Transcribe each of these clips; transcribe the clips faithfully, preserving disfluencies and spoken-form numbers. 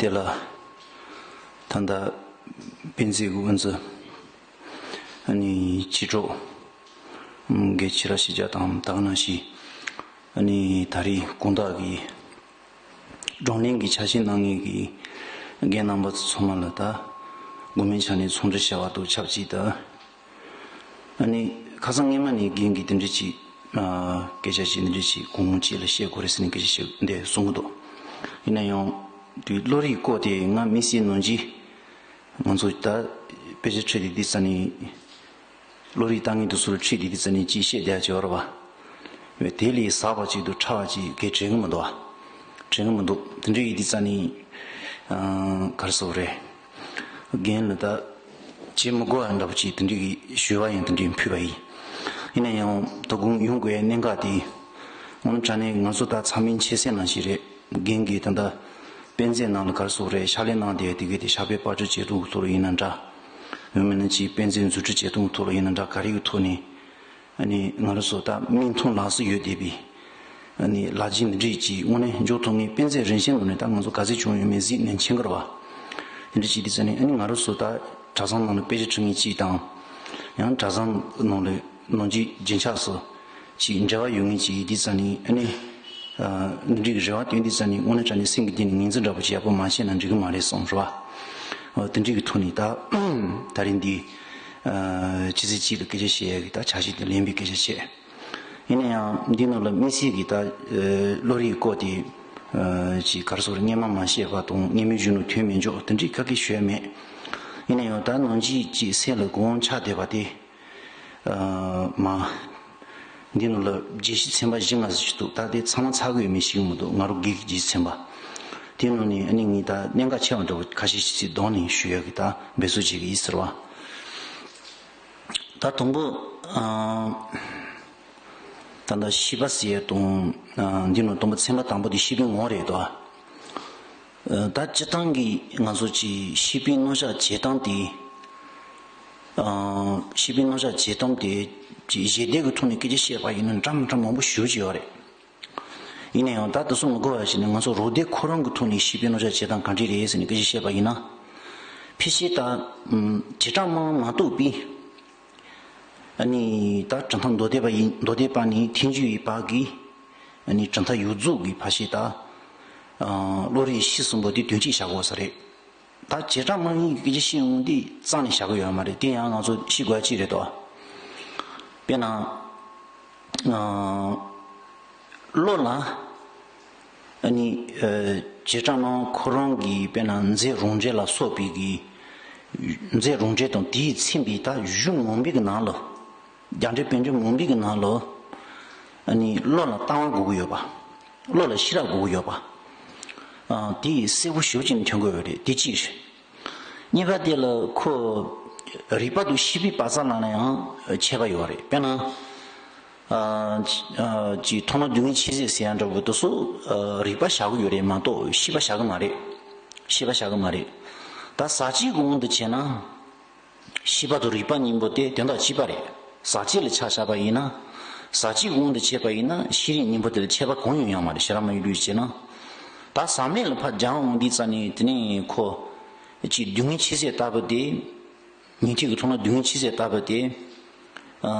དེ་ལ་ད་ལྟ་དཔལ་འཛེག་གི་དབུ་འཛིན་ཨ་ནི་སྤྱི་གྲོགས་ཨམ་རྒན་ཆེ་ར་ཤེས་རྒྱ་དང་ད་ག་ནང་བཞིན་ཨ་ནི་ད་རེས་དགོང་དག་གི་བགྲོ་གླེང་གི་ཆ་ཤས་གནང་མཁན་གྱི་རྒན་རྣམ་པ་ཚོ་ཚང་མ་ལ་ད་དགོང་མོའི་ཆ་ནས་འཚམས་འདྲི་ཞུ་བ་དང་ཆབས་ཅིག་ད། ཨ་ནི་ཁ་སང་སྔོན་མ་ནས་རྒན་གྱིས་དེ་འདྲ་ཅིག་ཨ་སྐད་ཆ་ཅིག་འདི་འདྲ་ཅིག་དགོང་མོ་གཅིག་ལ་བཤད་དགོས་རེད་ཟེར་ནས་སྐད་ཆ་བཤད་འདི་གསུང་གི་འདུག་ཡིན་ན་ཡང་དུས་བློ་རིག་སྐོར་དེ་ང་དམིགས་བསལ་ནང་གི་ང་ཚོ་ད་དཔེ་ཆ་ཁྲིད་དེ་འདི་ཙ་ནས་བློ་རིག་བཏང་མཁན་དེ་ཚོ་ལ་ཁྲིད་དེ་འདི་ཙ་ནས་ཅིག་བཤད་བསྡད་ཡ་ཅིག་ཡོད་རེད་བ། བས་དེ་ལས་ཟབ་པ་ཅིག་ཏུ་ཕྲ་བ་ཅིག་གས་དྲན་གི་མི་འདུག་བ། དྲན་གི་མི་འདུག་དེ་འདྲ་ཡིན་དུས་ཙ་ནི། ཨ་ག་རེ་ཟེར་དགོས་རེད། རྒན་ལ་ད་བྱེད་མི་དགོས་ཡ་འདྲ་པོ་ཅིག་དེ་འདྲ་གི་ཞུ་བ་ཡང་དེ་འདྲ་ཕུལ་བ་ཡིན། ཡིན་ན་ཡང་དོ་དགོང་ཡོང་དགོས་ཡ་གནད་འགག་དེ། དངོས་གནས་དྲང་གནས་ང་ཚོ་ད་ཚང་མས་མཁྱེན་གསལ་ནང་བཞིན་རེད། རྒན་གྱིས་ད་ལྟ་དཔེ་མཛོད་ནང་ལ་ག་རེ་ཟེར་དགོས་རེད། ཕྱག་ལས་གནང་བསྡད་ཡ་དེ་གས་དེ་ཕྱག་དཔེ་པར་སྐྲུན་བྱེད་སྟངས་ཐོག་ལ་ཡིན་ན་འདྲ། འོན་མིན་ན་ཅིག་དཔེ་མཛོད་འཛུགས་སྐྲུན་བྱེད་སྟངས་ཐོག་ལ་ཡིན་ན་འདྲ་ག་རེ་གི་ཐོག་ནས། ཨ་ནི་ང་རང་ཚོ་ད་མིག་མཐོང་ལག་ཟིན་ཡོད་བསྡད་པའི་ཨ་ནི་ལག་རྗེས་འདི་འདྲ་ཅིག་དངོས་གནས་འཇོག་ཐུབ་མཁན་དཔེ་མཛོད་རིན་ཆེན་ནང་ནས་ད་ང་ཚོ་ག་ཚོད་བྱུང་ཡོད་མེད་གཟིགས་ནས་མཁྱེན་གི་རེད་བ། དེ་འདྲ་ཅིག་དེ་ཚོ་ནི་ཨ་ནི་ང་རང་ཚོ་ད་གྲྭ་ཚང་ནང་ལ་དཔེ་ཆ་ཁྲིད་མཁན་ཅིག་དང་། ཡང་གྲྭ་ཚང་ནང་ལ་ནང་གི་རྒྱུན་ཆགས་སུ་ཅིག་འབྲེལ་བ་ཡོད་མཁན་ཅིག་དེ་ཚོ་ནི་ཨ་ནི། ཨ་འདི་འདྲའི་རེ་བ་བཏོན་དུས་ཙ་ནི་དངོས་གནས་དྲང་གནས་སེམས་ཀྱི་གཏིང་ནས་ངོས་འཛིན་འདྲ་པོ་ཅིག་ཡག་པོ་མ་བྱས་ན་འགྲིག་གི་མ་རེད་བསམ་རེད་བ། འོ་དེ་འདྲའི་གི་ཐོག་ནས་ད་ད་རིང་འདི་ཨ་ཕྱི་ཚེས་གཅིག་ལ་སྐད་ཆ་བཤད་ཡ་གི་ད་ཆ་ཤས་དེ་ལེན་པའི་སྐད་ཆ་བཤད། ཡིན་ན་ཡང་འདི་ནང་ལ་དམིགས་བསལ་གྱི་ད་ཨ་བློ་རིག་སྐོར་དེ་ཨ་ཅིག་ག་རེ་ཟེར་སྔོན་མ་མ་བཤད་པ་དང་སྔོན་མའི་གཞོན་ནུ་ཐོན་མི་འཇོག་དེ་འདྲའི་ཁ་སྐད་ཞུ་ཡ་མེད། ཡིན་ན་ཡང་ད་ནང་ཆོས་ཅིག་སེམས་ལ་དགོངས་ཆགས་བསྡད་པ་དེ། ཨ་མ། འདི་ནང་ལ་རྒྱས་བཤད་ཚན་པ་བཞི་ལྔ་ཟིག་ཅིག་འདུག་ད་དེ་ཚང་མ་ཚར་གི་ཡོད་མེད་ཤེས་ཀྱི་མི་འདུག་ང་རང་སྒེར་གྱི་རྒྱས་བཤད་ཚན་པ། དེའི་ནང་ནས་ཨ་ནི་ངས་ད་གནད་འགག་ཆེ་བ་འདྲ་བོ་ཁ་ཤས་ཤིག་ཅིག་གདོང་ནས་ཞུ་ཡ་གི་ད་འབད་རྩོལ་བྱེད་ཀྱི་ཡིན་ཟེར་བ། ད་དང་པོ། ཨ་ད་ལྟ་ཤེས་པ་ཟེར་ཡ་དང་ཨ་འདི་ནང་དང་པོ་ཚན་པ་དང་པོ་དེ་ཤེས་པའི་ངོ་བོ་རེད་དོ། ད་སྤྱིར་བཏང་གི་ང་ཚོ་ཀྱི་ཤེས་པའི་རྣམ་གཞག་བྱེད་སྟངས་དེ། ཤེས་པའི་རྣམ་གཞག་བྱེད་སྟངས་དེ་ཞི་བདེ་གི་ཐོག་ནས་སྐད་ཆ་བཤད་པ་ཡིན་ན་འདྲ་མི་འདྲ་མང་པོ་ཞེ་པོ་ཅིག་ཡོད་རེད། ཡིན་ན་ཡང་ད་དེ་ཚོ་མི་དགོས་པ་བྱས་ནས་ང་ཚོ་རང་སྡེ་ཁོ་རང་གི་ཐོག་ནས་ཤེས་པའི་རྣམ་གཞག་བྱེད་སྟངས་ག་འདྲ་རེད་ཟེར་ནས་སྐད་ཆ་བཤད་པ་ཡིན་ན། ཕལ་ཆེར་ད་བྱེ་བྲག་སྨྲ་མ་གཏོགས་པའི་ཨ་ནི་ད་གྲུབ་མཐའ་མདོ་སྡེ་པ་ཡིན་མདོ་སྡེ་པ་ནས་ཐལ་འགྱུར་བའི་བར་གྱི་ཨ་ནི་གྲུབ་མཐའ་ཡོངས་རྫོགས་ཀྱི་ཕལ་ཆེར་ད་བློ་རིག་ཤེས་གསུམ་པོ་དེ་དོན་གཅིག་བཞག་དགོས་ས་རེད། ད་བྱེ་བྲག་སྨྲ་མི་གི་སྐད་ཆ་བཤད་ཡོང་དུས་རྩ་ནས་བཞག་གི་ཡོད་མ་རེད། དེ་ཡང་ང་ཚོ་ཤེས་དགོས་ཡ་གཅིག་རེད་དོ། དཔེར་ན། ཨ་བློ་ལ་ཨ་ནི་ཨ་བྱེ་བྲག་སྨྲ་ཁོ་རང་གི་དཔེར་ན་རྫས་རང་འགྲེལ་ལ་སོགས་པའི་གི་རྫས་རང་འགྲེལ་དང་དེས་མཚོན་པའི་ད་གཞུང་མང་པོའི་གི་ནང་ལ། རྒྱ་འགྲེལ་བསྟན་འགྲེལ་མང་པོའི་གི་ནང་ལ་ཨ་ནི་བློ་ལ་ལྟ་བ་དགོས་ཀྱི་ཡོད་པ། བློ་ལ་ཤེས་རབ་དགོས་ཀྱི་ཡོད་པ། ཨ་དེ་གསལ་པོ་ཞེ་པོ་ཅིག་ནས་ཐོན་དགོས་ཡོད་རེད། དེ་གཅིག་རེད། གཉིས་པ་དེ་ལ་ཁོ་རིག་པ་དང་ཤེས་པའི་བར་མཚམས་ལ་ཡང་ཁྱད་པར་ཡོད་རེད། དཔེར་ན། ཨ་ཨ་ཅིག་མཐོང་ལམ་སྡུག་བསྔལ་ཆོས་ཟད་ཟེར་ཡ་འདྲ་པོ་དེ་ཚོ་ཨ་རིག་པ་བཞག་གི་ཡོད་རེད་མ་གཏོགས་ཤེས་པ་བཞག་གི་མ་རེད། ཤེས་པ་བཞག་གི་མ་རེད། ད་ཟག་བཅས་ཀྱི་དབང་དུ་བྱས་ན། ཤེས་པ་དང་རིག་པ་གཉིས་པོ་དེ་དོན་དག་གཅིག་པ་རེད། ཟག་བཅས་ལ་ཆ་བཞག་པ་ཡིན་ན། ཟག་བཅས་དབང་དུ་བྱས་པ་ཡིན་ན་ཤེས་རིག་གཉིས་པོ་དེ་ལ་ཁྱད་པར་གང་ཡང་ཡོད་མ་རེད། ཤེས་རབ་སྨྲ་བའི་ལུགས་བྱས་ན། ད་ཟག་མེད་ལ་ཕར་སྦྱར་འོང་དུས་ཙ་ནས་དེ་ནས་ཁོ། ཅིག་སྡུག་བསྔལ་ཆོས་ཟད་ལྟ་བུ་དེ། ཉན་ཐོས་ཀྱི་མཐོང་ལམ་སྡུག་བསྔལ་ཆོས་ཟད་ལྟ་བུ་དེ། ཨ་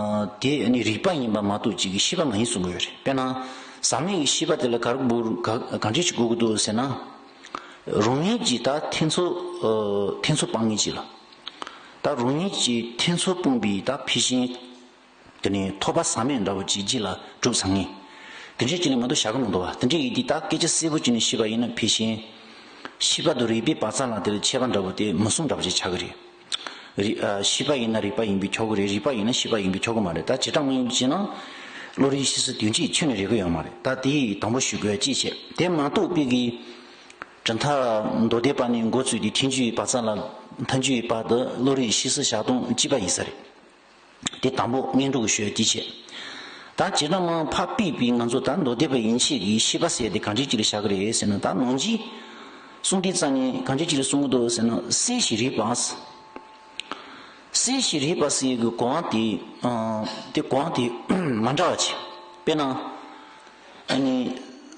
དེ་ནི་རིག་པ་ཡིན་པ་མ་གཏོགས་ཅིག་གི་ཤེས་པ་མ་ཡིན་གསུང་གི་ཡོད་རེད། དཔེར་ན། ཟག་མེད་ཀྱི་ཤེས་པ་དེ་ལ་ག་རེ་དགོས་ག་ག་འདྲས་ཅིག་དགོས་ཀྱི་འདུག་ཟེར་ན། རང་ཉིད་ཀྱི་ད་ཐེ་ཚོམ་ཨ་ཐེ་ཚོམ་སྤང་ངེས་ཅིག་ལ། ད་རང་ཉིད་ཀྱི་ཐེ་ཚོམ་སྤོང་བའི་ད་ཕལ་ཆེར། དེ་ནས་ཐོབ་པ་ཟག་མེད་འདྲ་བོ་ཅིག་རྗེས་ལ་གྲུབ་ཚར་ངེས། དེ་འདྲས་ཅིག་ལས་མ་གཏོགས་བཞག་གི་མི་འདུག་བ། དེ་འདྲས་ཡིན་དུས་ད་སྐད་ཆ་གསལ་པོ་ཅིག་ནས་བཤད་པ་ཡིན་ན་ཕལ་ཆེར། ཤེས་པ་དང་རིག་པའི་བར་མཚམས་ལ་དེ་ལ་ཁྱད་པར་འདྲ་བོ་དེ་མི་གསུང་འདྲ་བོ་ཅིག་ཆགས་ཀྱི་རེད། རིག་ཨ་ཤེས་པ་ཡིན་ན་རིག་པ་ཡིན་པས་ཁྱབ་ཀྱི་རེད། རིག་པ་ཡིན་ན་ཤེས་པ་ཡིན་པས་ཁྱབ་ཀྱི་མ་རེད། ད་བྱེ་བྲག་སྨྲ་བརྗོད་བྱས་ན། བློ་རིག་ཤེས་གསུམ་དོན་གཅིག་ཁྱོན་ནས་རིག་གི་ཡོད་མ་རེད། ད་དེ་ཡིས་དང་པོ་ཞུ་དགོས་ཡ་གཅིག་བྱས། དེ་མ་གཏོགས་པའི་གི། གྲུབ་མཐའ་མདོ་སྡེ་པ་ནས་འགོ་བཙུགས་ཏེ་ཐལ་འགྱུར་བའི་བར་མཚམས་ལ། ཐལ་འགྱུར་བའི་བར་དུ་བློ་རིག་ཤེས་གསུམ་བཞག་སྟངས་གཅིག་པ་ཡིན་ས་རེད། དེ་དང་པོ་སྔོན་འགྲོ་གི་ཞུ་ཡ་དེ་བྱས། ད་བྱེ་བྲག་སྨྲ་ཕར་ཕུད་པའི་ང་ཚོ་ད་མདོ་སྡེ་པ་ཡན་ཆད་ཀྱི་ཤེས་པ་ཟེར་དེ་གང་འདྲས་ཅིག་ལ་བཞག་གི་རེད་ཟེར་ན། ད་ནང་གཞི་གསུང་དུས་ཙ་ནས་གང་འདྲས་ཅིག་ལ་གསུང་གི་འདུག་ཟེར་ན། གསལ་ཞིང་རིག་པ། གསལ་ཞིང་རིག་པ་ཟེར་གྱི་གོ་བ་དེ། ཨ་དེ་གོ་བ་དེ་མ་འདྲ་བ་བྱས། དཔེར་ན། ཨ་ནི།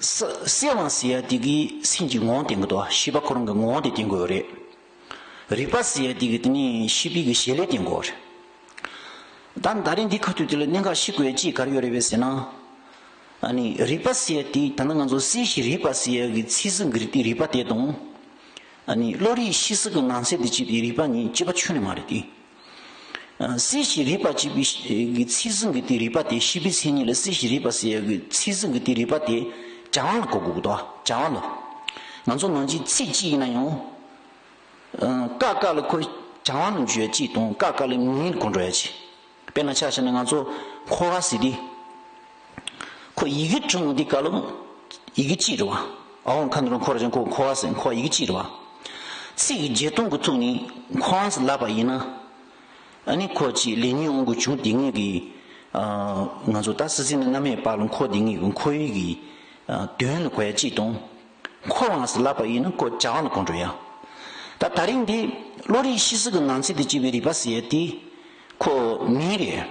ས་སེལ་བ་ཟེར་ཡ་དེ་གིས་སེམས་ཀྱི་ངོ་བོ་བསྟན་གྱི་འདུག་ཤེས་པ་ཁོ་རང་གི་ངོ་བོ་དེ་བསྟན་དགོས་རེད། རིག་པ་ཟེར་ཡ་དེ་གིས་དེ་ནི་ཤེས་པའི་གི་བྱེད་ལས་བསྟན་དགོས་རེད། ད་ད་རིང་འདི་ཁ་ཐུག་དེ་ལ་གནད་འགག་ཤེས་དགོས་ཡ་གཅིག་ག་རེ་ཡོད་རེད་པས་ཟེར་ན། ཨ་ནི་རིག་པ་ཟེར་ཡ་དེ་ད་ནི་ང་ཚོ་སེལ་ཞིང་རིག་པ་ཟེར་ཡ་གི་ཚིག་ཟིན་གི་རིག་དེ་རིག་པ་དེ་དང་། ཨ་ནི་བློ་རིག་ཤེས་གསལ་གྱི་ནང་གསེས་དེ་གཅིག་དེ་རིག་པ་གཉིས་གཅིག་པ་ཁྱོན་ནས་མ་རེད་དེ། ཨ་སེལ་ཞིང་རིག་པ་གཅིག་པའི་གི་ཚིག་ཟིན་གི་དེ་རིག་པ་དེ་ཤེས་པའི་མཚན་ཉིད་ལ་སེལ་ཞིང་རིག་པ་ཟེར་ཡ་གི་ཚིག་ཟིན་གི་དེ་རིག་པ་དེ་བྱ་བ་ལ་གོ་དགོས་ཀྱི་འདུག་བྱ་བ་ལ། ང་ཚོ་ནང་ཆོས་ཚིག་གཅིག་ཡིན་ན་ཡང་། ཨ་ཀ་ཀ་ལ་ཁོ་བྱ་བ་ལ་འཇུག་ཡ་གཅིག་དང་ཀ་ཀ་ལ་མིང་ལ་གོ་འགྲོ་ཡ་གཅིག་དཔེར་ན་ཆ་བཞག་ན་ང་ཚོ་འཁོར་བ་ཟེར་དུས། ཁོ་ཡི་གེ་བྲིས་འོང་དུས་སྐབས་ལ་ཡི་གེ་གཅིག་རེད་བ། ཨ་འོ་ཁ་འདི་རུ་འཁོར་ཅན་ཁོ་འཁོར་བ་ཟེར་འཁོར་བ་ཡི་གེ་གཅིག་རེད་བ། ཚིག་གི་བརྗོད་སྟངས་ཀྱི་ཐོག་ནས་འཁོར་བ་ཟེར་ལབ་པ་ཡིན་ན། ཨ་ནི་ཁོ་གཅིག་ལས་ཉོན་དབང་གིས་བྱུང་དེ་ངེས་ཀྱི། ཨ་ང་ཚོ་ད་སྲིད་རྩེ་ནས་རྣམ་སྨིན་བར་ལ་འཁོར་དེ་ངེས་ཀྱི་འཁོར་བའི་གི། ཨ་དོན་ལ་གོ་ཡ་གཅིག་དང་། འཁོར་བ་ཟེར་ལབ་པ་ཡིན་ན་ཁོ་བྱ་བ་ལ་གོ་འགྲོ་ཡ། ད་ད་རིང་འདི་བློ་རིག་ཤེས་གསལ་གྱི་ནང་ཚན་དུ་བྱས་པའི་རིག་པ་ཟེར་ཡ་དེ་ཁོ་མིང་རེད།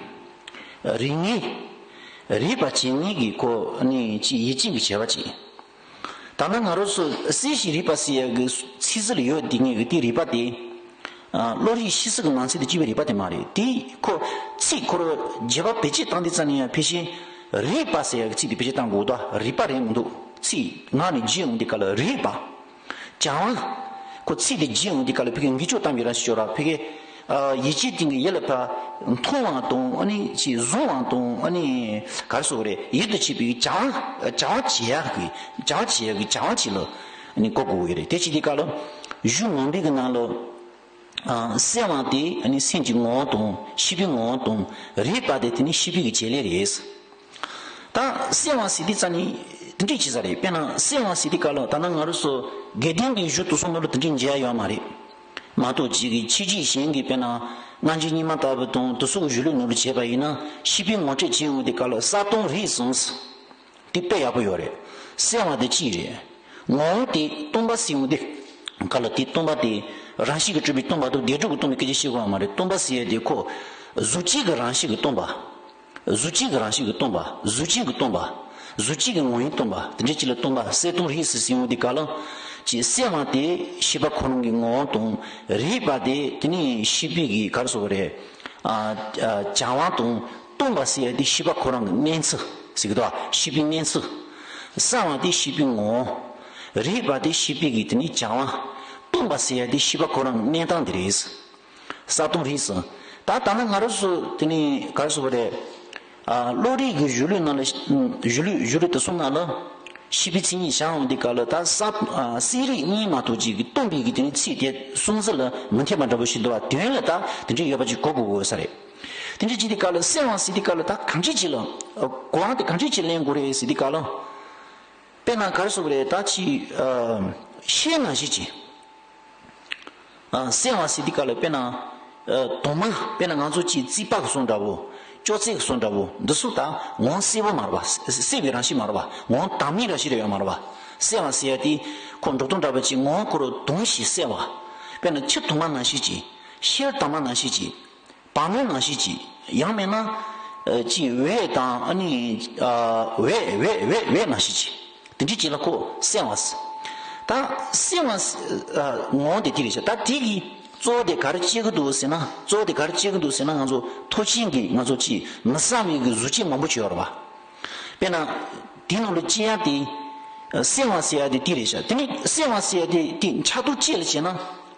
རིག་ངེས། རིག་པ་བྱེད་ངེས་ཀྱི་ཁོ་ནི་ཅི་ཡིད་ཅན་གྱི་བྱ་བ་ཅིག་ད་ནི་ང་རང་ཚོ་སེལ་ཞིང་རིག་པ་ཟེར་ཡ་གི་ཚིག་ཟིན་ལ་ཡོད་དེ་ངེས་ཀྱི་དེ་རིག་པ་དེ། ཨ་བློ་རིག་ཤེས་གསལ་གྱི་ནང་ཚན་དུ་བྱས་པའི་རིག་པ་དེ་མ་རེད་དེ་ཁོ་ཚིག་ཁོ་རང་བརྗོད་པ་བེད་སྤྱོད་བཏང་དུས་ཙམ་ནས་ཡང་ཕལ་ཆེར་རིག་པ་ཟེར་ཡ་གི་ཚིག་དེ་བེད་སྤྱོད་བཏང་དགོས་འདུག་རིག་པ་རེད་མི་འདུག་ཚིག་ངག་ནས་བརྗོད་འོང་དུས་སྐབས་ལ་རིག་པ། བྱ་བ། ཁོ་ཚིག་དེ་བརྗོད་འོང་དུས་སྐབས་ལ་ཕ་གིའི་འགུལ་སྐྱོད་བཏང་བའི་རང་བཞིན་ཤོར་ར་ཕ་གི། ཨ་ཡིད་ཆེས་སྟེང་གི་ཡིད་ལ་ཕར་མཐོང་བ་དང་ཨ་ནི་ཅིག་བཟུང་བ་དང་ཨ་ནི་ག་རེ་ཟེར་དགོས་རེད་ཡིད་དུ་བྱེད་པའི་བྱ་བ་བྱ་བ་བྱེད་ཡག་གི་བྱ་བ་བྱེད་ཡག་གི་བྱ་བ་ཅིག་ལ་ཨ་ནི་གོ་དགོས་ཀྱི་རེད་དེ་བྱེད་དུས་སྐབས་ལ་གཞུང་ནང་པའི་གི་ནང་ལ་ཨ་སེལ་བ་དེ་ཨ་ནི་སེམས་ཀྱི་ངོ་བོ་དང་ཤེས་པའི་ངོ་བོ་དང་རིག་པ་དེ་དེ་ནི་ཤེས་པའི་གི་བྱེད་ལས་རེད། ད་སེལ་བ་ཟེར་དུས་ཙམ་ནས་དེ་འདྲས་བྱེད་ས་རེད་དཔེར་ན་སེལ་བ་ཟེར་དུས་སྐབས་ལ་ད་ནང་ང་རང་ཚོ་དགེ་ལྡན་གྱི་གཞུང་དེ་ཚོ་ནང་ལ་དེ་འདྲས་མཇལ་ཡ་ཡོད་མ་རེད། མ་གཏོགས་གཅིག་གི་ཕྱི་རྒྱལ་གཞན་གྱི་དཔེར་ན་རྣམ་འབྱེད་རྙིང་མ་ལྟ་བུ་དང་དེ་ཚོ་གི་གཞུང་ལུགས་ནང་ལ་བྱས་པ་ཡིན་ན་ཤེས་པའི་ངོ་སྤྲོད་བྱེད་འོང་དུས་སྐབས་ལ་གསལ་སྟོང་རིག་གསུམ། དེ་དཔེ་ཡག་པོ་ཡོད་རེད། སེལ་བ་དེ་གཅིག་རེད། ངོ་བོ་དེ་སྟོང་པ་ཟེར་འོང་དུས་སྐབས་ལ་དེ་སྟོང་པ་དེ་རང་བཞིན་གྱིས་གྲུབ་པའི་སྟོང་པ་དང་བདེན་གྲུབ་ཀྱི་སྟོང་པའི་སྐད་ཆ་བཤད་དགོས་པ་མ་རེད་སྟོང་པ་ཟེར་ཡ་དེ་ཁོ་གཟུགས་ཅན་གྱི་རང་བཞིན་གྱིས་སྟོང་པ། གཟུགས་ཅན་གྱི་རང་བཞིན་གྱིས་སྟོང་པ། གཟུགས་ཅན་གྱིས་སྟོང་པ། གཟུགས་ཅན་གྱི་ངོ་བོས་སྟོང་པ། དེ་འདྲའི་ཅིག་ལ་སྟོང་པ་གསལ་སྟོང་རིག་གསུམ་ཟེར་འོང་དུས་སྐབས་ལ། ཅིག་སེལ་བ་དེ་ཤེས་པ་ཁོ་རང་གི་ངོ་བོ་དང་རིག་པ་དེ་དེ་ནི་ཤེས་པའི་གི་ག་རེ་ཟེར་དགོས་རེད། ཨ་ཨ་བྱ་བ་དང་སྟོང་པ་ཟེར་ཡ་དེ་ཤེས་པ་ཁོ་རང་གི་གནས་ཚུལ་ཟེར་གི་འདུག་ཤེས་པའི་གནས་ཚུལ། གསལ་བ་དེ་ཤེས་པའི་ངོ་བོ། རིག་པ་དེ་ཤེས་པའི་གི་དེ་ནི་བྱ་བ། སྟོང་པ་ཟེར་ཡ་དེ་ཤེས་པ་ཁོ་རང་གི་གནས་སྟངས་དེ་རེད། གསལ་སྟོང་རིག་གསུམ། ད་ད་ནི་ང་རང་ཚོ་དེ་ནི་ག་རེ་ཟེར་དགོས་རེད། ཨ་བློ་རིག་གི་གཞུང་ལུགས་ནང་ལ་གཞུང་ལུགས་གཞུང་ལུགས་དེ་ཚོ་ནང་ལ་ཤེས་པའི་མཚན་ཉིད་བྱ་འོང་དུས་སྐབས་ལ་ད་གསལ་ཨ་གསལ་རིག་གཉིས་མ་གཏོགས་ཅིག་གི་སྟོང་པའི་གི་དེ་ནི་ཚིག་དེ་གསུང་ཚུལ་ལ་མི་མཐུན་པ་འདྲ་པོ་ཞིག་འདུག་བ་དོན་ལ་ད་དེ་འདྲ་ཡོད་པ་ཅིག་གོ་དགོས་དགོས་ས་རེད། དེ་འདྲ་བྱེད་དུས་སྐབས་ལ་སེལ་བ་ཟེར་དུས་སྐབས་ལ་ད་གང་ཅི་ཅིག་ལ་གོ་བ་དེ་གང་ཅི་ཅིག་ལེན་དགོས་རེད་ཟེར་དུས་སྐབས་ལ་དཔེར་ན་ག་རེ་ཟེར་དགོས་རེད་ད་ཅིག་ཨ་ཤེལ་ནང་བཞིན་ཅིག་ཨ་སེལ་བ་ཟེར་དུས་སྐབས་ལ་དཔེར་ན། ཨ་དྭངས་མ་དཔེར་ན་ང་ཚོ་ཅིག་རྩིག་པ་གི་བཟོ་འདྲ་བོ། ཅོག་ཙེ་གི་བཟོ་འདྲ་བོ་འདི་ཚོ་ད་ངོ་བོ་གསལ་པོ་མ་རེད་པ། གསལ་བའི་རང་བཞིན་མ་རེད་པ། ངོ་བོ་དྭངས་མའི་རང་བཞིན་རེ་ཡོད་མ་རེད་པ། སེལ་བ་ཟེར་ཡ་དེ་ཁོ་འགྲོ་སྟངས་འདྲ་བོ་ཅིག་ངོ་བོ་ཁོ་རང་དྭངས་ཤིང་གསལ་བ། དཔེར་ན་ཆུ་དྭངས་མ་ནང་བཞིན་ཅིག་ཤེལ་དྭངས་མ་ནང་བཞིན་ཅིག་བང་མཛོད་ནང་བཞིན་ཅིག་ཡང་མིན་ན། ཨ་ཅིག་འོད་དང་ཨ་ནི་ཨ་འོད་འོད་འོད་འོད་ནང་བཞིན་ཅིག་དེ་འདྲའི་ཅིག་ལ་ཁོ་སེལ་བ་ཟེར། ད་སེལ་བ་ཟེར་ཨ་ངོ་བོ་དེ་དེ་རེད་ཤག་ད་དེ་གི་གཙོ་བོ་དེ་ག་རེ་བྱེད་ཀྱི་འདུག་ཟེར་ན་གཙོ་བོ་དེ་ག་རེ་བྱེད་ཀྱི་འདུག་ཟེར་ན་ང་ཚོ་ཐོག་ཆེན་གྱི་ང་ཚོ་ཅིག་མི་གསལ་བའི་གི་གཟུགས་ཅན་མང་པོ་ཅིག་ཡོད་རེད་པ། དཔེར་ན། དེའི་ནང་ལ་སྐྱེ་ཡག་དེ། སེལ་བ་ཟེར་ཡག་དེ་དེ་རེད་ཤག་དེ་ནི་སེལ་བ་ཟེར་ཡག་དེ་དེ་འཆར་སྡུད་ཅིག་ལ་བྱས་ན་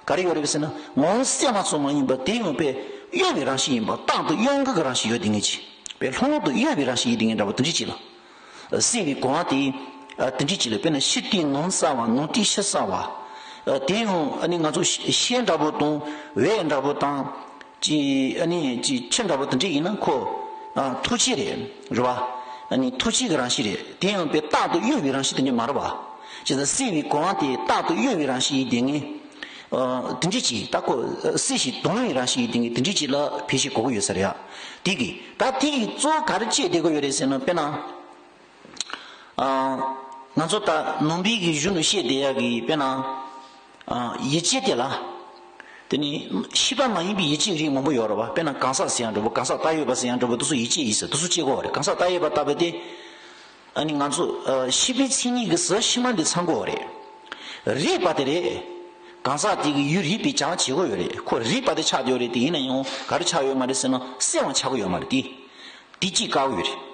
ག་རེ་ཡོད་རེད་ཟེར་ན་ངོ་བོ་སེལ་བ་ཙམ་མ་ཡིན་པར་དེ་ཡང་དཔེ་གཡོ་བའི་རང་བཞིན་ཡིན་པ་རྟག་ཏུ་གཡོ་འགུལ་གྱི་རང་བཞིན་ཡོད་དེ་ངེས་ཅིག་དཔེ་ལྷུང་ལྷུང་དུ་གཡོ་བའི་རང་བཞིན་ཡིན་དེ་ངེས་འདྲ་བོ་དེ་འདྲ་ཅིག་ལ། སེལ་བའི་གོ་བ་དེ། དེ་འདྲ་ཅིག་ལ་དཔེར་ན་ཕྱི་དེ་ནང་གསལ་བ་ནང་དེ་ཕྱི་གསལ་བ། དེ་ཡང་ཨ་ནི་ང་ཚོ་ཤེལ་འདྲ་བོ་དང་འོད་འདྲ་བོ་དང་། ཅི་ཨ་ནི་ཅི་ཆུ་འདྲ་བོ་དེ་འདྲ་ཡིན་ན་ཁོ། ཨ་ཐོག་ཆེན་རེད། རེད་བ། ཨ་ནི་ཐོག་ཆེན་གྱི་རང་བཞིན་རེད། དེ་ཡང་དཔེ་རྟག་ཏུ་གཡོ་བའི་རང་བཞིན་དེ་འདྲ་མ་རེད་བ། ཅི་ཟེར་སེལ་བའི་གོ་བ་དེ་རྟག་ཏུ་གཡོ་བའི་རང་བཞིན་ཡིན་དེ་ངེས། ཨ་དེ་འདྲ་ཅིག་ད་ཁོ་སེལ་ཞིང་དྭངས་བའི་རང་བཞིན་ཡིན་དེ་ངེས་དེ་འདྲ་ཅིག་ལ་ཕལ་ཆེར་གོ་གི་ཡོད་ས་རེད་ཡ། དེ་གི་ད་དེ་གི་གཙོ་བོ་ག་རེ་བྱས་བསྡད་ཀྱི་ཡོད་རེད་ཟེར་ན་དཔེར་ན། ཨ་ང་ཚོ་ད་ནང་པའི་གི་གཞུང་ནས་བཤད་བསྡད་ཡག་གི་དཔེར་ན། ཨ་ཡིད་ཆེས་དེ་ལ། དེ་ནི་ཤེས་པ་མ་ཡིན་པའི་ཡིད་ཆེས་རིགས་མང་པོ་ཡོད་རེད་བ། དཔེར་ན་གང་ཟག་ཟེར་ཡང་འགྲོ་བ་གང་ཟག་བཏགས་ཡོད་པ་ཟེར་ཡང་འགྲོ་བ་དེ་ཚོ་ཡིད་ཆེས་ཡིན་ཟེར་དེ་ཚོ་བྱེད་དགོས་པ་རེད། གང་ཟག་བཏགས་ཡོད་པ་ལྟ་བུ་དེ། ཨ་ནི་ང་ཚོ་ཨ་ཤེས་པའི་མཚན་ཉིད་ཀྱི་ཟུར་ཕྱི་མ་འདི་ཚང་དགོས་རེད། རིག་པ་དེ་རེད། གང་ཟག་དེ་གི་ཡུལ་རིག་པའི་བྱ་བ་བྱེད་དགོས་ཡོད་རེད། ཁོ་རིག་པ་དེ་ཆགས་བསྡད་ཡོད་རེད། དེ་ཡིན་ན་ཡང་ག་རེ་ཆགས་ཡོད་མ་རེད་ཟེར་ན་སེལ་བ་ཆགས་ཀྱི་ཡོད་མ་རེད་དེ། དེ་གཅིག་བཀག་གི་ཡོད་རེད།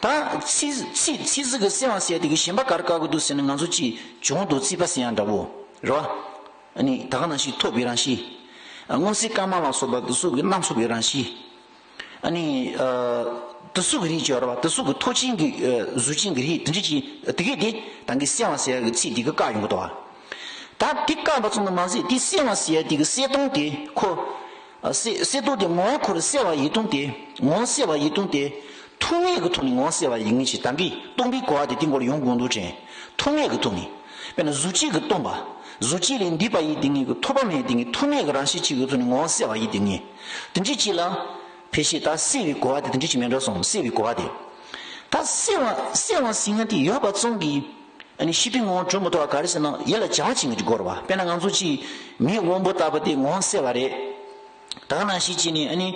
ད་ཚིག་ཚིག་ཚིག་ཟིག་གི་སེལ་བ་ཟེར་ཡ་དེ་གི་གཞན་པ་ག་རེ་བཀག་གི་འདུག་ཟེར་ན་ང་ཚོ་གཅིག་བྱུང་དང་བརྩིས་པ་ཟེར་ཡ་འདྲ་བོ་རེད་བ། ཨ་ནི་ད་ག་ནང་བཞིན་ཐོབ་པའི་རང་བཞིན། མངོན་གསལ་དཀར་དམར་ལ་སོགས་པ་དེ་ཚོ་གི་རྣམ་གསུམ་པའི་རང་བཞིན། ཨ་ནི་ཨ་དེ་ཚོ་གི་རིགས་ཀྱི་རེད་བ། དེ་ཚོ་གི་ཐོབ་ཅན་གྱི་ཨ་གཟུགས་ཅན་གྱི་རིགས་དེ་འདྲ་ཅིག་དེ་གས་དེ་ད་གིན་སེལ་བ་ཟེར་ཡ་གི་ཚིག་དེ་གི་བཀག་ཡོང་གི་འདུག་བ། ད་དེ་བཀག་པ་ཙམ་དུ་མ་ཟད་དེ་སེལ་བ་ཟེར་ཡ་དེ་གི་སེལ་སྟངས་དེ་ཁོ། ཨ་སེལ་སེལ་སྟངས་དེ་ངོ་བོ་ཁོ་རང་སེལ་བ་ཡིན་སྟངས་དེ། ངོ་བོ་སེལ་བ་ཡིན་སྟངས་དེ། ཐུག་ངེས་ཀྱི་ཐོག་ནས་ངོ་བོ་སེལ་བ་ཡིན་ངེས་ཀྱི་ད་གིན་སྟོང་པའི་གོ་བ་དེ་དེ་མགོ་ལ་ཡོང་དགོས་འདུག་དྲན། ཐུག་ངེས་ཀྱི་ཐོག་ནས། དཔེར་ན་གཟུགས་ཅན་གྱིས་སྟོང་པ། གཟུགས་ཅན་ལས་འདས་པ་ཡིན་དེ་ངེས་ཀྱི་ཐོབ་པ་མེད་དེ་ངེས་ཐུག་ངེས་ཀྱི་རང་བཞིན་གཅིག་གི་ཐོག་ནས་ངོ་བོ་སེལ་བ་ཡིན་དེ་ངེས། དེ་འདྲ་ཅིག་ལ། ཕལ་ཆེར་ད་སེལ་བའི་གོ་བ་དེ་དེ་འདྲ་ཅིག་མེད་འགྲོ་སོང་སེལ་བའི་གོ་བ་དེ། ད་སེལ་བ་སེལ་བ་ཟེར་མཁན་དེ་ཡོད་པ་ཙམ་གྱིས། ཨ་ནི་ཤེས་པའི་ངོ་བོ་གྲུབ་མི་ཐུབ་པ་ག་རེ་ཟེར་ན་ཡིད་ལ་བྱ་བ་བྱེད་མཁན་གྱི་སྐོར་བ། དཔེར་ན་ང་ཚོ་གཅིག་མིག་དབང་པོ་ལྟ་བུ་དེ་ངོ་བོ་སེལ་བ་རེད། ད་ག་ནང་བཞིན་བྱས་ནས་ཨ་ནི།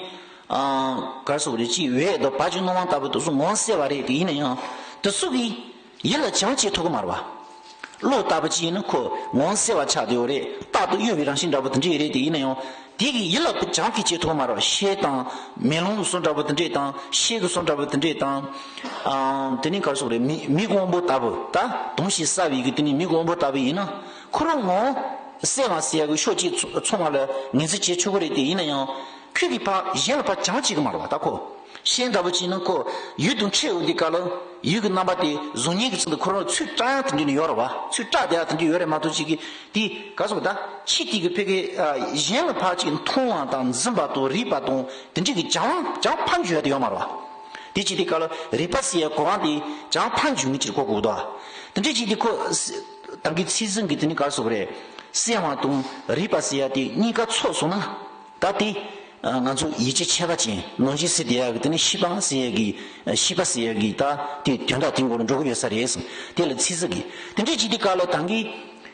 ཨ། ག་རེ་ཟེར་དགོས་རེད། གཅིག་འོད་དང་བ་གཅིག་སྣང་བ་ལྟ་བུ་དེ་ཚོ་ངོ་བོ་སེལ་བ་རེད། དེ་ཡིན་ན་ཡང་། དེ་ཚོ་གིས་ཡིད་ལ་བྱ་བ་བྱེད་ཐུབ་ཀྱི་མ་རེད་བ། གློག་ལྟ་བུ་གཅིག་ཡིན་ན་ཁོ་ངོ་བོ་སེལ་བ་ཆགས་བསྡད་ཡོད་རེད། རྟག་ཏུ་གཡོ་བའི་རང་བཞིན་འདྲ་པོ་དེ་འདྲ་ཡོད་རེད། དེ་ཡིན་ན་ཡང་། དེ་གིས་ཡིད་ལ་བྱ་བ་བྱེད་ཐུབ་ཀྱི་མ་རེད་བ། ཤེལ་དང་མེ་ལོང་གི་བཟོ་འདྲ་པོ་དེ་འདྲས་དང་། ཤེལ་གྱི་བཟོ་འདྲ་པོ་དེ་འདྲས་དང་། ཨ། དེ་ནས་ག་རེ་ཟེར་དགོས་རེད། མིག་མིག་དབང་པོ་ལྟ་བུ་ད་དུང་ཞིག་གསལ་བའི་གི་དེ་ནས་མིག་དབང་པོ་ལྟ་བུ་ཡིན་ན། ཁོ་རང་ངོ་བོ་སེལ་བ་ཟེར་ཡ་གི་ཕྱོགས་གཅིག་ཚོ་ཚང་བ་ལ་ངོས་འཛིན་བྱེད་ཆོག་གི་རེད། དེ་ཡིན་ན་ཡང་ཁོས་གི་ཕར་གཞན་ལ་ཕར་བྱང་བྱེད་ཀྱི་མ་རེད་བ། ད་ཁོ་ཤེལ་འདྲ་པོ་ཅིག་ན་ཁོ་ཡུལ་དང་འཕྲད་འོང་དུས་སྐབས་ལ་ཡུལ་གྱི་རྣམ་པ་དེ་གཟུགས་བརྙན་གྱི་ཚུལ་དུ་ཁོ་རང་ཚུར་བཀྲ་ཡ་དེ་འདྲ་ནི་ཡོད་རེད་བ། ཚུར་བཀྲ་བསྡད་ཡ་དེ་འདྲ་ཡོད་རེད་མ་གཏོགས་ཅིག་གི་དེ་ག་ཟེར་ད་ཕྱི་དེ་གི་ཕ་གི་གཞན་ལ་ཕར་ཅིག་མཐོང་བ་དང་འཛིན་པ་དང་རིག་པ་དང་དེ་འདྲ་གི་བྱང་བྱང་ཕར་འཇུག་ཡ་དེ་ཡོད་མ་རེད་བ། དེ་བྱེད་དུས་སྐབས་ལ་རིག་པ་ཟེར་ཡ་གོ་འཕང་དེ་བྱང་ཕར་འཇུག་ངེས་ཅིག་གོ་དགོས་འདུག་དེ་འདྲ་བྱེད་དུས་ཁོ་ད་གིན་ཚིག་ཟིན་གི་དེ་ནི་ག་རེ་ཟེར་དགོས་རེད། སེལ་བ་དང་རིག་པ་ཟེར་ཡ་དེ་གཉིས་ཀ་ཚོགས་སོང་ན། ད་དེ་ང་ཚོ་ཡིད་ཀྱི་ཁྱད་པར་ཅན་ནང་བཞིན་སྲིད་དེ་ཡ་གི་དེ་ནི་ཤེས་པ་ཟེར་ཡ་གི་ཤེས་པ་ཟེར་ཡ་གི་ད་དེ་དོན་དག་དེ་མགོ་ལ་འགྲོ་གི་ཡོད་ས་རེད་ཟེར། དེ་ལ་ཚིག་ཟིན་གི་དེ་འདྲ་བྱེད་དུས་སྐབས་ལ་ད་གིན་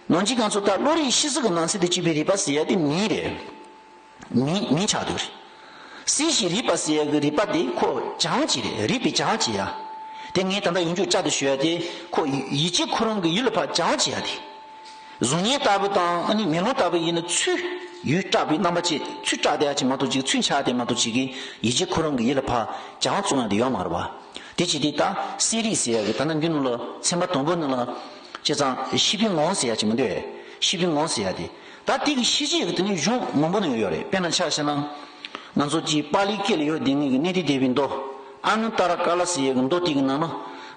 ནང་བཞིན་ང་ཚོ་ད་བློ་རིག་ཤེས་ཚོད་ཀྱི་ནང་ཚན་དུ་གཅིག་པའི་རིག་པ་ཟེར་ཡ་དེ་མིང་རེད། མིང་མིང་ཆགས་འདུག་རེད། སེལ་ཞིང་རིག་པ་ཟེར་ཡ་གི་རིག་པ་དེ་ཁོ་བྱང་བྱེད་རེད། རིག་པའི་བྱང་བྱེད་ཡ། དེ་ངས་ད་ལྟ་ཡོངས་གྲགས་བསྐྱར་དུ་ཞུ་ཡ་དེ་ཁོ་ཡིད་ཀྱི་ཁོ་རང་གི་ཡུལ་ལ་ཕར་བྱང་བྱེད་ཡ་དེ། གཟུགས་བརྙན་ལྟ་བུ་དང་ཨ་ནི་མེ་ལོང་ལྟ་བུ་ཡིན་ན་ཚུར་ཡུལ་བཀྲ་བའི་རྣམ་པ་ཅིག་ཚུར་བཀྲ་བསྡད་ཡ་ཅིག་མ་གཏོགས་ཅིག་ཚུར་འཆར་བསྡད་མ་གཏོགས་ཅིག་གིས་ཡིད་ཀྱི་ཁོ་རང་གི་ཡུལ་ལ་ཕར་བྱང་བཙོང་ཡ་དེ་ཡོད་མ་རེད་བ། དེ་བྱེད་དུས་ད་གསལ་རིག་ཟེར་ཡ་གི་ད་ལྟ་འདི་ནང་ལ་ཚན་པ་དང་པོ་ནང་ལ་བྱས་ཙང་ཤེས་པའི་ངོ་བོ་ཟེར་ཡ་ཅིག་མི་འདུག་བས། ཤེས་པའི་ངོ་བོ་ཟེར་ཡ་དེ། ད་དེ་གི་ཤེས་བྱེད་ཀྱི་དེ་ནི་གཞུང་མང་པོ་ནང་ཡོད་རེད། དཔེར་ན་ཆ་བཞག་ན། ང་ཚོ་གཅིག་པཱ་ལིའི་སྐད་ལ་ཡོད་དེ་ངེས་ཀྱི་གནས་བརྟན་སྡེ་པའི་མདོ། ཨ་ནུ་ཏ་ར་ཀ་ལ་ཟེར་ཡ་གི་མདོ་དེ་གི་ནང་ན།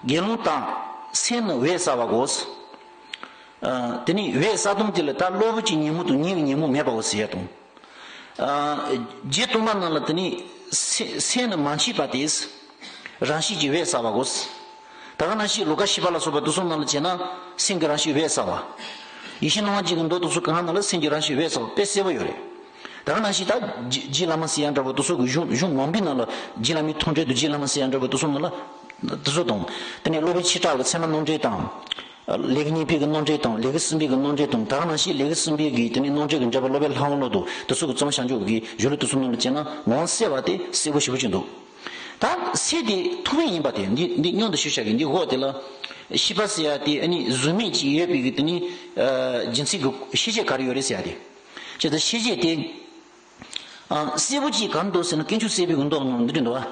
དགེ་སློང་དག་སེམས་ནི་འོད་གསལ་བ་དགོས། ཨ། དེ་ནི་འོད་གསལ་སྟངས་དེ་ལ་ད་གློ་བུར་གྱི་ཉོན་མོངས་དང་ཉེ་བའི་ཉོན་མོངས་མེད་པའོ་ཟེར་ཡ་དང་། ཨ། རྗེ་བཙུན་མ་རྣམས་ལ་དེ་ནི་སེ་སེམས་ནི་མ་མཆིས་པ་སྟེ། རང་བཞིན་གྱིས་འོད་གསལ་བ་དགོས། ད་ག་ནང་བཞིན་ལོ་ཀ་བཞི་པ་ལ་སོགས་པ་དེ་ཚོ་ནང་ལ་བྱས་ན་སེམས་ཀྱི་རང་བཞིན་འོད་གསལ་བ། ཡེ་ཤེས་སྣང་བ་རྒྱན་གྱི་མདོ་དེ་ཚོ་གང་ནང་ལ་སེམས་ཀྱི་རང་བཞིན་འོད་གསལ་བ་དཔེ་གསལ་པོ་ཡོད་རེད། ད་ག་ནང་བཞིན་ད་རྗེ་རྗེ་བླ་མ་ཟེར་ཡ་འདྲ་པོ་དེ་ཚོ་གི་གཞུང་གཞུང་མང་པོའི་ནང་ལ་རྗེ་བླ་མའི་ཐུགས་འགྲེལ་དུ་རྗེ་བླ་མ་ཟེར་ཡ་འདྲ་པོ་དེ་ཚོ་ནང་ལ་དེ་ཚོ་དང་། དེ་ནས་སློབ་དཔོན་ཆོས་གྲགས་ཀྱི་ཚད་མ་རྣམ་འགྲེལ་དང་། ལེའུ་གཉིས་པའི་གི་རྣམ་འགྲེལ་དང་ལེའུ་གསུམ་པའི་གི་རྣམ་འགྲེལ་དང་། ད་ག་ནང་བཞིན་ལེའུ་གསུམ་པའི་གི་དེ་ནས་རྣམ་འགྲེལ་གྱི་འགྲེལ་པ་སློབ་དཔོན་ལྷ་དབང་བློ་དང་དེ་ཚོ་གི་རྩོམ་བྱང་ཆུབ་ཀྱི་གཞུང་ལུགས་དེ་ཚོ་ནང་ལ་བྱས་ན་ངོ་བོ་གསལ་བ་དེ་གསལ་པོ་ཞེ་པོ་ཅིག་འདུག་ད་གསལ་དེ་ཐུག་པ་ཡིན་པ་དེ་འདི་འདི་སྙོམས་དུ་ཞུ་བྱ་གི་འདི་འོག་དེ་ལ་ཤེས་པ་ཟེར་ཡ་དེ་ཨ་ནི་གཟུགས་མེད་ཅིག་ཡོད་པའི་གི་དེ་ནི་རྒྱུ་མཚན་གྱི་ཤེས་བྱ་ག་རེ་ཡོད་རེད་ཟེར་ཡ་དེ། བྱས་ཙང་ཤེས་བྱ་དེ། ཨ། གསལ་པོ་ཅིག་གང་འདུག་ཟེར་ན་དཀོན་མཆོག་སྲིད་པའི་མདོ་ནང་འདི་འདྲ་འདུག་བ།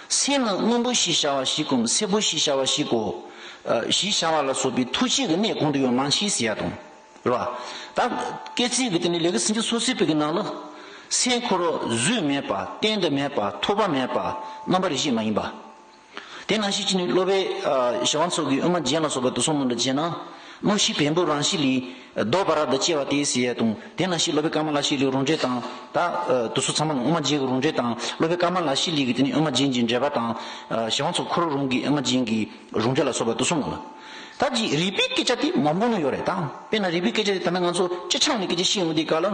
སེམས་ནི་སྔོན་པོ་ཞེས་བྱ་བ་ཞིག་གམ་སེར་པོ་ཞེས་བྱ་བ་ཞིག་གོ། ཨ། ཞེས་བྱ་བ་ལ་སོགས་པའི་ཐུགས་བསྐྱེད་ཀྱི་གནད་གང་དུ་ཡང་མ་མཆིས་ཟེར་ཡ་དང་། རེད་བ། ད་སྐད་ཚིག་གི་དེ་ནི་ལེའུ་སུམ་ཅུ་སོ་གསུམ་པའི་གི་ནང་ལ། སེམས་ཁོ་རང་གཟུགས་མེད་པ་རྟེན་འབྲེལ་མེད་པ་ཐོགས་པ་མེད་པ་རྣམ་པར་རིག་བྱེད་མ་ཡིན་པ། དེ་ནང་བཞིན་གྱི་ནི་སློབ་དཔོན་ཨ་ཞི་བ་འཚོ་གི་དབུ་མ་རྒྱན་ལ་སོགས་པ་དེ་ཚོ་ནང་ལ་བྱས་ན། རྣམ་ཤེས་བེམ་པོའི་རང་བཞིན་ལས་ལྡོག་པ་རབ་ཏུ་སྐྱེ་བ་སྟེ་ཟེར་ཡ་དང་། དེ་ནང་བཞིན་སློབ་དཔོན་ཀ་མ་ལ་ཤཱི་ལའི་རང་འགྲེལ་དང་། ད་ཨ་དེ་ཚོ་ཚང་མ་ནི་དབུ་མ་རྒྱན་གྱི་རང་འགྲེལ་དང་། སློབ་དཔོན་ཀ་མ་ལ་ཤཱི་ལའི་གི་དེ་ནི་དབུ་མ་རྒྱན་གྱི་འགྲེལ་པ་དང་། ཨ་ཞི་བ་འཚོ་ཁོ་རང་རང་གི་དབུ་མ་རྒྱན་གྱི་རང་འགྲེལ་ལ་སོགས་པ་དེ་ཚོ་ནང་ལ། ད་ཅིག་རིགས་པའི་སྐད་ཆ་དེ་མང་པོ་ནི་ཡོད་རེད་ད། དཔེར་ན་རིགས་པའི་སྐད་ཆ་དེ་ད་ནི་ང་ཚོ་སྤྱི་བྱང་ནས་སྐད་ཆ་བཤད་ཡོང་དུས་སྐབས་ལ།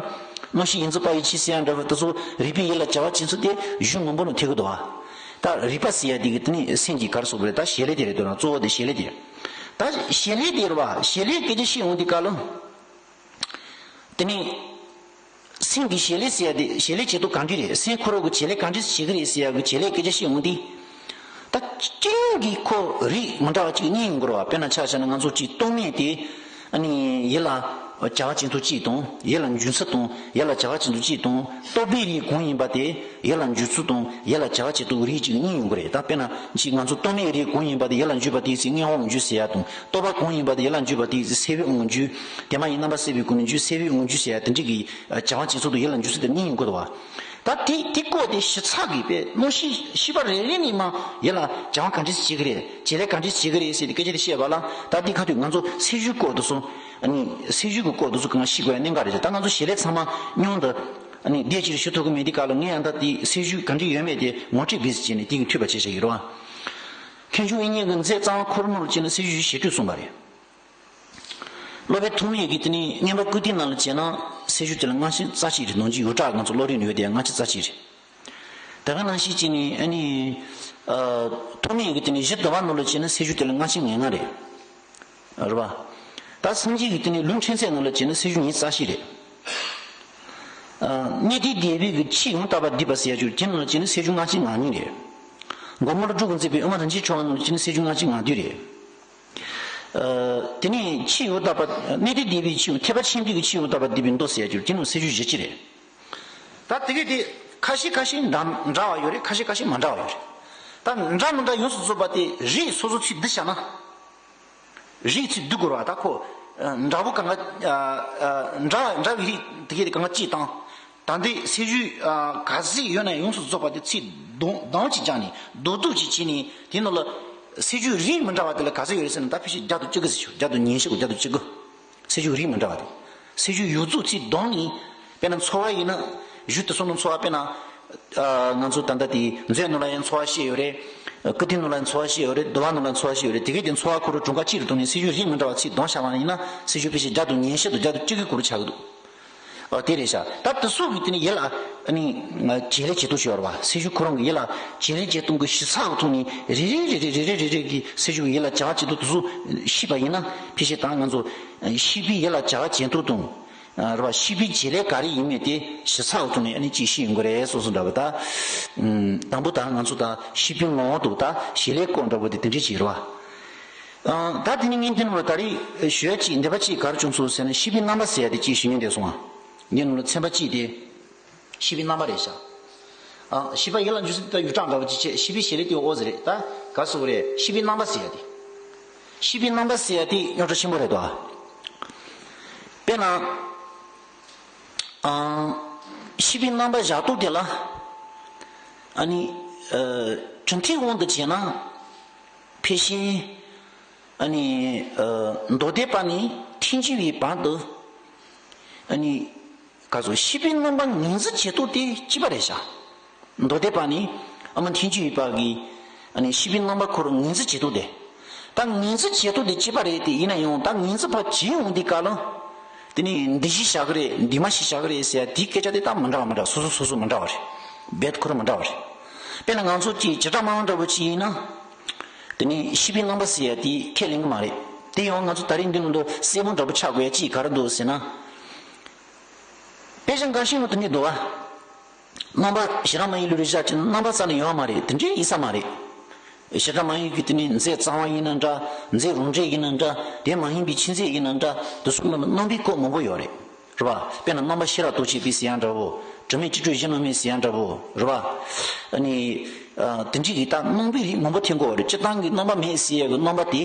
རྣམ་ཤེས་ཡིན་ཚུལ་པ་ཡི་ཕྱིར་ཟེར་ཡ་འདྲ་བོ་དེ་ཚོ་རིགས་པའི་ཡུལ་ལ་བྱ་བ་བྱེད་ཚུལ་དེ་གཞུང་མང་པོ་ནང་ཐེག་གི་འདུག་བ། ད་རིགས་པ་ཟེར་ཡ་དེ་གི་དེ་ནི་སེམས་ཀྱི་ག་རེ་ཟེར་དགོས་རེད། ད་བྱེད་ལས་དེ་རེད་འདུག་ན་གཙོ་བོ་དེ་བྱེད་ལས་དེ་རེད། ད་བྱེད་ལས་དེ་རེད་བ། བྱེད་ལས་སྐད་ཆ་བཤད་ཡོང་དུས་སྐབས་ལ། དེ་ནི། སེམས་ཀྱི་བྱེད་ལས་ཟེར་ཡ་དེ་བྱེད་ལས་བྱེད་སྟངས་གང་འདྲ་རེད། སེམས་ཁོ་རང་གི་བྱེད་ལས་གང་འདྲ་བྱེད་ཀྱི་རེད་ཟེར་ཡ་གི་བྱེད་ལས་སྐད་ཆ་བཤད་ཡོང་དུས། ད་ ད་སྤྱི་ཡོངས་ཀྱི་ཁོ་རིགས་མི་འདྲ་བ་གཅིག་གཉིས་ཡོང་གི་རེད་བ། དཔེར་ན་ཆ་བཞག་ན་ང་ཚོ་གཅིག་རྟོག་མེད་དེ་ཨ་ནི་ཡིད་ལ་བྱ་བ་ཅན་དུ་གཅིག་དང་། ཡིད་ལ་འཇུ་ཚུལ་དང་། ཡིད་ལ་བྱ་བ་ཅན་དུ་གཅིག་དང་། རྟོག་པའི་རིགས་གང་ཡིན་པ་དེ་ཡིད་ལ་འཇུ་ཚུལ་དང་ཡིད་ལ་བྱ་བ་ཅན་དུ་རིགས་གཅིག་གཉིས་ཡོང་གི་རེད། ད་དཔེར་ན་གཅིག་ང་ཚོ་རྟོག་མེད་རིགས་གང་ཡིན་པ་དེ་ཡིད་ལ་འཇུ་བ་དེའི་ཚེ་མངོན་པར་འཇུ་ཟེར་ཡ་དང་། རྟོག་པ་གང་ཡིན་པ་དེ་ཡིད་ལ་འཇུ་བ་དེའི་ཚེ་སེལ་བའི་དབང་དུ་འཇུ། དེ་མ་ཡིན་རྣམ་པར་སེལ་བའི་སྒོ་ནས་འཇུ། སེལ་བའི་དབང་དུ་འཇུ་ཟེར་ཡ་དེ་འདྲ་གི་བྱ་བ་ཅན་ཚུལ་དང་ཡིད་ལ་འཇུ་ཚུལ་དེ་གཉིས་ཡོང་གི་འདུག་བ། ད་དེ་དེ་བཀོད་དེ་ཞིབ་ཚགས་ཀྱིས་པས་རྣམ་ཤེས་ཤེས་པ་རེ་རེ་ནས་མ་ཡིད་ལ་བྱ་བ་ག་འདྲས་བྱེད་ཀྱི་རེད། བྱེད་ལས་ག་འདྲས་བྱེད་ཀྱི་རེད་ཟེར་ཏེ་སྐད་ཆ་དེ་བཤད་པ་ལ། ད་འདི་ཁ་ཐུག་ང་ཚོ་ཚེས་བཅུའི་སྐོར་དུ་སོང་། ཨ་ནི་ཚེས་བཅུ་གི་སྐོར་དུ་སོང་གང་ཤེས་དགོས་ཡ་གནད་འགག་རེད། ད་ང་ཚོ་བྱེད་ལས་ཚང་མ་མྱོང་དུ་ཨ་ནི་བདེ་སྐྱིད་ཞུ་ཐུབ་ཀྱི་མེད། འདི་ག་ལ་ངས་ཡང་ད་དེ་ཚེས་བཅུ་ག་འདྲས་ཡོད་མེད་དེ་ངོ་སྤྲོད་བྱེད་ཟེར་བྱས་ནས་དེ་གི་འཐུས་པ་བྱས་བཞག་གི་རེད་བ། མཁན་ཆུང་དབྱིག་གཉེན་གྱི་མཛད་རྩ་བ་འཁོར་ནོར་བྱས་ནས་ཚེས་བཅུ་ཞེ་དྲུག་གསུངས་པ་རེད། སློབ་དཔོན་ཐོགས་མེད་ཀྱིས་དེ་ནི་རྔན་པ་བཀོད་བསྟི་ནང་ལ་བྱས་ན་ཚེས་བཅུ་དེ་ལ་སྔ་ཕྱི་རྩ་གཅིག་རེད། ནང་ཆོས་ཡོངས་གྲགས་ང་ཚོ་སློབ་རིམ་ནང་ཡོད་དེ་སྔ་ཕྱི་རྩ་གཅིག་རེད། དེ་ག་ནང་བཞིན་བྱས་ནས་ཨ་ནི་ཐོགས་མེད་ཀྱིས་དེ་ནི་གཞི་བསྡུ་བ་ནང་ལ་བྱས་ན་ཚེས་བཅུ་དེ་ལ་སྔ་ཕྱི་ངན་ལྔ་རེད། རེད་བ། ད་སངས་རྒྱས་ཀྱིས་དེ་ནི་ལུང་ཕྲན་ཚེགས་ནང་ལ་བྱས་ན་ཚེས་བཅུ་ཉི་ཤུ་རྩ་བཞི་རེད། གནས་བརྟན་སྡེ་པའི་གི་ཕྱི་ཡང་དག་པར་བསྡུས་པ་ཟེར་ཡ་ཅིག་དེ་ནང་ལ་བྱས་ན་ཚེས་བཅུ་སྔ་ཕྱི་ངང་ཉིད་རེད། མགོན་པོ་ཀླུ་སྒྲུབ་ཀྱིས་མཛད་པའི་དབུ་མ་རིན་ཆེན་ཕྲེང་བ་ནང་ལ་བྱས་ན་ཚེས་བཅུ་སྔ་ཕྱི་ངང་བསྡུས་རེད། ཨ། དེ་ནས་ཕྱི་ཡང་དག་པ། གནས་བརྟན་སྡེ་པའི་ཕྱི་ཡང་ཐེག་པ་ཆེན་པོའི་གི་ཕྱི་ཡང་དག་པར་བསྡུས་པའི་མདོ་ཟེར་ཡ་ཅིག་དེ་ནང་ཚེས་བཅུ་བཞི་བཅུ་རེད། ད་དེ་གི་དེ་ཁ་ཤས་ཁ་ཤས་འདྲ་འདྲ་བ་ཡོད་རེད། ཁ་ཤས་ཁ་ཤས་མ་འདྲ་བ་ཡོད་རེད། ད་འདྲ་མི་འདྲ་ཡོངས་སུ་རྫོགས་པ་དེ་རིགས་སོ་སོ་ཚུར་བསྡུ་བྱས་ན། རིགས་ཚུར་བསྡུ་དགོས་རེད་བ། ད་ཁོ་འདྲ་བོ་གང་ག་ཨ་ཨ་འདྲ་འདྲ་བའི་རིགས་དེ་གའི་གང་ག་གཅིག་དང་། ད་ལྟའི་ཚེས་བཅུ་ཨ་ག་ཚོད་ཡོད་ན་ཡོངས་སུ་རྫོགས་པ་དེ་ཚུར་བསྡོམས་བསྡོམས་ཅིག་བརྒྱབ་ནས་རྡོག་རྡོག་ཅིག་བྱས་ནས་དེ་ནང་ལ་ཚེས་བཅུ་རིགས་མི་འདྲ་བ་དེ་ལ་ག་ཚོད་ཡོད་རེད་ཟེར་ན། ད་ཕལ་ཆེར་བརྒྱ་དང་བཅུ་དགུ་ཟེར་ཤོག་བརྒྱ་དང་ཉི་ཤུ་གོ་བརྒྱ་དང་བཅུ་དགུ། ཚེས་བཅུ་རིགས་མི་འདྲ་བ་དེ། ཚེས་བཅུ་ཡོངས་རྫོགས་ཚུར་བསྡོམས་ནས། དཔེར་ན་འཚོ་བ་ཡིན་ན། གཞུ་དེ་ཚོ་ནང་འཚོ་བ་དཔེར་ན། ཨ། ང་ཚོ་ད་ལྟ་དེ་མཛོད་ནང་ལ་ཡང་འཚོ་བ་བཤད་ཡོད་རེད། ཀིརྟི་ནང་ལ་ཡང་འཚོ་བ་བཤད་ཡོད་རེད། འདུལ་བ་ནང་ལ་འཚོ་བ་བཤད་ཡོད་རེད། དེ་གའི་དེ་འཚོ་བ་ཁོ་རང་གྲངས་ཀ་གཅིག་རུ་བསྡོམས་ནས་ཚེས་བཅུ་རིགས་མི་འདྲ་བ་ཚུར་བསྡོམས་བཞག་པ་ཡིན་ན་ཚེས་བཅུ་ཕལ་ཆེར་བརྒྱ་དང་ཉི་ཤུ་དང་བརྒྱ་དང་བཅུ་དགུ་གོ་རུ་ཆགས་ཀྱི་འདུག་ཨ། དེ་རེད་ཤག་ད་དེ་ཚོ་གི་དེ་ནི་ཡིད་ལ་ཨ་ནི་བྱེད་ལས་བྱེད་སྟངས་ཤིག་ཡོད་རེད་བ། ཚེས་བཅུ་ཁོ་རང་གི་ཡིད་ལ་བྱེད་ལས་བྱེད་སྟངས་ཀྱི་ཞིབ་ཚགས་ཀྱི་ཐོག་ནས་རེ་རེ་རེ་རེ་རེ་རེ་རེ་རེ་གི་ཚེས་བཅུ་གི་ཡིད་ལ་བྱ་བ་བྱེད་སྟངས་དེ་ཚོ་ཤེས་པ་ཡིན་ན། ཕལ་ཆེར་ད་ང་ཚོ་ཤེས་པའི་ཡིད་ལ་བྱ་བ་བྱེད་སྟངས་དང་། རེད་བ། ཤེས་པའི་བྱེད་ལས་ག་རེ་ཡིན་མིན་དེ་ཞིབ་ཚགས་ཀྱི་ཐོག་ནས་ཨ་ནི་ཅིག་ཤེས་ཡོང་གི་རེད་སོ་སོ་འདྲ་བ། ད་དང་པོ་ད་ང་ཚོ་ད་ཤེས་པའི་ངོ་བོ་དང་ད་བྱེད་ལས་སྐོར་འདྲ་བོ་དེ་དེ་འདྲ་ཅིག་རེད་བ། ཨ། ད་དེ་ནི་ངས་འདི་ནང་ལ་ད་རེས་ཞུ་ཡ་ཅིག་འདི་པ་ཅིག་ག་རེ་བྱུང་སོང་ཟེར་ན། ཤེས་པའི་རྣམ་པ་ཟེར་ཡ་དེ་ཅིག་ཞུ་སྙིང་འདོད་སོང་ཨ། འདི་ནང་ལ་ཚན་པ་གཅིག་དེ། ཤེས་པའི་རྣམ་པ་རེད་ཤག་ཨ། ཤེས་པ་ཡིད་ལ་འཇུ་ས་དེ་ད་ཡུལ་གྲངས་འདྲ་བོ་ཅིག་བྱས། ཤེས་པའི་བྱེད་ལས་དེ་འོ་ཟེར་རེད། ད་ག་ཟེར་དགོས་རེད། ཤེས་པའི་རྣམ་པ་ཟེར་ཡ་དེ། ཤེས་པའི་རྣམ་པ་ཟེར་ཡ་དེ་རྙོག་དྲ་ཆེན་པོ་རེད་དོ། དཔེར་ན། ཨ། ཤེས་པའི་རྣམ་པ་བཞག་སྟངས་དེ་ལ། ཨ་ནི། ཨ། གྲུབ་མཐའི་དབང་དུ་བྱས་ན། ཕལ་ཆེར། ཨ་ནི། ཨ། མདོ་སྡེ་པ་ནས་ཐལ་འགྱུར་བའི་བར་དུ། ཨ་ནི། ག་ཚོད་ཤེས་པའི་རྣམ་པ་ངོས་འཛིན་བྱེད་སྟངས་དེ་གཅིག་པ་རེད་ཤག་མདོ་སྡེ་པ་ནས་ཨ་མ་ཐལ་འགྱུར་བའི་བར་གྱི། ཨ་ནི་ཤེས་པའི་རྣམ་པ་ཁོ་རང་ངོས་འཛིན་བྱེད་སྟངས་དེ། ད་ངོས་འཛིན་བྱེད་སྟངས་དེ་གཅིག་པ་རེད་དེ། ཡིན་ན་ཡང་ད་ངོས་འཛིན་ཕར་བྱེད་ཡོང་དུས་སྐབས་ལ། དེ་ནས་འདི་ཞིག་བྱ་གི་རེད། འདི་མ་ཞིག་བྱ་གི་རེད་ཟེར་ཡ་དེའི་སྐད་ཆ་དེ་ད་མི་འདྲ་བ་མི་འདྲ་བ། སོ་སོ་སོ་སོ་མི་འདྲ་བ་རེད། རྦད་ཁོ་རང་མི་འདྲ་བ་རེད། དཔེར་ན་ང་ཚོ་གཅིག་བྱེ་བྲག་སྨྲ་བ་འདྲ་བོ་ཅིག་ཡིན་ན། དེ་ནས་ཤེས་པའི་རྣམ་པ་ཟེར་ཡ་དེ་ཁས་ལེན་གི་མ་རེད། དེ་ཡང་ང་ཚོ་ད་རེས་འདི་ནང་དུ་གསལ་པོ་འདྲ་པོ་ཆགས་དགོས་ཡ་ཅིག་ག་རེ་འདུག་ཟེར་ན། དཔེ་ཆ་འགའ་ཤས་ནང་དུ་ནི་འདུག་བ། རྣམ་པ་ཞེ་དྲག་མ་ཡིན་ལུགས་རེ་བཞག་ཅིག་རྣམ་པ་རྩ་ནས་ཡོད་མ་རེད། དེ་འདྲའི་ཡིན་ས་མ་རེད། ཞེ་དྲག་མ་ཡིན་གྱི་དེ་ནི་མཛད་རྩ་བ་ཡིན་ན་འདྲ། མཛད་རང་འགྲེལ་ཡིན་ན་འདྲ། དེ་མ་ཡིན་པའི་ཕྱི་མཛད་ཡིན་ན་འདྲ། དེ་ཚོ་ནང་ལ་རྣམ་པའི་སྐོར་མང་པོ་ཡོད་རེད། རེད་བ། དཔེར་ན་རྣམ་པ་ཤེས་རབ་རྟོག་བཅས་པའི་ཟེར་ཡ་འདྲ་བོ། དྲི་མེད་སྤྱི་སྒྲོ་བཞི་སྣང་མེད་ཟེར་ཡ་འདྲ་བོ། རེད་བ། ཨ་ནི། ཨ། དེ་འདྲའི་གི་ད་རྣམ་པའི་རིགས་མང་པོ་ཐོན་གྱི་ཡོད་རེད། སྤྱིར་བཏང་གི་རྣམ་པ་མེད་ཟེར་ཡ་གི་རྣམ་པ་དེ།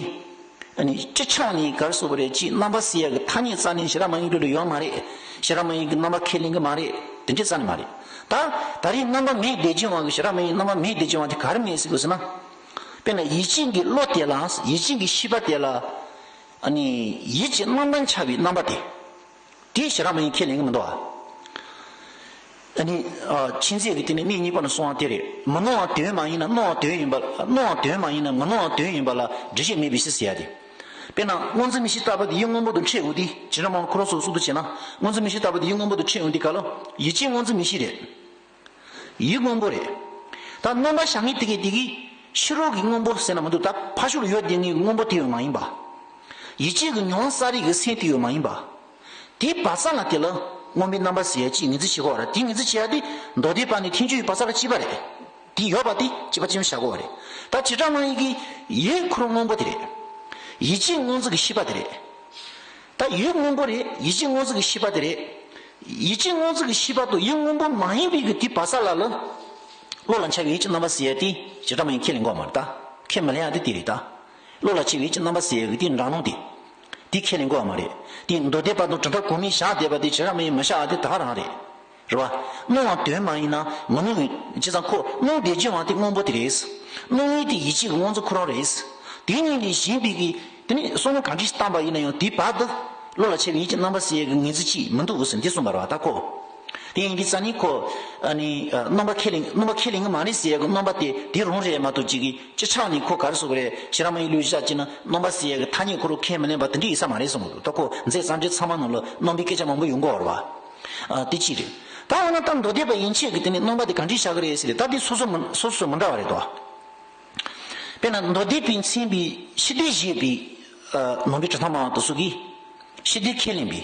ཨ་ནི་སྤྱི་ཆ་ནས་ག་རེ་ཟེར་དགོས་རེད། ཅིག་རྣམ་པ་ཟེར་ཡ་གི་ཐ་སྙད་རྩ་ནས་ཞེ་དྲག་མ་ཡིན་ལུགས་ལ་ཡོད་མ་རེད། ཞེ་དྲག་མ་ཡིན་གི་རྣམ་པ་ཁས་ལེན་གི་མ་རེད། དེ་འདྲ་རྩ་ནས་མ་རེད། ད་ད་རེས་རྣམ་པ་མེད་བསྡད་ཀྱི་ཡོད་པ་གི། ཞེ་དྲག་མ་ཡིན་རྣམ་པ་མེད་བསྡད་ཀྱི་ཡོད་པ་དེ་ག་རེ་མེད་ཟེར་དགོས་ཟེར་ན། དཔེར་ན་ཡིད་ཅན་གྱི་བློ་དེ་ལ། ཡིད་ཅན་གྱི་ཤེས་པ་དེ་ལ། ཨ་ནི་ཡིད་ཀྱི་རྣམ་པར་འཆར་བའི་རྣམ་པ་དེ། དེ་ཞེ་དྲག་མ་ཡིན་ཁས་ལེན་གི་མི་འདུག་ཨ། ཨ་ནི། ཨ། ཕྱི་མཛད་ཀྱི་དེ་ནི་གནས་གཉིས་པ་ནས་གསུངས་པ་དེ་རེད། མི་སྣང་བ་དོན་མ་ཡིན་ན་སྣང་བ་དོན་ཡིན་པ། སྣང་བ་དོན་མ་ཡིན་ན་མི་སྣང་བ་དོན་ཡིན་པ་ལ་འགྲེལ་བཤད་མེད་པའི་ཕྱིར་ཟེར་ཡ་དེ། དཔེར་ན་སྔོ་འཛིན་མིག་ཤེས་ལྟ་བུ་དེ་ཡིད་སྔོན་པོ་དང་འཕྲད་འོང་དུས། བྱེ་བྲག་སྨྲ་བ་ཁོ་རང་ཚོ་གསུང་དུ་བྱས་ན། སྔོ་འཛིན་མིག་ཤེས་ལྟ་བུ་དེ་ཡིད་སྔོན་པོ་དང་འཕྲད་འོང་དུས་སྐབས་ལ། ཡིད་ཅན་སྔོ་འཛིན་མིག་ཤེས་རེད། ཡིད་སྔོན་པོ་རེད། ད་རྣམ་པར་ཤར་མཁན་དེ་གའི་དེ་གི་ཕྱི་རོལ་གྱི་སྔོན་པོ་ཟེར་ན་མི་འདུག་ད་ཕར་ཕྱོགས་ལ་ཡོད་བསྡད་མཁན་གྱི་སྔོན་པོ་དེ་ཡང་མ་ཡིན་པ། ཡིད་ཅན་གྱི་མྱོང་བསལ་རིག་གི་སེམས་དེ་ཡང་མ་ཡིན་པ། དེའི་བག་ཆགས་ལ་དེ་ལ་སྔོན་པོའི་རྣམ་པ་ཟེར་ཡ་ཅིག་ངོས་འཛིན་བྱེད་དགོས་པ་རེད། དེ་ངོས་འཛིན་བྱེད་ཡ་དེ་མདོ་སྡེ་པ་ནས་ཐལ་འགྱུར་བའི་བག་ཆགས་ལ་གཅིག་པ་རེད། དེ་ཡོད་པ་དེ་བྱེད་པ་ཅི་ཡང་བཞག་དགོས་པ་རེད། ད་བྱེ་བྲག་སྨྲ་བའི་གི་ཡུལ་ཁོ་རང་སྔོན་པོ་དེ་རེད། ཡིད་ཆེས་སྔོ་འཛིན་གྱི་ཤེས་པ་དེ་རེད། ད་ཡུལ་སྔོན་པོ་རེད། ཡིད་ཆེས་སྔོ་འཛིན་གྱི་ཤེས་པ་དེ་རེད། ཡིད་ཆེས་སྔོ་འཛིན་གྱི་ཤེས་པ་དང་ཡུལ་སྔོན་པོ་མ་ཡིན་པའི་གི་དེ་བ་ས་ལ་ལ། བློ་ལ་འཆར་བའི་ཡིད་ཀྱི་རྣམ་པ་ཟེར་ཡ་དེ་བྱེ་བྲག་སྨྲ་བས་ཁས་ལེན་དགོས་མ་རེད་ད། ཁས་མི་ལེན་ཡ་དེ་དེ་རེད་ད། བློ་ལ་འཆར་བའི་ཡིད་ཀྱི་རྣམ་པ་ཟེར་ཡ་གི་དེ་འདྲ་མཉམ་དེ། དེ་ཁས་ལེན་དགོས་མ་རེད། དེ་མདོ་སྡེ་པ་དང་གྲུབ་མཐའ་གོ་མིན་བཞག་བསྡད་པ་དེ་བྱེ་བྲག་སྨྲ་བས་མི་བཞག་ཡ་དེ་ད་ག་རང་རེད། རེད་བ། སྣང་བ་དོན་མ་ཡིན་ན་མི་སྣང་བའི་བྱས་ཙང་ཁོ་སྣང་བསྡད་རྒྱུ་བ་དེ་སྔོན་པོ་དེ་རེད། སྣང་བའི་དེ་ཡིད་ཆེས་ཀྱི་སྔོ་འཛིན་ཁོ་རང་རེད། དེ་གཉིས་ལས་གཞན་པའི་གི་དེ་ནི་བསམ་བློ་གང་འདྲ་ཞིག་བཏང་པ་ཡིན་ན་ཡང་དེའི་བར་དུ་བློ་ལ་འཆར་བའི་ཡིད་ཀྱི་རྣམ་པ་ཟེར་ཡ་གི་ངོས་འཛིན་ཅིག་མི་འདུག་ཟེར་འདི་གསུངས་པ་རེད་བ་ད་ཁོ། དེ་ཡིན་དུས་ཙ་ནི་ཁོ། ཨ་ནི་ཨ་རྣམ་པ་ཁས་ལེན་རྣམ་པ་ཁས་ལེན་གི་མ་རེད་ཟེར་ཡ་གི་རྣམ་པ་དེ་དེ་རང་རེད་མ་གཏོགས་ཅིག་གི་སྤྱི་ཆ་ནི་ཁོ་ག་རེ་ཟེར་དགོས་རེད། བྱེ་བྲག་སྨྲ་བའི་ལུགས་བཞག་ཅིག་ན་རྣམ་པ་ཟེར་ཡ་གི་ཐ་སྙད་ཁོ་རང་ཁས་མི་ལེན་པ་དེ་འདྲ་ཡིན་ས་མ་རེད་གསུངས་གི་འདུག་ད་ཁོ་མཛད་བསམ་འགྲེལ་ཚང་མ་ནང་ལ་རྣམ་པའི་སྐད་ཆ་མང་པོ་ཡོང་གི་ཡོད་རེད་བ། ཨ་དེ་གཅིག་རེད། ད་འོ་ན་ད་མདོ་སྡེ་པ་ཡན་ཆད་ཀྱི་དེ་ནི་རྣམ་པ་དེ་ག་འདྲ་བཞག་གི་རེད་ཟེར་ཏེ་ད་དེ་སོ་སོ་མི་སོ་སོ་མི་འདྲ་བ་རེད་དོ། དཔེར་ན་མདོ་སྡེ་པས་མཚན་པའི་ཤེས་འདོད་བཞེད་པའི་ཨ་ནང་པའི་གྲུབ་མཐའ་སྨྲ་བ་དེ་ཚོ་གིས་ཤེས་འདོད་ཁས་ལེན་པའི་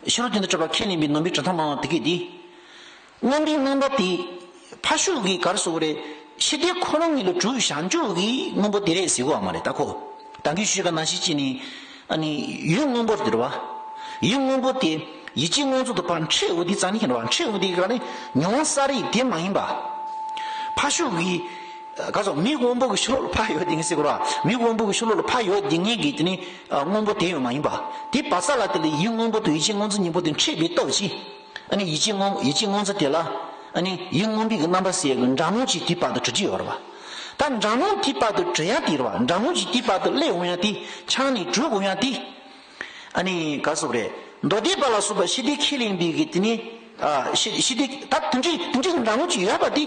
ཕྱི་རོལ་དོན་དུ་གྲུབ་པ་ཁས་ལེན་པའི་ནང་པའི་གྲུབ་མཐའ་སྨྲ་བ་དེ་གས་དེ། སྔོན་པོའི་རྣམ་པ་དེ་ཕར་ཕྱོགས་ཀྱི་ག་རེ་ཟེར་དགོས་རེད། ཤེས་འདོད་ཁོ་རང་ཉིད་ལ་གྲུབ་བཞག་འཇོག་གི་སྔོན་པོ་དེ་རེད་ཟེར་དགོས་བ་མ་རེད་ད་ཁོ། ད་གིན་ཞུས་པ་ནང་བཞིན་བྱས་ནས་ཨ་ནི་ཡུལ་སྔོན་པོ་དེ་རེད་བ། ཡུལ་སྔོན་པོ་དེ་ཡིད་ཆེས་སྔོ་འཛིན་དང་བར་འཕྲད་འོང་དུས་ཙ་ནི་ཡིན་རེད་བ། འཕྲད་འོང་དུས་ག་ནི་མྱོང་བ་ས་རིག་དེ་མ་ཡིན་པ། ཕར་ཕྱོགས་ཀྱི་ག་ཚོད་མིག་སྔོན་པོ་གི་ཕྱི་ལོགས་ལ་ཕར་ཡོད་དེ་ངས་ཟེར་དགོས་ར། མིག་སྔོན་པོ་གི་ཕྱི་ལོགས་ལ་ཕར་ཡོད་དེ་ངས་གི་དེ་ནི་སྔོན་པོ་དེ་ཡང་མ་ཡིན་པ། དེ་བ་ས་ལ་དེ་ལ་ཡུལ་སྔོན་པོ་དང་ཡིད་ཆེས་སྔོ་འཛིན་གཉིས་པོ་དེ་འཕྲད་པའི་སྟོབས་ཀྱིས། ཨ་ནི་ཡིད་ཆེས་སྔོན་ཡིད་ཆེས་སྔོ་འཛིན་དེ་ལ་ཨ་ནི་ཡུལ་སྔོན་པོའི་གི་རྣམ་པ་ཟེར་གི་འདྲ་མཉམ་གྱི་དེའི་བར་དུ་གྲུབ་ཀྱི་ཡོད་རེད་བ། ད་འདྲ་མཉམ་དེའི་བར་དུ་གྲུབ་ཡ་དེ་རེད་བ། འདྲ་མཉམ་གྱི་དེའི་བར་དུ་སླེབས་འོང་ཡ་དེ་ཆང་ནས་གྲུབ་འོང་ཡ་དེ། ཨ་ནི་ག་ཟེར་དགོས་རེད། མདོ་སྡེ་པ་ལ་སོགས་པ་ཤེས་འདོད་ཁས་ལེན་པའི་གི་དེ་ནི་ཨ་ཤེས་ཤེས་འདོད་ད་དེ་འདྲའི་དེ་འདྲའི་འདྲ་མཉམ་གྱི་ཡོད་པ་དེ།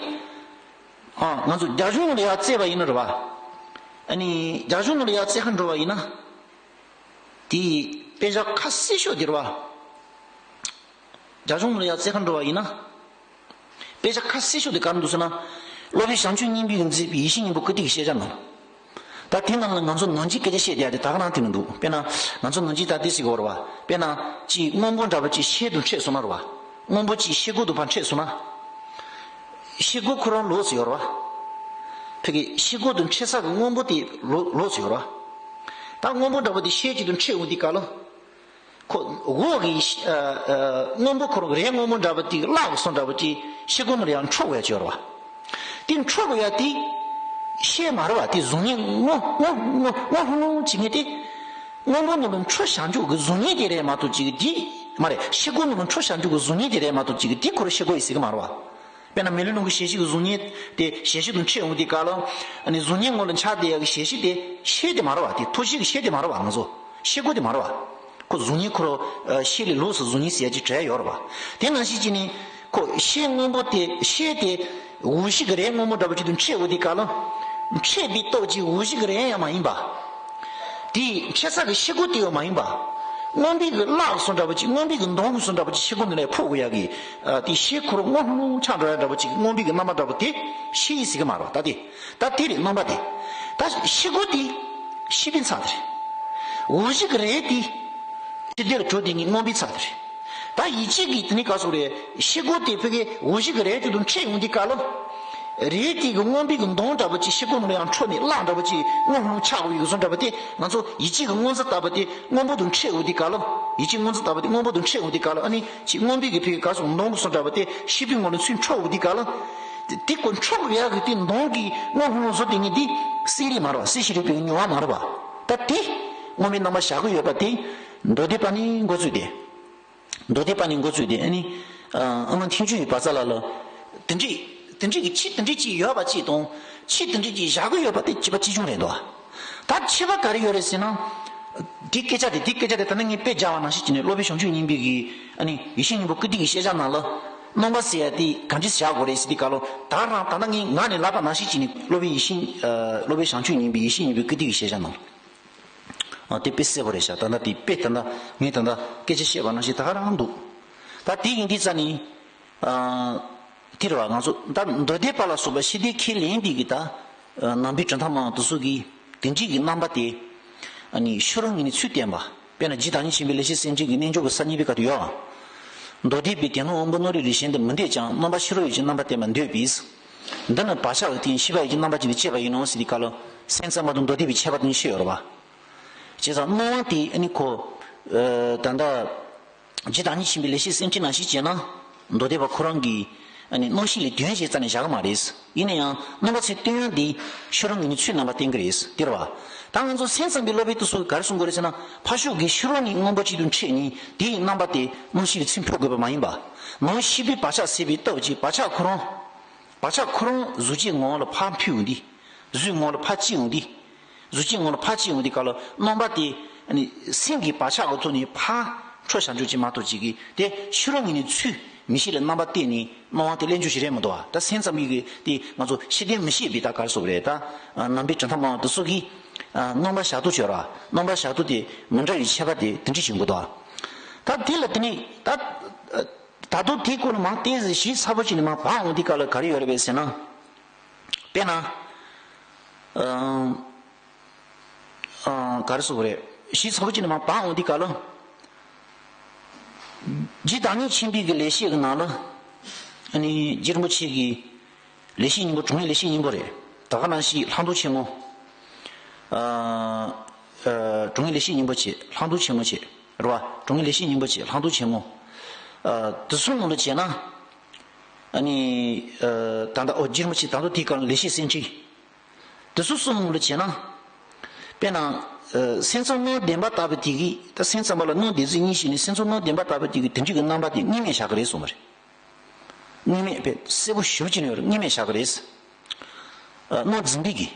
ཨ་ང་ཚོ་རྒྱ་གཞུང་ལ་ཡ་བཙལ་བ་ཡིན་ན་རེད་བ། ཨ་ནི་རྒྱ་གཞུང་ལ་ཡ་བཙལ་ཧ་འགྲོ་བ་ཡིན་ན། དེའི་དཔེ་ཆ་ཁ་གསལ་ཤོས་དེ་རེད་བ། རྒྱ་གཞུང་ལ་ཡ་བཙལ་ཁ་འགྲོ་བ་ཡིན་ན། དཔེ་ཆ་ཁ་གསལ་ཤོས་དེ་ག་རེ་འདུག་ཟེར་ན། སློབ་དཔོན་བྱང་ཆུབ་སྙིང་པོས་མཛད་པའི་ཡིད་བཞིན་སྙིང་པོ་ཀིརྟི་གི་བཤད་བྱ་ནང་། ད་དེ་ནང་ལ་ང་ཚོ་ནང་གཅིག་སྐད་ཆ་བཤད་བསྡད་ཡ་དེ་ད་ག་རང་དེ་མི་འདུག་དཔེར་ན་ང་ཚོ་ནང་གཅིག་ད་དེ་ཟེར་གི་ཡོད་རེད་བ། དཔེར་ན་ཅིག་སྔོན་པོ་འདྲ་པོ་ཅིག་ཤེལ་དུ་འཕྲད་སོང་ན་རེད་བ། སྔོན་པོ་ཅིག་ཤེལ་སྒོ་དུ་ཕར་འཕྲད་སོང་ན། ཤེལ་སྒོ་ཁོ་རང་ལོག་ཟེར་ཡོད་རེད་བ། ཕ་གི་ཤེལ་སྒོ་དུ་འཕྲད་ས་གི་སྔོན་པོ་དེ་ལོག་ལོག་ཟེར་ཡོད་རེད་བ། ད་སྔོན་པོ་འདྲ་པོ་དེ་ཤེལ་གཅིག་ཏུ་འཕྲད་འོང་དུས་སྐབས་ལ། ཁོ་འོག་གི་ཨ་ཨ་སྔོན་པོ་ཁོ་རང་རས་སྔོན་པོ་འདྲ་པོ་དེ་བརླག་སོང་འདྲ་པོ་ཅིག་ཤེལ་སྒོ་ནང་ལ་ཡང་འཕྲོ་དགོས་ཡ་ཅིག་ཡོད་རེད་བ། དེ་འཕྲོ་དགོས་ཡ་དེ་ཤེལ་མ་རེད་བ། དེ་གཟུགས་བརྙན་སྔོ་སྔོ་སྔོ་སྔོ་ཧུ་ལུང་བྱེད་མཁན་དེ། སྔོན་པོ་ནང་ལ་འཕྲོ་བཞག་འཇུག་གི་གཟུགས་བརྙན་དེ་རེད་མ་གཏོགས་ཅིག་དེ་མ་རེད། ཤེལ་སྒོ་ནང་ལ་འཕྲོ་བཞག་འཇུག་གི་གཟུགས་བརྙན་དེ་རེད་མ་གཏོགས་ཅིག་དེ་ཁོ་རང་ཤེལ་སྒོ་ཡིན་ཟེར་གི་མ་རེད་བ། དཔེར་ན་མེ་ལོང་ནང་གི་ཞལ་བཞི་གི་གཟུགས་བརྙན་དེ་ཞལ་བཞི་དང་འཕྲད་འོང་དུས་སྐབས་ལ། ཨ་ནི་གཟུགས་བརྙན་ངོ་ལ་འཆར་བསྡད་ཡག་གི་ཞལ་བཞི་དེ་ཤེལ་དེ་མ་རེད་བ། དེ་ཐོག་ཞི་གི་ཤེལ་དེ་མ་རེད་བ། ང་ཚོ་ཤེལ་སྒོ་དེ་མ་རེད་བ། ཁོ་གཟུགས་བརྙན་ཁོ་རང་ཤེལ་ལས་ལོགས་སུ་གཟུགས་བརྙན་ཟེར་ཡ་ཅིག་གྲས་ཡོད་རེད་བ། དེ་ནང་བཞིན་བྱས་ནས་ཁོ་ཤེལ་སྔོན་པོ་དེ་ཤེལ་དེ་འོག་ཞི་གི་རས་སྔོན་པོ་འདྲ་པོ་ཅིག་ཏུ་འཕྲད་འོང་དུས་སྐབས་ལ། འཕྲད་པའི་སྟོབས་ཀྱིས་འོག་ཞི་གི་རས་ཡང་མ་ཡིན་པ། དེའི་འཕྲད་ས་གི་ཤེལ་སྒོ་དེ་ཡང་མ་ཡིན་པ། སྔོན་པོའི་གི་བརླག་སོང་འདྲ་པོ་ཅིག་སྔོན་པོའི་གི་འདོང་གི་སོང་འདྲ་པོ་ཅིག་ཤེལ་སྒོ་འདི་ལ་ཕོག་དགོས་ཡག་གི། ཨ་དེ་ཤེལ་ཁོ་རང་སྔོ་ཧུ་ལུང་ཆགས་འགྲོ་ཡག་འདྲ་པོ་ཅིག་སྔོན་པོའི་གི་རྣམ་པ་འདྲ་པོ་དེ་ཤེལ་ཡིན་ཟེར་གི་མ་རེད་བ། ད་དེ་ད་དེ་རེད་རྣམ་པ་དེ། ད་ཤེལ་སྒོ་དེ་ཤེས་པའི་ཚད་དེ་རེད། འོག་ཞི་གི་རས་དེ་ཤེས་འདོད་ལ་གྲུབ་དེ་ཉིད་སྔོན་པོའི་ཚད་དེ་རེད། ད་ཡིད་ཆེས་ཀྱི་དེ་ནི་ག་ཟེར་དགོས་རེད། ཤེལ་སྒོ་དེ་ཕ་གི་འོག་ཞི་གི་རས་དེ་དང་འཕྲད་ཡོང་དུས་སྐབས་ལ། རས་དེ་གི་སྔོན་པོའི་གི་འདོང་འདྲ་པོ་ཅིག་ཤེལ་སྒོ་ནང་ལ་ཡང་འཕྲོ་ནས་བརླག་འདྲ་པོ་ཅིག་སྔོ་ཧུ་ལུང་ཆགས་དགོས་ཡོད་བཟོ་འདྲ་པོ་དེ་ང་ཚོ་ཡིད་ཆེས་ཀྱི་སྔོ་འཛིན་ལྟ་བུ་དེ་སྔོན་པོ་དང་འཕྲད་འོང་དུས་སྐབས་ལ། ཡིད་ཆེས་སྔོ་འཛིན་ལྟ་བུ་དེ་སྔོན་པོ་དང་འཕྲད་འོང་དུས་སྐབས་ལ། ཨ་ནི་ཅིག་སྔོན་པོའི་གི་ཕ་གི་ག་ཟེར་འདོང་གི་བཟོ་འདྲ་པོ་དེ་ཤེལ་སྒོའི་ངོས་ལ་ཚུར་འཕྲོ་འོང་དུས་སྐབས་ལ། དེ་ཁོ་འཕྲོ་དགོས་ཡག་གི་དེ་འདོང་གི་སྔོ་ཧུ་ལུང་བཟོ་དེ་ངས་དེ་གསལ་རིག་མ་རེད་བ། གསལ་ཞིང་རིག་པའི་མྱོང་བ་མ་རེད་བ། ད་དེ་སྔོན་མའི་རྣམ་པ་བཞག་གི་ཡོད་པ་དེ་མདོ་སྡེ་པ་ནས་འགོ་བཙུགས་ཏེ། མདོ་སྡེ་པ་ནས་འགོ་བཙུགས་ཏེ་ཨ་ནི། ཨ་ཨ་མ་ཐེག་མཆོག་གི་བར་མཚམས་ལ་ལ། དེ་འདྲའི་དེ་འདྲའི་གི་ཁྱད་དེ་འདྲའི་ཅིག་ཡོད་པ་ཅིག་དང་། ཁྱད་དེ་འདྲའི་ཅིག་བཞག་གི་ཡོད་པ་དེ་ཁྱད་པར་ཆེ་ཆུང་རེད་འདུག་ད་ཁྱད་པར་ག་རེ་ཡོད་རེད་ཟེར་ན། འདི་སྐད་ཆ་དེ་འདི་སྐད་ཆ་དེ་ད་ནི་ངས་དཔེ་སྦྱར་བ་ནང་བཞིན་བྱས་ནས་སློབ་དཔོན་བྱང་ཆུབ་སྙིང་པོའི་གི་ཨ་ནི་ཡིད་བཞིན་སྙིང་པོ་ཀིརྟི་གི་བཤད་བྱ་ནང་ལ། རྣམ་པ་ཟེར་ཡ་དེ་ག་འདྲ་བཞག་དགོས་རེད་ཟེར་དུས་སྐབས་ལ། ད་རང་ད་ལྟ་ངས་ངག་ནས་ལབ་པ་ནང་བཞིན་བྱས་ནས་སློབ་དཔོན་ཡིད་བཞིན་ཨ་སློབ་དཔོན་བྱང་ཆུབ་སྙིང་པོའི་ཡིད་བཞིན་སྙིང་པོའི་ཀིརྟི་གི་བཤད་བྱ་ནང་། ཨ་དེ་དཔེ་གསལ་པོ་རེད་ཤག་ད་ལྟ་དེ་དཔེ་ད་ལྟ་ངས་ད་ལྟ་སྐད་ཆ་བཤད་པ་ནང་བཞིན་ད་ག་རང་འདུག་ད་དེ་ཡིན་དུས་ཙ་ནི། ཨ་དེ་རེད་བ། ང་ཚོ་ད་མདོ་སྡེ་པ་ལ་སོགས་པ་ཤེས་འདོད་ཁས་ལེན་འདི་གི་ད་ནང་པའི་གྲུབ་མཐའ་སྨྲ་བ་དེ་ཚོ་གི་དེ་འདྲའི་གི་རྣམ་པ་དེ། ཨ་ནི་ཕྱི་རོལ་ངོས་ནས་ཚུར་བསྟན་པ། དཔེར་ན་རྗེ་བདག་ཉིད་ཆེན་པོས་ལེགས་བཤད་གསེར་ཕྲེང་གི་རྣལ་འབྱོར་གྱི་ས་གཉིས་པའི་ཁ་ཐུག་ཡོད། མདོ་སྡེ་པས་དེ་སྣང་དབང་པོ་རྣོ་རིག་ལས་གཞན་དུ་མི་འདོད་ཀྱང་རྣམ་པ་ཕྱི་རོལ་ཡུལ་གྱི་རྣམ་པར་བསྟན་པ་འདོད་པས། འདི་ནི་བག་ཆགས་ཀྱི་སྟེང་ཤེས་པ་ཡིད་ཀྱི་རྣམ་པ་ཅན་དུ་སྐྱེས་པ་ཡིན་ནོ་ཟེར་དུས་སྐབས་ལ་སེམས་ཙམ་པ་དང་མདོ་སྡེ་པའི་ཁྱད་པར་དེ་ནི་ཤེས་ཡོད་རེད་བ། བྱས་ཙང་སྣང་བ་དེ་ཨ་ནི་ཁོ། ཨ། ད་ལྟ། ཇི་བདག་ཉིད་ཆེན་པོའི་ལེགས་བཤད་སེམས་ཁྲིད་ནང་བཞིན་བྱས་ན། མདོ་སྡེ་པ་ཁོ་རང་གིས་ཨ་ནི་སྣང་ཤས་ལས་དོན་བྱས་རྩ་ནས་བཞག་གི་མ་རེད། ཡིན་ན་ཡང་སྣང་བ་ཚོའི་སྟོན་ཡོན་འདི་ཕྱི་རོལ་ངོས་ནས་ཚུལ་རྣམ་པ་བསྟན་གྱི་རེད། དེ་རེད་བ། ད་ང་ཚོ་སེམས་ཙམ་པའི་སློབ་དཔོན་དེ་ཚོ་ག་རེ་གསུང་དགོས་རེད་ཟེར་ན། ཕར་ཕྱོགས་ཀྱི་ཕྱི་རོལ་ནས་མངོན་པ་གཅིག་ཏུ་འཕྲད་ནས་དེའི་རྣམ་པ་དེ་སྣང་ཤས་ལས་ཚུར་འཕོ་དགོས་པ་མ་ཡིན་པ། ནང་ཤེས་པའི་བག་ཆགས་སད་པའི་སྟོབས་ཀྱིས་བག་ཆགས་ཁོ་རང་། བག་ཆགས་ཁོ་རང་གཟུགས་ཅན་ངོ་བོ་ལ་ཕར་འཕོས་འོང་དུས། གཟུགས་ངོ་བོ་ལ་ཕར་སྐྱེ་འོང་དུས། གཟུགས་ཅན་ངོ་བོ་ལ་ཕར་སྐྱེ་འོང་དུས་སྐབས་ལ་རྣམ་པ་དེ། ཨ་ནི་སེམས་ཀྱི་བག་ཆགས་ཀྱི་ཐོག་ནས་ཕར་འཕྲོ་བཞག་འཇུག་ཅིག་མ་གཏོགས་ཅིག་གིས་དེ་ཕྱི་རོལ་ངོས་ནས་ཚུར་མི་ཤེས་ལ་རྣམ་པ་བསྟན་ནས་སྣང་བ་དེ་གླེང་རྒྱུ་ཞིག་རེད་མི་འདུག་བ། ད་སེམས་ཙམ་པའི་གི་དེ་ང་ཚོ་ཤེས་ལྡན་མི་ཤེས་པའི་ད་ག་རེ་ཟེར་དགོས་རེད། ད་ནང་པའི་གྲུབ་མཐའ་སྨྲ་བ་དེ་ཚོ་གིས་རྣམ་པ་བཞག་སྟངས་བྱོས་ར། རྣམ་པ་བཞག་སྟངས་དེ་མི་འདྲ་བའི་ཁྱད་པར་དེ་དེ་འདྲ་ཞིག་འགོད་དོ། ད་དེ་ལ་དེ་ནས་ད། ད་དུང་དེའི་སྐོར་ལ་མར་ཏོག་ཙམ་ཞིབ་ཚགས་པོ་བྱས་ནས་མར་བག་འོང་དུས་སྐབས་ལ་ག་རེ་ཡོད་རེད་པས་ཟེར་ན། དཔེར་ན། ཨང་། ཨང་། ག་རེ་ཟེར་དགོས་རེད། ཞིབ་ཚགས་པོ་བྱས་ནས་མར་བག་འོང་དུས་སྐབས་ལ། རྗེ་བདག་ཉིད་ཆེན་པོའི་གི་ལེགས་བཤད་ཀྱི་ནང་ལ། ཨ་ནི་རྗེ་རིན་པོ་ཆེ་གི་ལེགས་བཤད་སྙིང་པོ། དྲང་ངེས་ལེགས་བཤད་སྙིང་པོ་རེད། ད་ག་ནང་བཞིན་ལྷག་མཐོང་ཆེན་མོ། ཨ། ཨ། དྲང་ངེས་ལེགས་བཤད་སྙིང་པོ་བྱས། ལྷག་མཐོང་ཆེན་མོ་བྱས། རེད་བ། དྲང་ངེས་ལེགས་བཤད་སྙིང་པོ་བྱས། ལྷག་མཐོང་ཆེན་མོ། ཨ། དེ་ཚོའི་ནང་དུ་བྱས་ན། ཨ་ནི། ཨ། ད་ལྟ་ཨོ་རྗེ་རིན་པོ་ཆེ་ད་ལྟ་དེའི་སྐབས་ལ་ལེགས་བཤད་སེམས་ཁྲིད། དེ་ཚོ་གསུམ་ལ་བྱས་ན། དཔེར་ན། ཨ། སེམས་ཙམ་སྣང་བདེན་པ་ལྟ་བུ་དེ་གིས། ད་སེམས་ཙམ་པ་ལ་སྣང་བདེན་རྫུན་གཉིས་ཤེས་ནས་སེམས་ཙམ་སྣང་བདེན་པ་ལྟ་བུ་དེ་གིས་དེ་འདྲའི་གི་རྣམ་པ་དེ་དངོས་མེད་བཞག་གི་རེད་གསུངས་པ་རེད། དངོས་མེད་པས་གསལ་པོ་ཞེ་པོ་ཅིག་ནས་ཡོད་རེད། དངོས་མེད་བཞག་གི་རེད། ཨ། སྣང་འཛིན་པའི་གིས།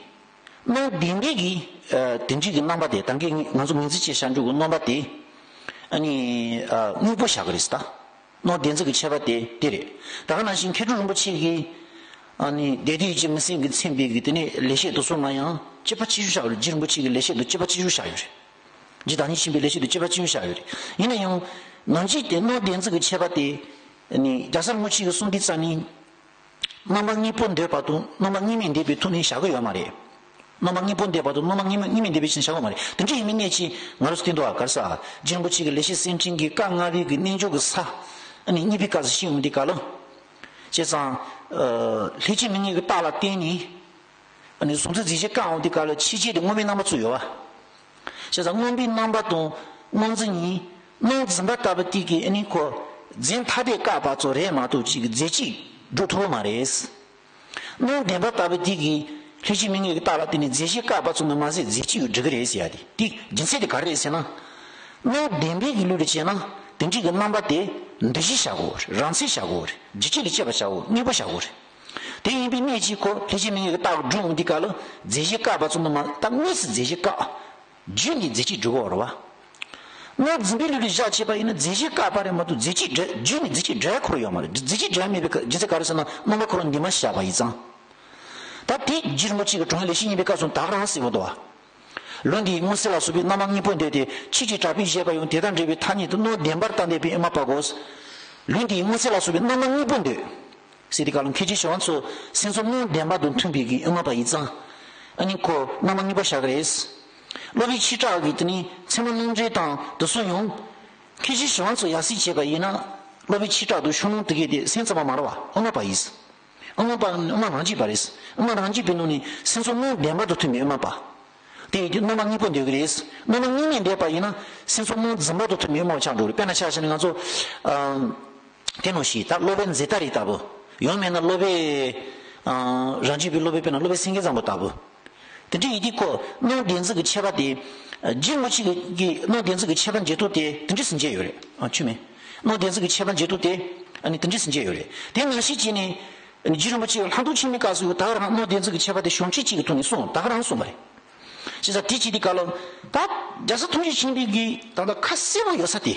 སྣང་བདེན་པའི་གིས། ཨ། དེ་འདྲའི་གི་རྣམ་པ་དེ། ད་གིན་ང་ཚོ་ངོས་འཛིན་བྱས་བཞག་འཇུག་གི་རྣམ་པ་དེ། ཨ་ནི། ཨ། དངོས་པོ་བཞག་གི་རེད་ད། སྣང་བདེན་རྫུན་གྱི་ཁྱད་པར་དེ་དེ་རེད། ད་ག་ནང་བཞིན་མཁས་གྲུབ་རིན་པོ་ཆེ་གིས། ཨ་ནི་དེ་དུས་ཀྱི་མི་སེམས་ཀྱི་མཚན་པའི་གི་དེ་ནས་ལེགས་བཤད་དེ་ཚོ་ལ་ཡང་དཔྱད་པ་ཆེ་ཤོས་བཞག་ཡོད་རེད། རྗེ་རིན་པོ་ཆེ་གི་ལེགས་བཤད་དུ་དཔྱད་པ་ཆེ་ཤོས་བཞག་ཡོད་རེད། རྗེ་བདག་ཉིད་ཆེན་པོའི་ལེགས་བཤད་དུ་དཔྱད་པ་ཆེ་ཤོས་བཞག་ཡོད་རེད། ཡིན་ན་ཡང་། ནང་བཞིན་དེ་སྣང་བདེན་རྫུན་གྱི་ཁྱད་པར་དེ། ཨ་ནི་རྒྱལ་སྲས་རིན་པོ་ཆེ་གིས་གསུངས་དུས་ཙམ་ནས། རྣམ་པ་དངོས་པོ་འདོད་པ་དང་རྣམ་པ་དངོས་མེད་འདོད་པའི་ཐོག་ནས་བཞག་གི་ཡོད་མ་རེད། རྣམ་པ་དངོས་པོ་འདོད་པ་དང་རྣམ་པ་དངོས་མེད་དངོས་མེད་འདོད་པའི་ཕྱིར་བཞག་གི་ཡོད་མ་རེད། དེ་འདྲ་ཡིན་པའི་གནད་ཅིག་ང་རང་ཚོ་བསྟན་འདུག་ག་རེ་ཟེར། རྗེ་རིན་པོ་ཆེ་གི་ལེགས་བཤད་སེམས་ཁྲིད་ཀྱི་བཀའ་ལྔ་པའི་གི་རྣལ་འབྱོར་གྱི་ས། ཨ་ནི་གཉིས་པའི་སྐབས་སུ་ཕྱིན་ཡོང་དུས་སྐབས་ལ། བྱས་ཙང་། ཨ། ལྷས་བྱིན་མི་མངོན་གྱི་རྟགས་ལ་བརྟེན་ནས། ཨ་ནི་གཟུང་འཛིན་རྫས་གཞན་བཀག་འོང་དུས་སྐབས་ལ་ཕྱི་རྒྱལ་དུ་དངོས་མེད་རྣམ་པ་ཚོ་ཡོད་པ། བྱས་ཙང་མངོན་པའི་རྣམ་པ་དང་སྣང་འཛིན་གཉིས། སྣང་འཛིན་པ་ལྟ་བུ་དེ་གིས་ཨ་ནི་ཁོ་རྫས་ཐ་དད་བཀག་པ་ཚོ་རེད་མ་གཏོགས་ཅིག་རྫས་གཅིག་སྒྲུབ་ཐུབ་པ་མ་རེད། སྣང་བདེན་པ་ལྟ་བུ་དེ་གིས་ལྷས་བྱིན་མི་མངོན་གྱི་རྟགས་ལ་བརྟེན་ནས་རྫས་གཞན་བཀག་པ་ཚོ་ནི་མ་ཟད་རྫས་གཅིག་སྒྲུབ་ཀྱི་རེད་ཟེར་ཡ་དེ། དེ་རྒྱུ་མཚན་དེ་ག་རེ་རེད་ཟེར་ན། སྣང་བདེན་པའི་གི་ལུགས་ལ་བྱས་ན་དེ་འདྲའི་གི་རྣམ་པ་དེ་འདུ་བྱེད་བཞག་དགོས་རེད། རང་མཚན་བཞག་དགོས་རེད། རྒྱུ་རྐྱེན་ལ་དཔྱད་པ་བཞག་དགོས། དངོས་པོ་བཞག་དགོས་རེད། དེ་ཡིན་པའི་གནད་ཀྱིས་ཁོ་ལྷས་བྱིན་མི་མངོན་གྱི་རྟགས་སྒྲུབ་འོང་དུས་སྐབས་ལ་རྫས་གཞན་བཀག་པ་ཚོ་ནི་མ། ད་དངོས་སུ་རྫས་གཞན་བཀག་རྒྱུ་ནི་རྫས་གཅིག་སྒྲུབ་དགོས་རེད་བ། སྣང་འཛིན་པའི་ལུགས་ལ་བཞག་བྱས་པ་ཡིན་ན་རྫས་གཞན་བཀག་པ་རེད་མ་གཏོགས་རྫས་གཅིག་སྒྲུབ། རྒྱུ་ནི་རྫས་གཅིག་སྒྲུབ་ཡ་ཁོ་རང་ཡོད་མ་རེད། རྫས་གཅིག་སྒྲུབ་ཡ་མེད་པའི་རྒྱུ་མཚན་ག་རེ་ཟེར་ན་རྣམ་པ་ཁོ་རང་འདུས་མ་བྱས་བཞག་པ་ཡིན་ཙང་། ད་དེ་རྗེ་རིན་པོ་ཆེ་གིས་དྲང་ངེས་ལེགས་བཤད་སྙིང་པོའི་སྐབས་སུ་ད་ག་རང་གསལ་པོ་འདུག་བ། ལུས་འདི་ཡི་མངོན་གསལ་ལ་སོགས་པའི་རྣམ་པ་དངོས་པོ་འདོད་དེ། ཆོས་ཀྱི་གྲགས་པས་བཞེད་པ་ཡང་དེ་དང་འབྲེལ་བའི་ཐ་སྙད་དུ་སྣང་བདེན་པར་བལྟ་འདོད་པའི་དབུ་མ་པ་གོ། ལུས་འདི་ཡི་མངོན་གསལ་ལ་སོགས་པའི་རྣམ་པ་དངོས་པོ་འདོད། ཟེར་དུས་སྐབས་ལ་མཁས་བཙུན་གཞན་དབང་ཚོ་སེམས་ཙམ་སྣང་བདེན་པ་དང་མཐུན་པའི་གི་དབུ་མ་པ་ཡིན་ཙང་། ཨ་ནི་ཁོ་རྣམ་པ་དངོས་པོ་བཞག་གི་རེད། སློབ་དཔོན་ཆོས་གྲགས་ཀྱིས་དེ་ནི་ཚད་མ་རྣམ་འགྲེལ་དང་དེ་ཚོ་ཡང་། མཁས་བཙུན་གཞན་དབང་ཚོ་ཡར་སེང་བྱས་པ་ཡིན་ན། སློབ་དཔོན་ཆོས་གྲགས་དང་ཕྱོགས་སྣང་དེ་གས་དེ་སེམས་ཙམ་པ་མ་རེད་བ། དབུ་མ་པ་ཡིན། དབུ་མ་པ་དབུ་མ་རང་རྒྱུད་པ་རེད། དབུ་མ་རང་རྒྱུད་པའི་ནང་ནས་སེམས་ཙམ་སྣང་བདེན་པ་དང་མཐུན་པའི་དབུ་མ་པ། དེ་ཡིན་དུས་རྣམ་པ་དངོས་པོ་འདོད་ཀྱི་རེད། རྣམ་པ་དངོས་མེད་འདོད་པ་ཡིན་ན་སེམས་ཙམ་སྣང་འཛིན་པ་དང་མཐུན་པའི་དབུ་མ་པ་ཆགས་འགྲོ་རེད། དཔེར་ན་ཆ་བཞག་ན་ང་ཚོ། ཨ། དེ་ནང་བཞིན་ད་སློབ་དཔོན་ཛེ་ཏ་རི་ལྟ་བུ། ཡང་མིན་ན་སློབ་དཔོན། ཨ། རང་རྒྱུད་པའི་སློབ་དཔོན་དཔེར་ན་སློབ་དཔོན་སེང་གེ་བཟང་པོ་ལྟ་བུ། དེ་འདྲ་ཡིན་དུས་ཁོ་སྣང་བདེན་རྫུན་གྱི་ཁྱད་པར་དེ། རྗེ་རིན་པོ་ཆེ་གིས་སྣང་བདེན་རྫུན་གྱི་ཁྱད་པར་འབྱེད་སྟངས་དེ་དེ་འདྲ་ཟིན་བྱས་ཡོད་རེད། ཨ། ཆུ་མེད། སྣང་བདེན་རྫུན་གྱི་ཁྱད་པར་འབྱེད་སྟངས་དེ། ཨ་ནི་དེ་འདྲ་ཟིན་བྱས་ཡོད་རེད། དེ་ནང་བཞིན་བྱས་ནས། རྗེ་རིན་པོ་ཆེ་གིས་ལྷག་མཐོང་ཆེན་མོའི་སྐབས་སུ་ད་ག་རང་སྣང་བདེན་རྫུན་གྱི་ཁྱད་པར་དེ་བྱང་ཆུབ་ཅིག་གི་ཐོག་ནས་གསུངས། ད་ག་རང་གསུངས་པ་རེད། བྱས་ཙང་དེ་བྱེད་དུས་སྐབས་ལ། ད་རྒྱལ་སྲས་ཐམས་ཅད་མཁྱེན་པའི་གི་ད་ལྟ་ཁ་གསལ་པོ་ཡོད་ས་དེ།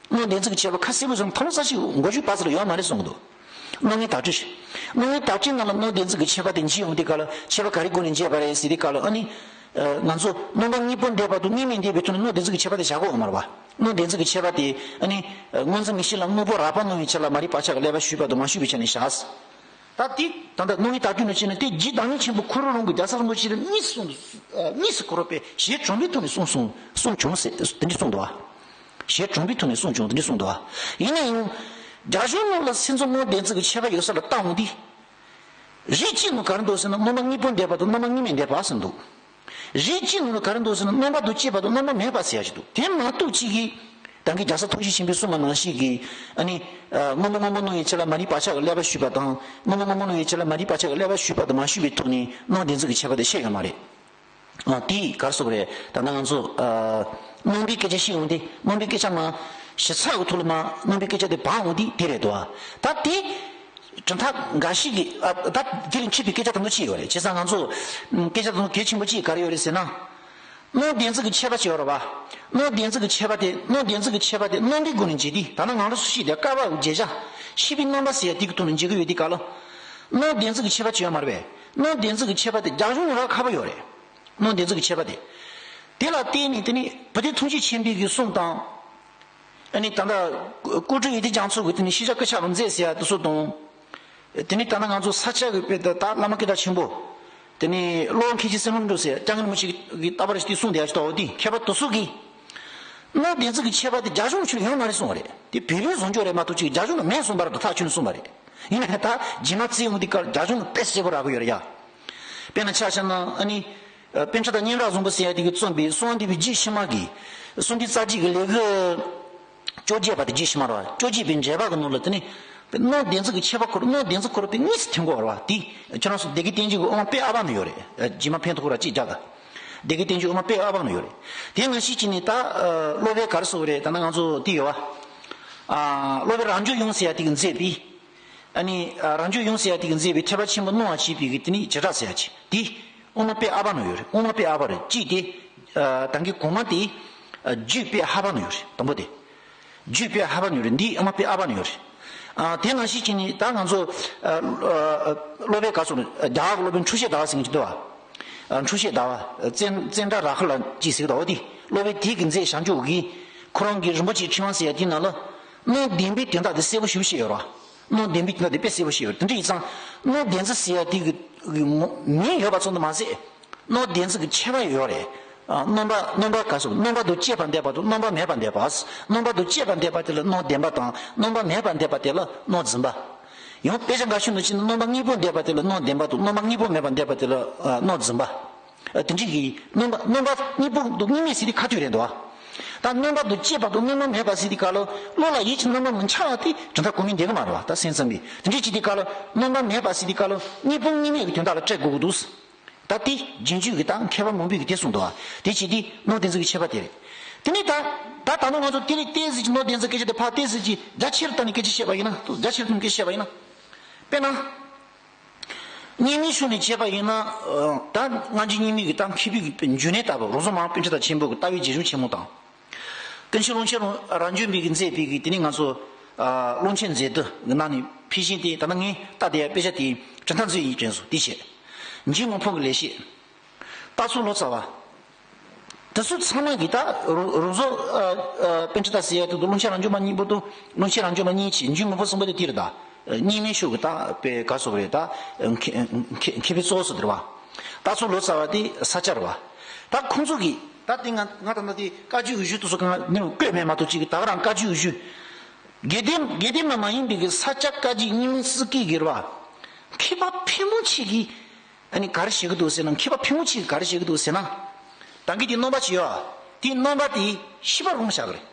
སྣང་བདེན་རྫུན་གྱི་ཁྱད་པར་ཁ་གསལ་པོ་བཟུང་ཐ་མ་ས་ཞིག་མགོ་མཇུག་བར་ཚུར་ཡོད་མ་རེད་གསུངས་འདུག་སྣང་བརྙན་དག་སྒྲིག་སྣང་བརྙན་དག་སྒྲིག་ནང་ལ་སྣང་བདེན་རྫུན་གྱི་ཁྱད་པར་དེ་འབྱེད་ཡོང་དུས་སྐབས་ལ་ཁྱད་པར་ག་རེའི་སྒོ་ནས་འབྱེད་པ་རེད་ཟེར་དུས་སྐབས་ལ། ཨ་ནི། ང་ཚོ་རྣམ་པ་དངོས་པོ་འདོད་པ་དང་དངོས་མེད་འདོད་པའི་ཐོག་ནས་སྣང་བདེན་རྫུན་གྱི་ཁྱད་པར་དེ་བཞག་དགོས་ཡོད་མ་རེད་བ། སྣང་བདེན་རྫུན་གྱི་ཁྱད་པར་དེ་ཨ་ནི། སྔོ་འཛིན་མིག་ཤེས་ལ་དངོས་པོ་རགས་པ་སྣང་བའི་ཆ་ལ་མ་རིག་པ་ཆགས་ཀྱི་ལས་པ་ཞུས་པ་དང་མ་ཞུས་པའི་ཆ་ནས་བཞག་ད་དེ་ད་ལྟ་སྣང་བརྙན་དག་སྒྲིག་ནང་བྱས་ན་དེ་རྗེ་བདག་ཉིད་ཆེན་པོ་ཁོ་རང་རང་གི་རྒྱལ་སྲས་རིན་པོ་ཆེ་ལ་དངོས་སུ་གསུངས་འདུག་དངོས་སུ་གོ་རབ་པས་ཞལ་དྲངས་པའི་ཐོག་ནས་གསུངས་གསུངས་གསུངས་བྱུང་ཟེར་དེ་འདྲ་གསུངས་འདུག་བ། ཞལ་དྲངས་པའི་ཐོག་ནས་གསུངས་བྱུང་དེ་འདྲ་གསུངས་འདུག་བ། ཡིན་ན་ཡང་། རྒྱ་གཞུང་ནང་ལ་སེམས་ཙམ་སྣང་བདེན་རྫུན་གྱི་ཁྱད་པར་ཡོད་ས་ལ་བལྟ་འོང་དུས། རིགས་གཅིག་ནང་ག་རེ་འདུག་ཟེར་ན་རྣམ་པ་གཉིས་པོ་འདས་པ་དང་རྣམ་པ་གཉིས་མེད་འདས་པ་ཟེར་འདུག་རིགས་གཅིག་ནང་ལ་ག་རེ་འདུག་ཟེར་ན་རྣམ་པ་དང་བཅས་པ་དང་རྣམ་པ་མེད་པ་ཟེར་ཡ་ཞིག་འདུག་དེ་མ་གཏོགས་གཅིག་གིས་ད་གིན་རྒྱལ་སྲས་ཐུགས་རྗེ་ཆེན་པོས་གསུངས་པ་ནང་བཞིན་གྱི་ཨ་ནི་སྔོན་པོ་སྔོན་པོ་སྣང་བའི་ཆ་ལ་མ་རིག་པ་ཆགས་ཀྱི་བསླད་པ་ཞུས་པ་དང་སྔོན་པོ་སྔོན་པོ་སྣང་བའི་ཆ་ལ་མ་རིག་པ་ཆགས་ཀྱི་བསླད་པ་ཞུས་པ་དང་མ་ཞུས་པའི་ཐོག་ནས་སྣང་བདེན་འཛིན་གྱི་ཁྱད་པར་དེ་བཤད་ཡོད་མ་རེད། ཨ་དེ་ག་རེ་ཟེར་དགོས་རེད། ད་ལྟ་ང་ཚོ་ཨ་རྣམ་པའི་སྐད་ཆ་བཤད་ཡོང་དུས་རྣམ་པའི་སྐད་ཆ་མ་ཞིབ་ཚགས་ཀྱི་ཐོག་ལ་མ་རྣམ་པའི་སྐད་ཆ་དེ་སྦས་ཡོང་དུས་དེ་རེད་དོ། ད་དེ་གྲུབ་མཐའ་འགའ་ཞིག་གིས་ཨ་ད་དེ་ལས་འཁྲིད་པའི་སྐད་ཆ་དང་པོ་ཅི་ཡོད་རེད། བྱས་ཙང་ང་ཚོ་སྐད་ཆ་དང་གལ་ཆེན་པོ་གཅིག་ག་རེ་ཡོད་རེད་ཟེར་ན། སྣང་བདེན་འཛིན་གྱི་ཁྱད་པར་ཅིག་ཡོད་རེད་བ། སྣང་བདེན་འཛིན་གྱི་ཁྱད་པར་དེ་སྣང་བདེན་འཛིན་གྱི་ཁྱད་པར་དེ་རྣམ་པའི་སྒོ་ནས་འབྱེད་དུས་ད་ནི་ང་རང་ཚོ་ཤེས་དེ་བསྐལ་པའི་འབྱེད་བྱ་ཤེས་པའི་རྣམ་པ་ཟེར་ཡ་དེ་གི་ཐོག་ནས་འབྱེད་ཀྱི་ཡོད་དུས་ག་ལ། སྣང་བདེན་འཛིན་གྱི་ཁྱད་པར་ཅིག་ཡོད་མ་རེད་པས། སྣང་བདེན་འཛིན་གྱི་ཁྱད་པར་དེ་རྒྱ་གཞུང་ནང་རག་ཁག་པོ་ཡོད་རེད། སྣང་བདེན་འཛིན་གྱི་ཁྱད་པར་དེ། དེ་ལ་བརྟེན་ནས་དེ་ནི་བུ་སྟོན་ཐུགས་རྗེ་ཆེན་པོའི་གི་གསུང་དང་། ཨ་ནི་ད་ལྟ་ཀོང་སྤྲུལ་ཡེ་ཤེས་རྒྱ་མཚོ་གི་དེ་ནི་ཤེས་བྱ་སྐུ་ཆགས་ལ་མཛད་ཟེར་ཡ་དེ་ཚོ་དང་། དེ་ནི་ད་ལྟ་ང་ཚོ་ས་སྐྱ་གི་དཔེ་ད་ད་བླ་མ་སྐད་གྲགས་ཆེན་པོ། དེ་ནི་བློ་མཁས་ཀྱི་སེམས་ལམ་འགྲོ་ཟེར་སྐྱ་ངན་མི་ཞིག་གི་ལྟ་བ་རེ་ཞིག་དེ་གསུངས་བསྡད་ཡ་ཞིག་ཏོ་དེ་མཁས་པ་དེ་ཚོ་གིས། སྣང་བདེན་འཛིན་གྱི་ཁྱད་པར་དེ་རྒྱ་གཞུང་ཆོས་ལ་ཡོད་མ་རེད་གསུངས་པ་རེད། དེ་བོད་པའི་བཟང་སྤྱོད་རེད་མ་གཏོགས་ཅིག་རྒྱ་གཞུང་ལ་མེད་གསུངས་པ་རེད། ད་ཐག་ཆོད་ནས་གསུངས་པ་རེད། ཡིན་ན་ད་རྗེས་མ་བརྩི་ཡོང་དུས་སྐབས་རྒྱ་གཞུང་ལ་དཔེ་གསལ་པོ་རག་གི་ཡོད་རེད་ཡ། དཔེར་ན་ཆ་བཞག་ན་ཨ་ནི། པཎ་ཆེན་དང་སྙན་གྲགས་བཟང་པོ་ཟེར་ཡ་དེ་གིས་རྩོམ་པའི་གསང་བདེ་བའི་རྒྱུད་ཕྱི་མ་གི། གསང་བདེ་རྩ་རྒྱུད་ཀྱི་ལེའུ་བཅོ་བརྒྱད་པ་དེ་རྒྱུད་ཕྱི་མ་རེད་བ། བཅོ་བརྒྱད་པའི་འགྲེལ་པ་གི་ནང་ལ་དེ་ནི། སྣང་བདེན་འཛིན་གྱི་ཁྱད་པར་ཁོ་རང་སྣང་བདེན་འཛིན་ཁོ་རང་དེ་དངོས་སུ་ཐོན་གྱི་ཡོད་རེད་བ། དེ་ཁྱེད་རང་ཚོ་སྡེ་དགེ་བསྟན་འགྱུར་གྱི་དབུ་མ་དཔེ་ཨ་བ་ན་ཡོད་རེད། རྗེས་མ་ཕན་ཐོགས་ར་གཅིག་རྒྱག་ག་སྡེ་དགེ་བསྟན་འགྱུར་དབུ་མ་དཔེ་ཨ་བ་ན་ཡོད་རེད། དེ་ནང་བཞིན་བྱས་ནས་ད་སློབ་དཔོན་ག་རེ་ཟེར་བ་རེད། ད་ནི་ང་ཚོ་དེ་ཡོད་བ། སློབ་དཔོན་རང་བྱུང་ཡུམ་ཟེར་ཡ་དེ་གིས་མཛད་པའི། ཨ་ནི་རང་བྱུང་ཡུམ་ཟེར་ཡ་དེ་གིས་མཛད་པའི་ཐེག་པ་ཆེན་པོ་སྣང་བར་བྱེད་པའི་གི་དེ་ནི་བྱེ་བྲག་ཟེར་ཡ་ཅིག་དེ། དབུ་མ་དཔེ་ཨ་བ་ན་ཡོད་རེད། དབུ་མ་དཔེ་ཨ་བ་རེད། གཅིག་དེ། ད་གིན་གོང་མ་དེ། རྒྱུད་དཔེ་ཧ་བ་ན་ཡོད་རེད། དང་པོ་དེ། རྒྱུད་དཔེ་ཧ་བ་ན་ཡོད་རེད། འདི་དབུ་མ་དཔེ་ཨ་བ་ན་ཡོད་རེད། དེ་ནང་བཞིན་བྱས་ནས་ད་ང་ཚོ། སློབ་དཔོན་ག་ཚོད་རྒྱ་གར་གྱི་སློབ་དཔོན་འཁྲུལ་ཤེས་ཟླ་བ་ཟེར་མཁན་ཅིག་འདུག་བ། འཁྲུལ་ཤེས་ཟླ་བ། ཙན་ཙནྡྲ་ར་ཧུ་ལ་ཅིག་ཟེར་གི་འདུག་འོ་དེ་སློབ་དཔོན་དེ་གིས་མཛད་བྱང་ཆུབ་ཀྱི། ཁོ་རང་གི་རིན་པོ་ཆེའི་ཕྲེང་བ་ཟེར་ཡ་དེའི་ནང་ལ། སྣང་བདེན་པའི་དོན་དག་དེ་གསལ་པོ་ཞེ་པོ་བཤད་ཡོད་རེད་བ། སྣང་བདེན་པའི་དོན་དག་དེ་དཔེ་གསལ་པོ་བཤད་ཡོད་རེད། དེ་འདྲ་ཡིན་ཙང་། སྣང་བདེན་འཛིན་ཟེར་ཡ་དེ་གི་མིང་ཡོད་པ་ཙམ་དུ་མ་ཟད། སྣང་བདེན་འཛིན་གྱི་ཁྱད་པར་ཡོད་རེད། རྣམ་པ་རྣམ་པ་ག་སོགས་རྣམ་པ་དང་བཅས་པ་འདས་པ་དང་རྣམ་པ་མེད་པ་འདས་པ། རྣམ་པ་དང་བཅས་པ་འདས་པ་དེ་ལ་སྣང་བདེན་པ་དང་རྣམ་པ་མེད་པ་འདས་པ་དེ་ལ་སྣང་འཛིན་པ། ཡང་དཔེ་ཆ་འགའ་ཤོད་ནང་བཞིན་རྣམ་པ་གཉིས་པོ་འདས་པ་དེ་ལ་སྣང་བདེན་པ་དང་རྣམ་པ་གཉིས་པོ་མེད་པ་འདས་པ་དེ་ལ་སྣང་འཛིན་པ། དེ་འདྲ་གི་རྣམ་པ་རྣམ་པ་གཉིས་པོ་དང་གཉིས་མེད་ཟེར་དེ་ག་དུས་རེད་འདུག་ད་རྣམ་པ་དང་བཅས་པ་དང་རྣམ་པ་མེད་པ་ཟེར་དེ་ག་ལ་བློ་ལ་ཡིད་ཀྱི་རྣམ་པ་མི་འཆར་བ་དེ་གྲུབ་མཐའ་གོ་མིན་འདེབས་གི་མ་རེད་བ། ད་སེམས་ཙམ་པས་དེ་འདྲ་བྱས་དེ་ག་ལ་རྣམ་པ་མེད་པ་ཟེར་དེ་ག་ལ་གཉིས་པོ་གཉིས་མེད་ཀྱི་དོན་དག་ལ་སྤྲད་དགོས་ཀྱི་འདུག་ད་དེ་རྗེས་འཇུག་གི་ད་མཁས་པ་མང་པོས་གི་དེ་གསུངས་འདུག་བ། དེ་བྱས་དུས་སྣང་བདེན་འཛིན་གྱི་ཁྱད་པར་དེ་རེད། དེ་ནས་ད་ད་ད་ནང་ང་ཚོ་དེ་རིང་ཏོག་ཙམ་གྱི་སྣང་བདེན་འཛིན་སྐད་ཆ་དེ་ཕར་ཏོག་ཙམ་གྱི་རྒྱ་ཆེར་བཏང་ནས་སྐད་ཆ་བཤད་པ་ཡིན་ན། རྒྱ་ཆེར་བཏང་ནས་སྐད་ཆ་བཤད་པ་ཡིན་ན། དཔེར་ན། གཉིས་མེད་ཕྱོགས་ནས་བྱས་པ་ཡིན་ན། ད་སྔ་འགྱུར་གཉིས་མེད་ཀྱི་ད་མཁས་པའི་གི་འཇུག་གནས་ལྟ་བུ་རོང་ཟོམ་མ་པཎ་ཆེན་དར་ཆེན་པོ་གི་ལྟ་བའི་རྗེས་གཞུང་ཆེན་མོ་དང་། ཀུན་མཁྱེན་ཀློང་ཆེན་རང་བྱོན་པའི་གི་མཛད་པའི་གི་དེ་ནས་ང་ཚོ། ཀློང་ཆེན་མཛེས་སྡུག་གི་ནང་ནས་ཕལ་ཆེར་དེ་ད་ལྟ་ངས་ལྟ་བསྡད་ཡ་དཔེ་ཆ་དེ་གྲུབ་མཐའ་མཛོད་ཡིན་དྲན་སོང་དེ་བྱས། འཇུག་ངོ་འཕང་གི་ལེགས་བཤད། རྟ་མཚོ་ལོ་ཙཱ་བ། དེ་ཚོ་ཚང་མ་གི་ད་རུ་རུ་བཟོ། པཎ་ཆེན་དར་ཟེར་ཡ་དེ་དུ་ཀློང་ཆེན་རང་བྱོན་མ་གཉིས་པོ་དུ་ཀློང་ཆེན་རང་བྱོན་མ་གཉིས་ཆེ་འཇུག་ངོ་འཕང་གསུམ་པོ་དེ་དེ་རེད་ད། གཉིས་མེད་ཤོག་གི་ད་དཔེ་ག་སོགས་རེད་ད། མཁས་མཁས་མཁས་པའི་གཙོ་བོ་སུ་དེ་རེད་བ། རྟ་མཚོ་ལོ་ཙཱ་བ་དེ་ས་སྐྱ་རེད་བ། ད་ཁོང་ཚོ་གི་ད་དེ་ང་ང་ད་ལྟ་དེ་བཀའ་བརྒྱུད་འོས་གཞི་དུ་སོགས་གང་ནས་བཀོད་མེད་མ་གཏོགས་ཅིག་གི་ད་ག་རང་བཀའ་བརྒྱུད་འོས་གཞི། དགེ་ལྡན་དགེ་ལྡན་མ་མ་ཡིན་པའི་གི་ས་སྐྱ་བཀའ་བརྒྱུད་རྙིང་མ་སྲིད་སྐད་གི་རེད་བ། མཁས་པ་ཕལ་མོ་ཆེ་གིས། ཨ་ནི་ག་རེ་བྱེད་ཀྱི་འདུག་ཟེར་ན་མཁས་པ་ཕལ་མོ་ཆེ་གིས་ག་རེ་བྱེད་ཀྱི་འདུག་ཟེར་ན། ད་གིན་དེ་རྣམ་པ་ཅི་ཡོད་ཨ། དེ་རྣམ་པ་དེ་ཤེས་པ་རང་བཞག་གི་རེད།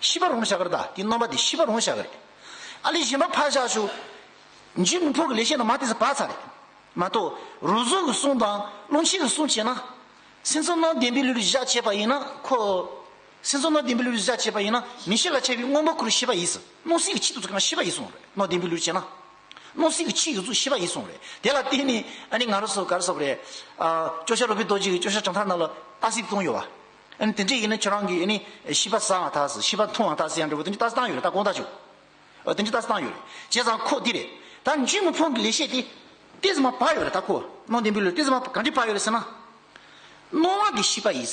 ཤེས་པ་རང་བཞག་གི་རེད་ད། དེ་རྣམ་པ་དེ་ཤེས་པ་རང་བཞག་གི་རེད། ཨ་ལས་གཞན་པ་ཕར་བཞག་ཤོག་འཇུག་ངོ་འཕང་གི་ལེགས་བཤད་ནང་མ་དེ་ཚོ་བབས་ཚར་རེད། མ་གཏོགས་རུ་བཟོ་གི་གསུང་དང་ཀློང་ཆེན་གི་གསུང་བྱས་ན། སེམས་ཙམ་སྣང་བདེན་པའི་ལུགས་ལ་བཞག་བྱས་པ་ཡིན་ན་ཁོ། སེམས་ཙམ་སྣང་བདེན་པའི་ལུགས་ལ་བཞག་བྱས་པ་ཡིན་ན་མིག་ཤེས་ལ་ཁྱབ་པའི་སྔོན་པོ་ཁོ་རང་ཤེས་པ་ཡིན་ཟེར། སྣང་སྲིད་ཀྱི་ཆོས་དེ་ཚོ་གང་ཤེས་པ་ཡིན་གསུངས་རེད། སྣང་བདེན་པའི་ལུགས་བྱས་ན། སྣང་སྲིད་ཀྱི་ཆོས་ཡོངས་རྫོགས་ཤེས་པ་ཡིན་གསུངས་རེད། དེ་ལ་བརྟེན་ནས་ཨ་ནི་ང་རང་ཚོ་ག་རེ་ཟེར་དགོས་རེད། ཨ། སྐྱོབ་ཤ་རོ་པའི་རྡོ་རྗེ་གི་སྐྱོབ་ཤ་གྲུབ་མཐའ་ནང་ལ་རྟགས་གསལ་བཏང་ཡོད་བ། ཨ་ནི་དེ་འདྲ་ཡིན་ན་ཁྱོད་རང་གིས་ཨ་ནི་ཤེས་པ་ཟ་བ་ཐག་ཟེར། ཤེས་པ་མཐོང་བ་ཐག་ཟེར་ཡང་འདྲ་བོ་དེ་འདྲ་རྟགས་གསལ་བཏང་ཡོད་རེད། ད་དགོངས་དག་ཆོད། ཨ། དེ་འདྲ་རྟགས་གསལ་བཏང་ཡོད་རེད། བྱས་ཙང་ཁོ་འདི་རེད། ད་འཇུག་ངོ་འཕང་གི་ལེགས་བཤད་དེ་ཏོག་ཙམ་མར་བབས་ཡོད་རེད། ད་ཁོ་སྣང་བདེན་པའི་ལུགས་ཏོག་ཙམ་མར་ག་འདྲ་བབས་ཡོད་རེད་ཟེར་ན། སྣང་བ་དེ་ཤེས་པ་ཡིན།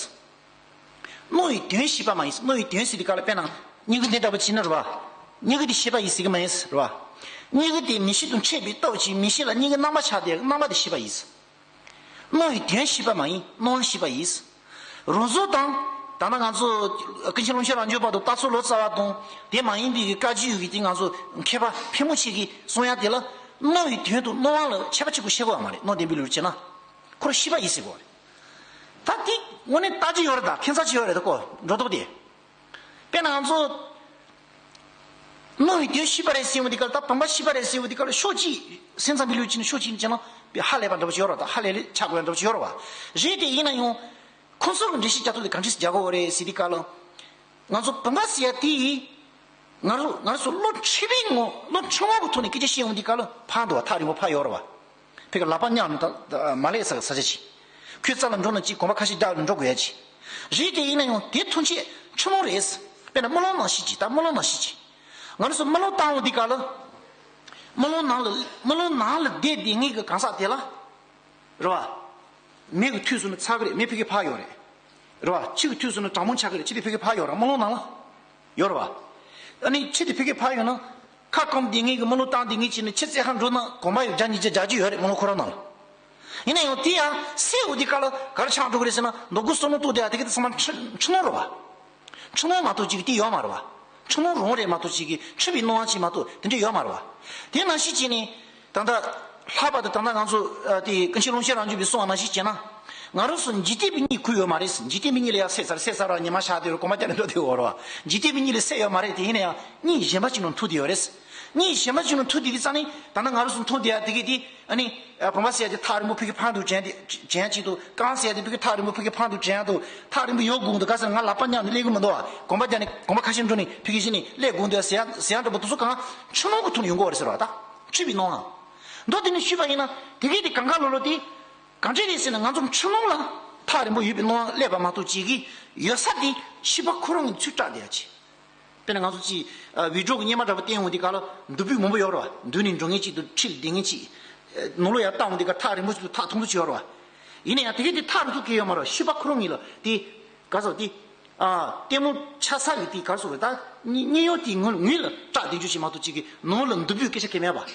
སྣང་བའི་དོན་ཤེས་པ་མ་ཡིན། སྣང་བའི་དོན་ཟེར་དུས་སྐབས་ལ་དཔེར་ན་སྙིང་གི་འདི་འདྲ་བོ་བྱས་ན་རེད་བ། སྙིང་གི་འདི་ཤེས་པ་ཡིན་ཟེར་གི་མ་ཡིན་རེད་བ། སྙིང་གི་འདི་མིག་ཤེས་དང་འཕྲད་པའི་སྟོབས་ཀྱིས་མིག་ཤེས་ལ་སྙིང་གི་རྣམ་པ་ཆགས་ཏེ་རྣམ་པ་དེ་ཤེས་པ་ཡིན། སྣང་བའི་དོན་ཤེས་པ་མ་ཡིན། སྣང་བ་ཤེས་པ་ཡིན། རང་བཟོ་དང་། ད་ལྟ་ང་ཚོ་ཀུན་མཁྱེན་ཀློང་ཆེན་རབ་འབྱམས་པ་དང་རྟ་མཚོ་ལོ་ཙཱ་བ་དང་དེ་མ་ཡིན་པའི་བཀའ་བརྒྱུད་ཀྱི་དེ་ང་ཚོ་མཁས་པ་ཕལ་མོ་ཆེ་གིས་གསུང་ཡ་དེ་ལ། སྣང་བའི་དོན་དུ་སྣང་བ་ལ་ཁྱད་པར་ཆེན་པོ་ཤེས་དགོས་པ་མ་རེད། སྣང་བདེན་པའི་ལུགས་བྱས་ན། ཁོ་རང་ཤེས་པ་ཡིན་ཟེར་དགོས་པ་རེད། ད་དེ་དངོས་གནས་ལྟ་ཅི་ཡོད་རེད། ད་ཁྱད་མཚར་ཅི་ཡོད་རེད། ད་ཁོ་འགྲོ་ལྡོག་དེ། དཔེར་ན་ང་ཚོ་སྣང་བའི་དོན་ཤེས་པ་རེད་ཟེར་བ་འདི་ག་ལ། ད་བུམ་པ་ཤེས་པ་རེད་ཟེར་བ་འདི་ག་ལ། ཕྱོགས་གཅིག་སེམས་ཙམ་པའི་ལུགས་བྱས་ན་ཕྱོགས་གཅིག་ནས་བྱས་ན་ཧ་ལས་པ་འདྲ་པོ་ཅིག་ཡོད་རེད། ད་ཧ་ལས་ལས་ཆགས་དགོས་ཡ་འདྲ་པོ་ཅིག་ཡོད་རེད་པ། རེད་དེ་ཡིན་ན་ཡང་ཁོ་ཚོ་གི་འགྲེལ་བཤད་རྒྱག་ཐུབ་དེ་ག་འདྲས་སེ་རྒྱག་དགོས་རེད་ཟེར་དུས་སྐབས་ལ། ང་ཚོ་བུམ་པ་ཟེར་ཡ་དེ་ཡིས་ང་རང་ང་རང་ཚོ་བློ་འཁྲུལ་པའི་ངོ་བློ་འཁྲུལ་ངོ་གི་ཐོག་ནས་སྐད་ཆ་བཤད་ཡོང་དུས་སྐབས་ལ་ཕར་འདུག་བ། ཐག་རིང་པོ་ཕར་ཡོད་རེད་བ། ཕ་གི་ལག་པ་མཉམ་ནས་ད་ད་མ་སླེབས་ས་ས་ཆ་ཅིག་ཁོའི་རྩ་ལ་འགྲོ་ན་ཅིག་གོམ་པ་ཁ་ཤས་རྒྱག་ནས་འགྲོ་དགོས་ཡ་ཅིག་རེད་དེ་ཡིན་ན་ཡང་དེ་ཐམས་ཅད་འཁྲུལ་སྣང་རེད། དཔེར་ན་རྨི་ལམ་ནང་བཞིན་ཅིག་ད་རྨི་ལམ་ནང་བཞིན་ཅིག་ང་རང་ཚོ་རྨི་ལམ་བཏང་ཡོང་དུས་སྐབས་ལ། རྨི་ལམ་ནང་ལ་རྨི་ལམ་ནང་ལ་བསྡད་བསྡད་མཁན་གྱི་གང་ཟག་དེ་ལ། རེད་བ། མིག་གིས་ཐོས་སོང་ན་ཚ་གི་རེད། མིག་ཕ་གིར་ཕར་ཡོད་རེད། རེད་བ། ཁྱི་གིས་ཐོས་སོང་ན་གྲང་མོ་ཆགས་ཀྱི་རེད། ཁྱི་དེ་ཕ་གིར་ཕར་ཡོད་རེད། རྨི་ལམ་ནང་ལ་ཡོད་རེད་བ། ཨ་ནི་ཁྱི་དེ་ཕ་གིར་ཕར་ཡོད་ན། ཁ་སྐོམ་བསྡད་མཁན་གྱི་རྨི་ལམ་བཏང་བསྡད་མཁན་ཅིག་ནི་ཁྱི་རྩྭ་ཁ་འགྲོ་ན་གོམ་པ་ཡོད་བརྒྱ་ཉིས་བརྒྱ་བརྒྱ་ཅིག་ཡོད་རེད། རྨི་ལམ་ཁོ་རང་ནང་ལ། ཡིན་ན་ཡང་དེ་ཡང་སད་འོང་དུས་སྐབས་ལ་ག་རེ་ཆགས་འགྲོ་གི་རེད་ཟེར་ན། མདོ་དགུ་གསུམ་ལ་གཏོགས་བསྡད་ཡ་དེ་གི་དེ་ཚང་མ་འཁྲུལ་འཁྲུལ་སྣང་རེད་བ། འཁྲུལ་སྣང་མ་གཏོགས་ཅིག་དེ་ཡོད་མ་རེད་བ། འཁྲུལ་སྣང་རང་རེད་མ་གཏོགས་ཅིག་གི་འཁྲུལ་པའི་སྣང་བ་ཅིག་མ་གཏོགས་དེ་འདྲ་ཡོད་མ་རེད་བ། དེ་ནང་བཞིན་བྱས་ནས། ད་ལྟ་ལྷག་པར་དུ་ད་ལྟ་ང་ཚོ་ཨ་དེ་ཀུན་མཁྱེན་ཀློང་ཆེན་རང་བྱུང་པའི་གསུང་བ་ནང་བཞིན་བྱས་ན། ང་རང་ཚོ་འཇིག་རྟེན་པའི་གཉིད་ཁུག་ཡོད་མ་རེད། འཇིག་རྟེན་པའི་གཉིད་ལ་ཡང་སད་ཚར་སད་ཚར་བ་ཉི་མ་ཤར་དུས་རེད། གོམ་པ་རྒྱག་ནས་འགྲོ་དུས་ཡོད་རེད་བ། འཇིག་རྟེན་པའི་གཉིད་ལ་སད་ཡོད་མ་རེད། དེ་ཡིན་ན་ཡང་གཉིད་གཞན་པ་ཅིག་ནང་ཐུག་བསྡད་ཡོད་རེད། གཉིད་གཞན་པ་ཅིག་ནང་ཐུག་བསྡད་དུས་ཙང་ནས་ད་ལྟ་ང་རང་ཚོ་མཐོང་བསྡད་ཡ་དེ་གི་དེ། ཨ་ནི། ཨ་བུམ་པ་ཟེར་ཡ་དེ་ཐག་རིང་པོ་ཕ་གི་ཕར་འདུག་དྲན་དེ་དྲན་ཡ་གཅིག་འདུག་རྐང་ཟེར་ཡ་དེ་ཕ་གི་ཐག་རིང་པོ་ཕ་གི་ཕར་འདུག་དྲན་ཡ་འདུག་ཐག་རིང་པོ་ཡོད་དགོས་འདུག་ག་ཟེར་ན་ང་ལག་པ་མཉམ་ནས་སླེབས་ཀྱི་མི་འདུག་བ། གོམ་པ་རྒྱག་ནས་གོམ་པ་ཁ་ཤས་འགྲོ་ནས་ཕ་གི་གཞི་ནས་སླེབས་དགོས་འདུག་ཟེར་ཡ་ཟེར་ཡ་འདྲ་པོ་དེ་ཚོ་གང་འཁྲུལ་སྣང་གི་ཐོག་ནས་ཡོང་གི་ཡོད་རེད་ཟེར་བ། ད་འཁྲུལ་པའི་སྣང་བ། མདོར་དེ་ནས་ཞུས་པ་ཡིན་ན་དེ་གས་དེ་གང་ག་ལོ་ལོ་དེ་གང་འདྲས་རེད་ཟེར་ན། ང་ཚོ་འཁྲུལ་སྣང་ལ་ཐག་རིང་པོ་ཡོད་པའི་སྣང་བ་སླེབས་པ་མ་གཏོགས་ཅིག་གི་ཡོད་ས་དེ་ཤེས་པ་ཁོ་རང་གི་ཚུར་སྐྲག་བསྡད་ཡ་ཅིག་དཔེར་ན་ང་ཚོ་ཅིག་ཨ་བི་ཌི་ཡོ་གི་སྙེ་མ་འདྲ་པོ་བསྟན་འོང་དུས་སྐབས་ལ་མདུད་པུས་མང་པོ་ཡོད་རེད་བ། མདུད་ནས་འགྲོ་མཁན་གཅིག་འདུག་འཁྲིད་བསྡད་མཁན་གཅིག་ནང་ལོགས་ཡར་བཏང་འོང་དུས་སྐབས་ཐག་རིང་པོ་ཞིག་ཏུ་ཐག་ཐུང་ཐུང་ཅིག་ཡོད་རེད་བ། ཡིན་ན་ཡང་དེ་གས་དེ་ཐག་རིང་ཐུང་གང་ཡང་ཡོད་མ་རེད་བ། ཤེས་པ་ཁོ་རང་ཉིད་ལ་དེ་ག་ཟེར་དེ་ཨ་ལྟད་མོ་ཆ་ཚང་གི་དེ་ག་ཟེར་བ། ད་སྙིང་སྙིང་ཡོད་དེ་ངོས་ངོས་ལ་སྐྲག་བསྡད་རྒྱུ་ཞིག་མ་གཏོགས་ཅིག་གི་ནང་ལ་མདུད་པུས་སྐད་ཆ་གང་ཡང་མེད་པ།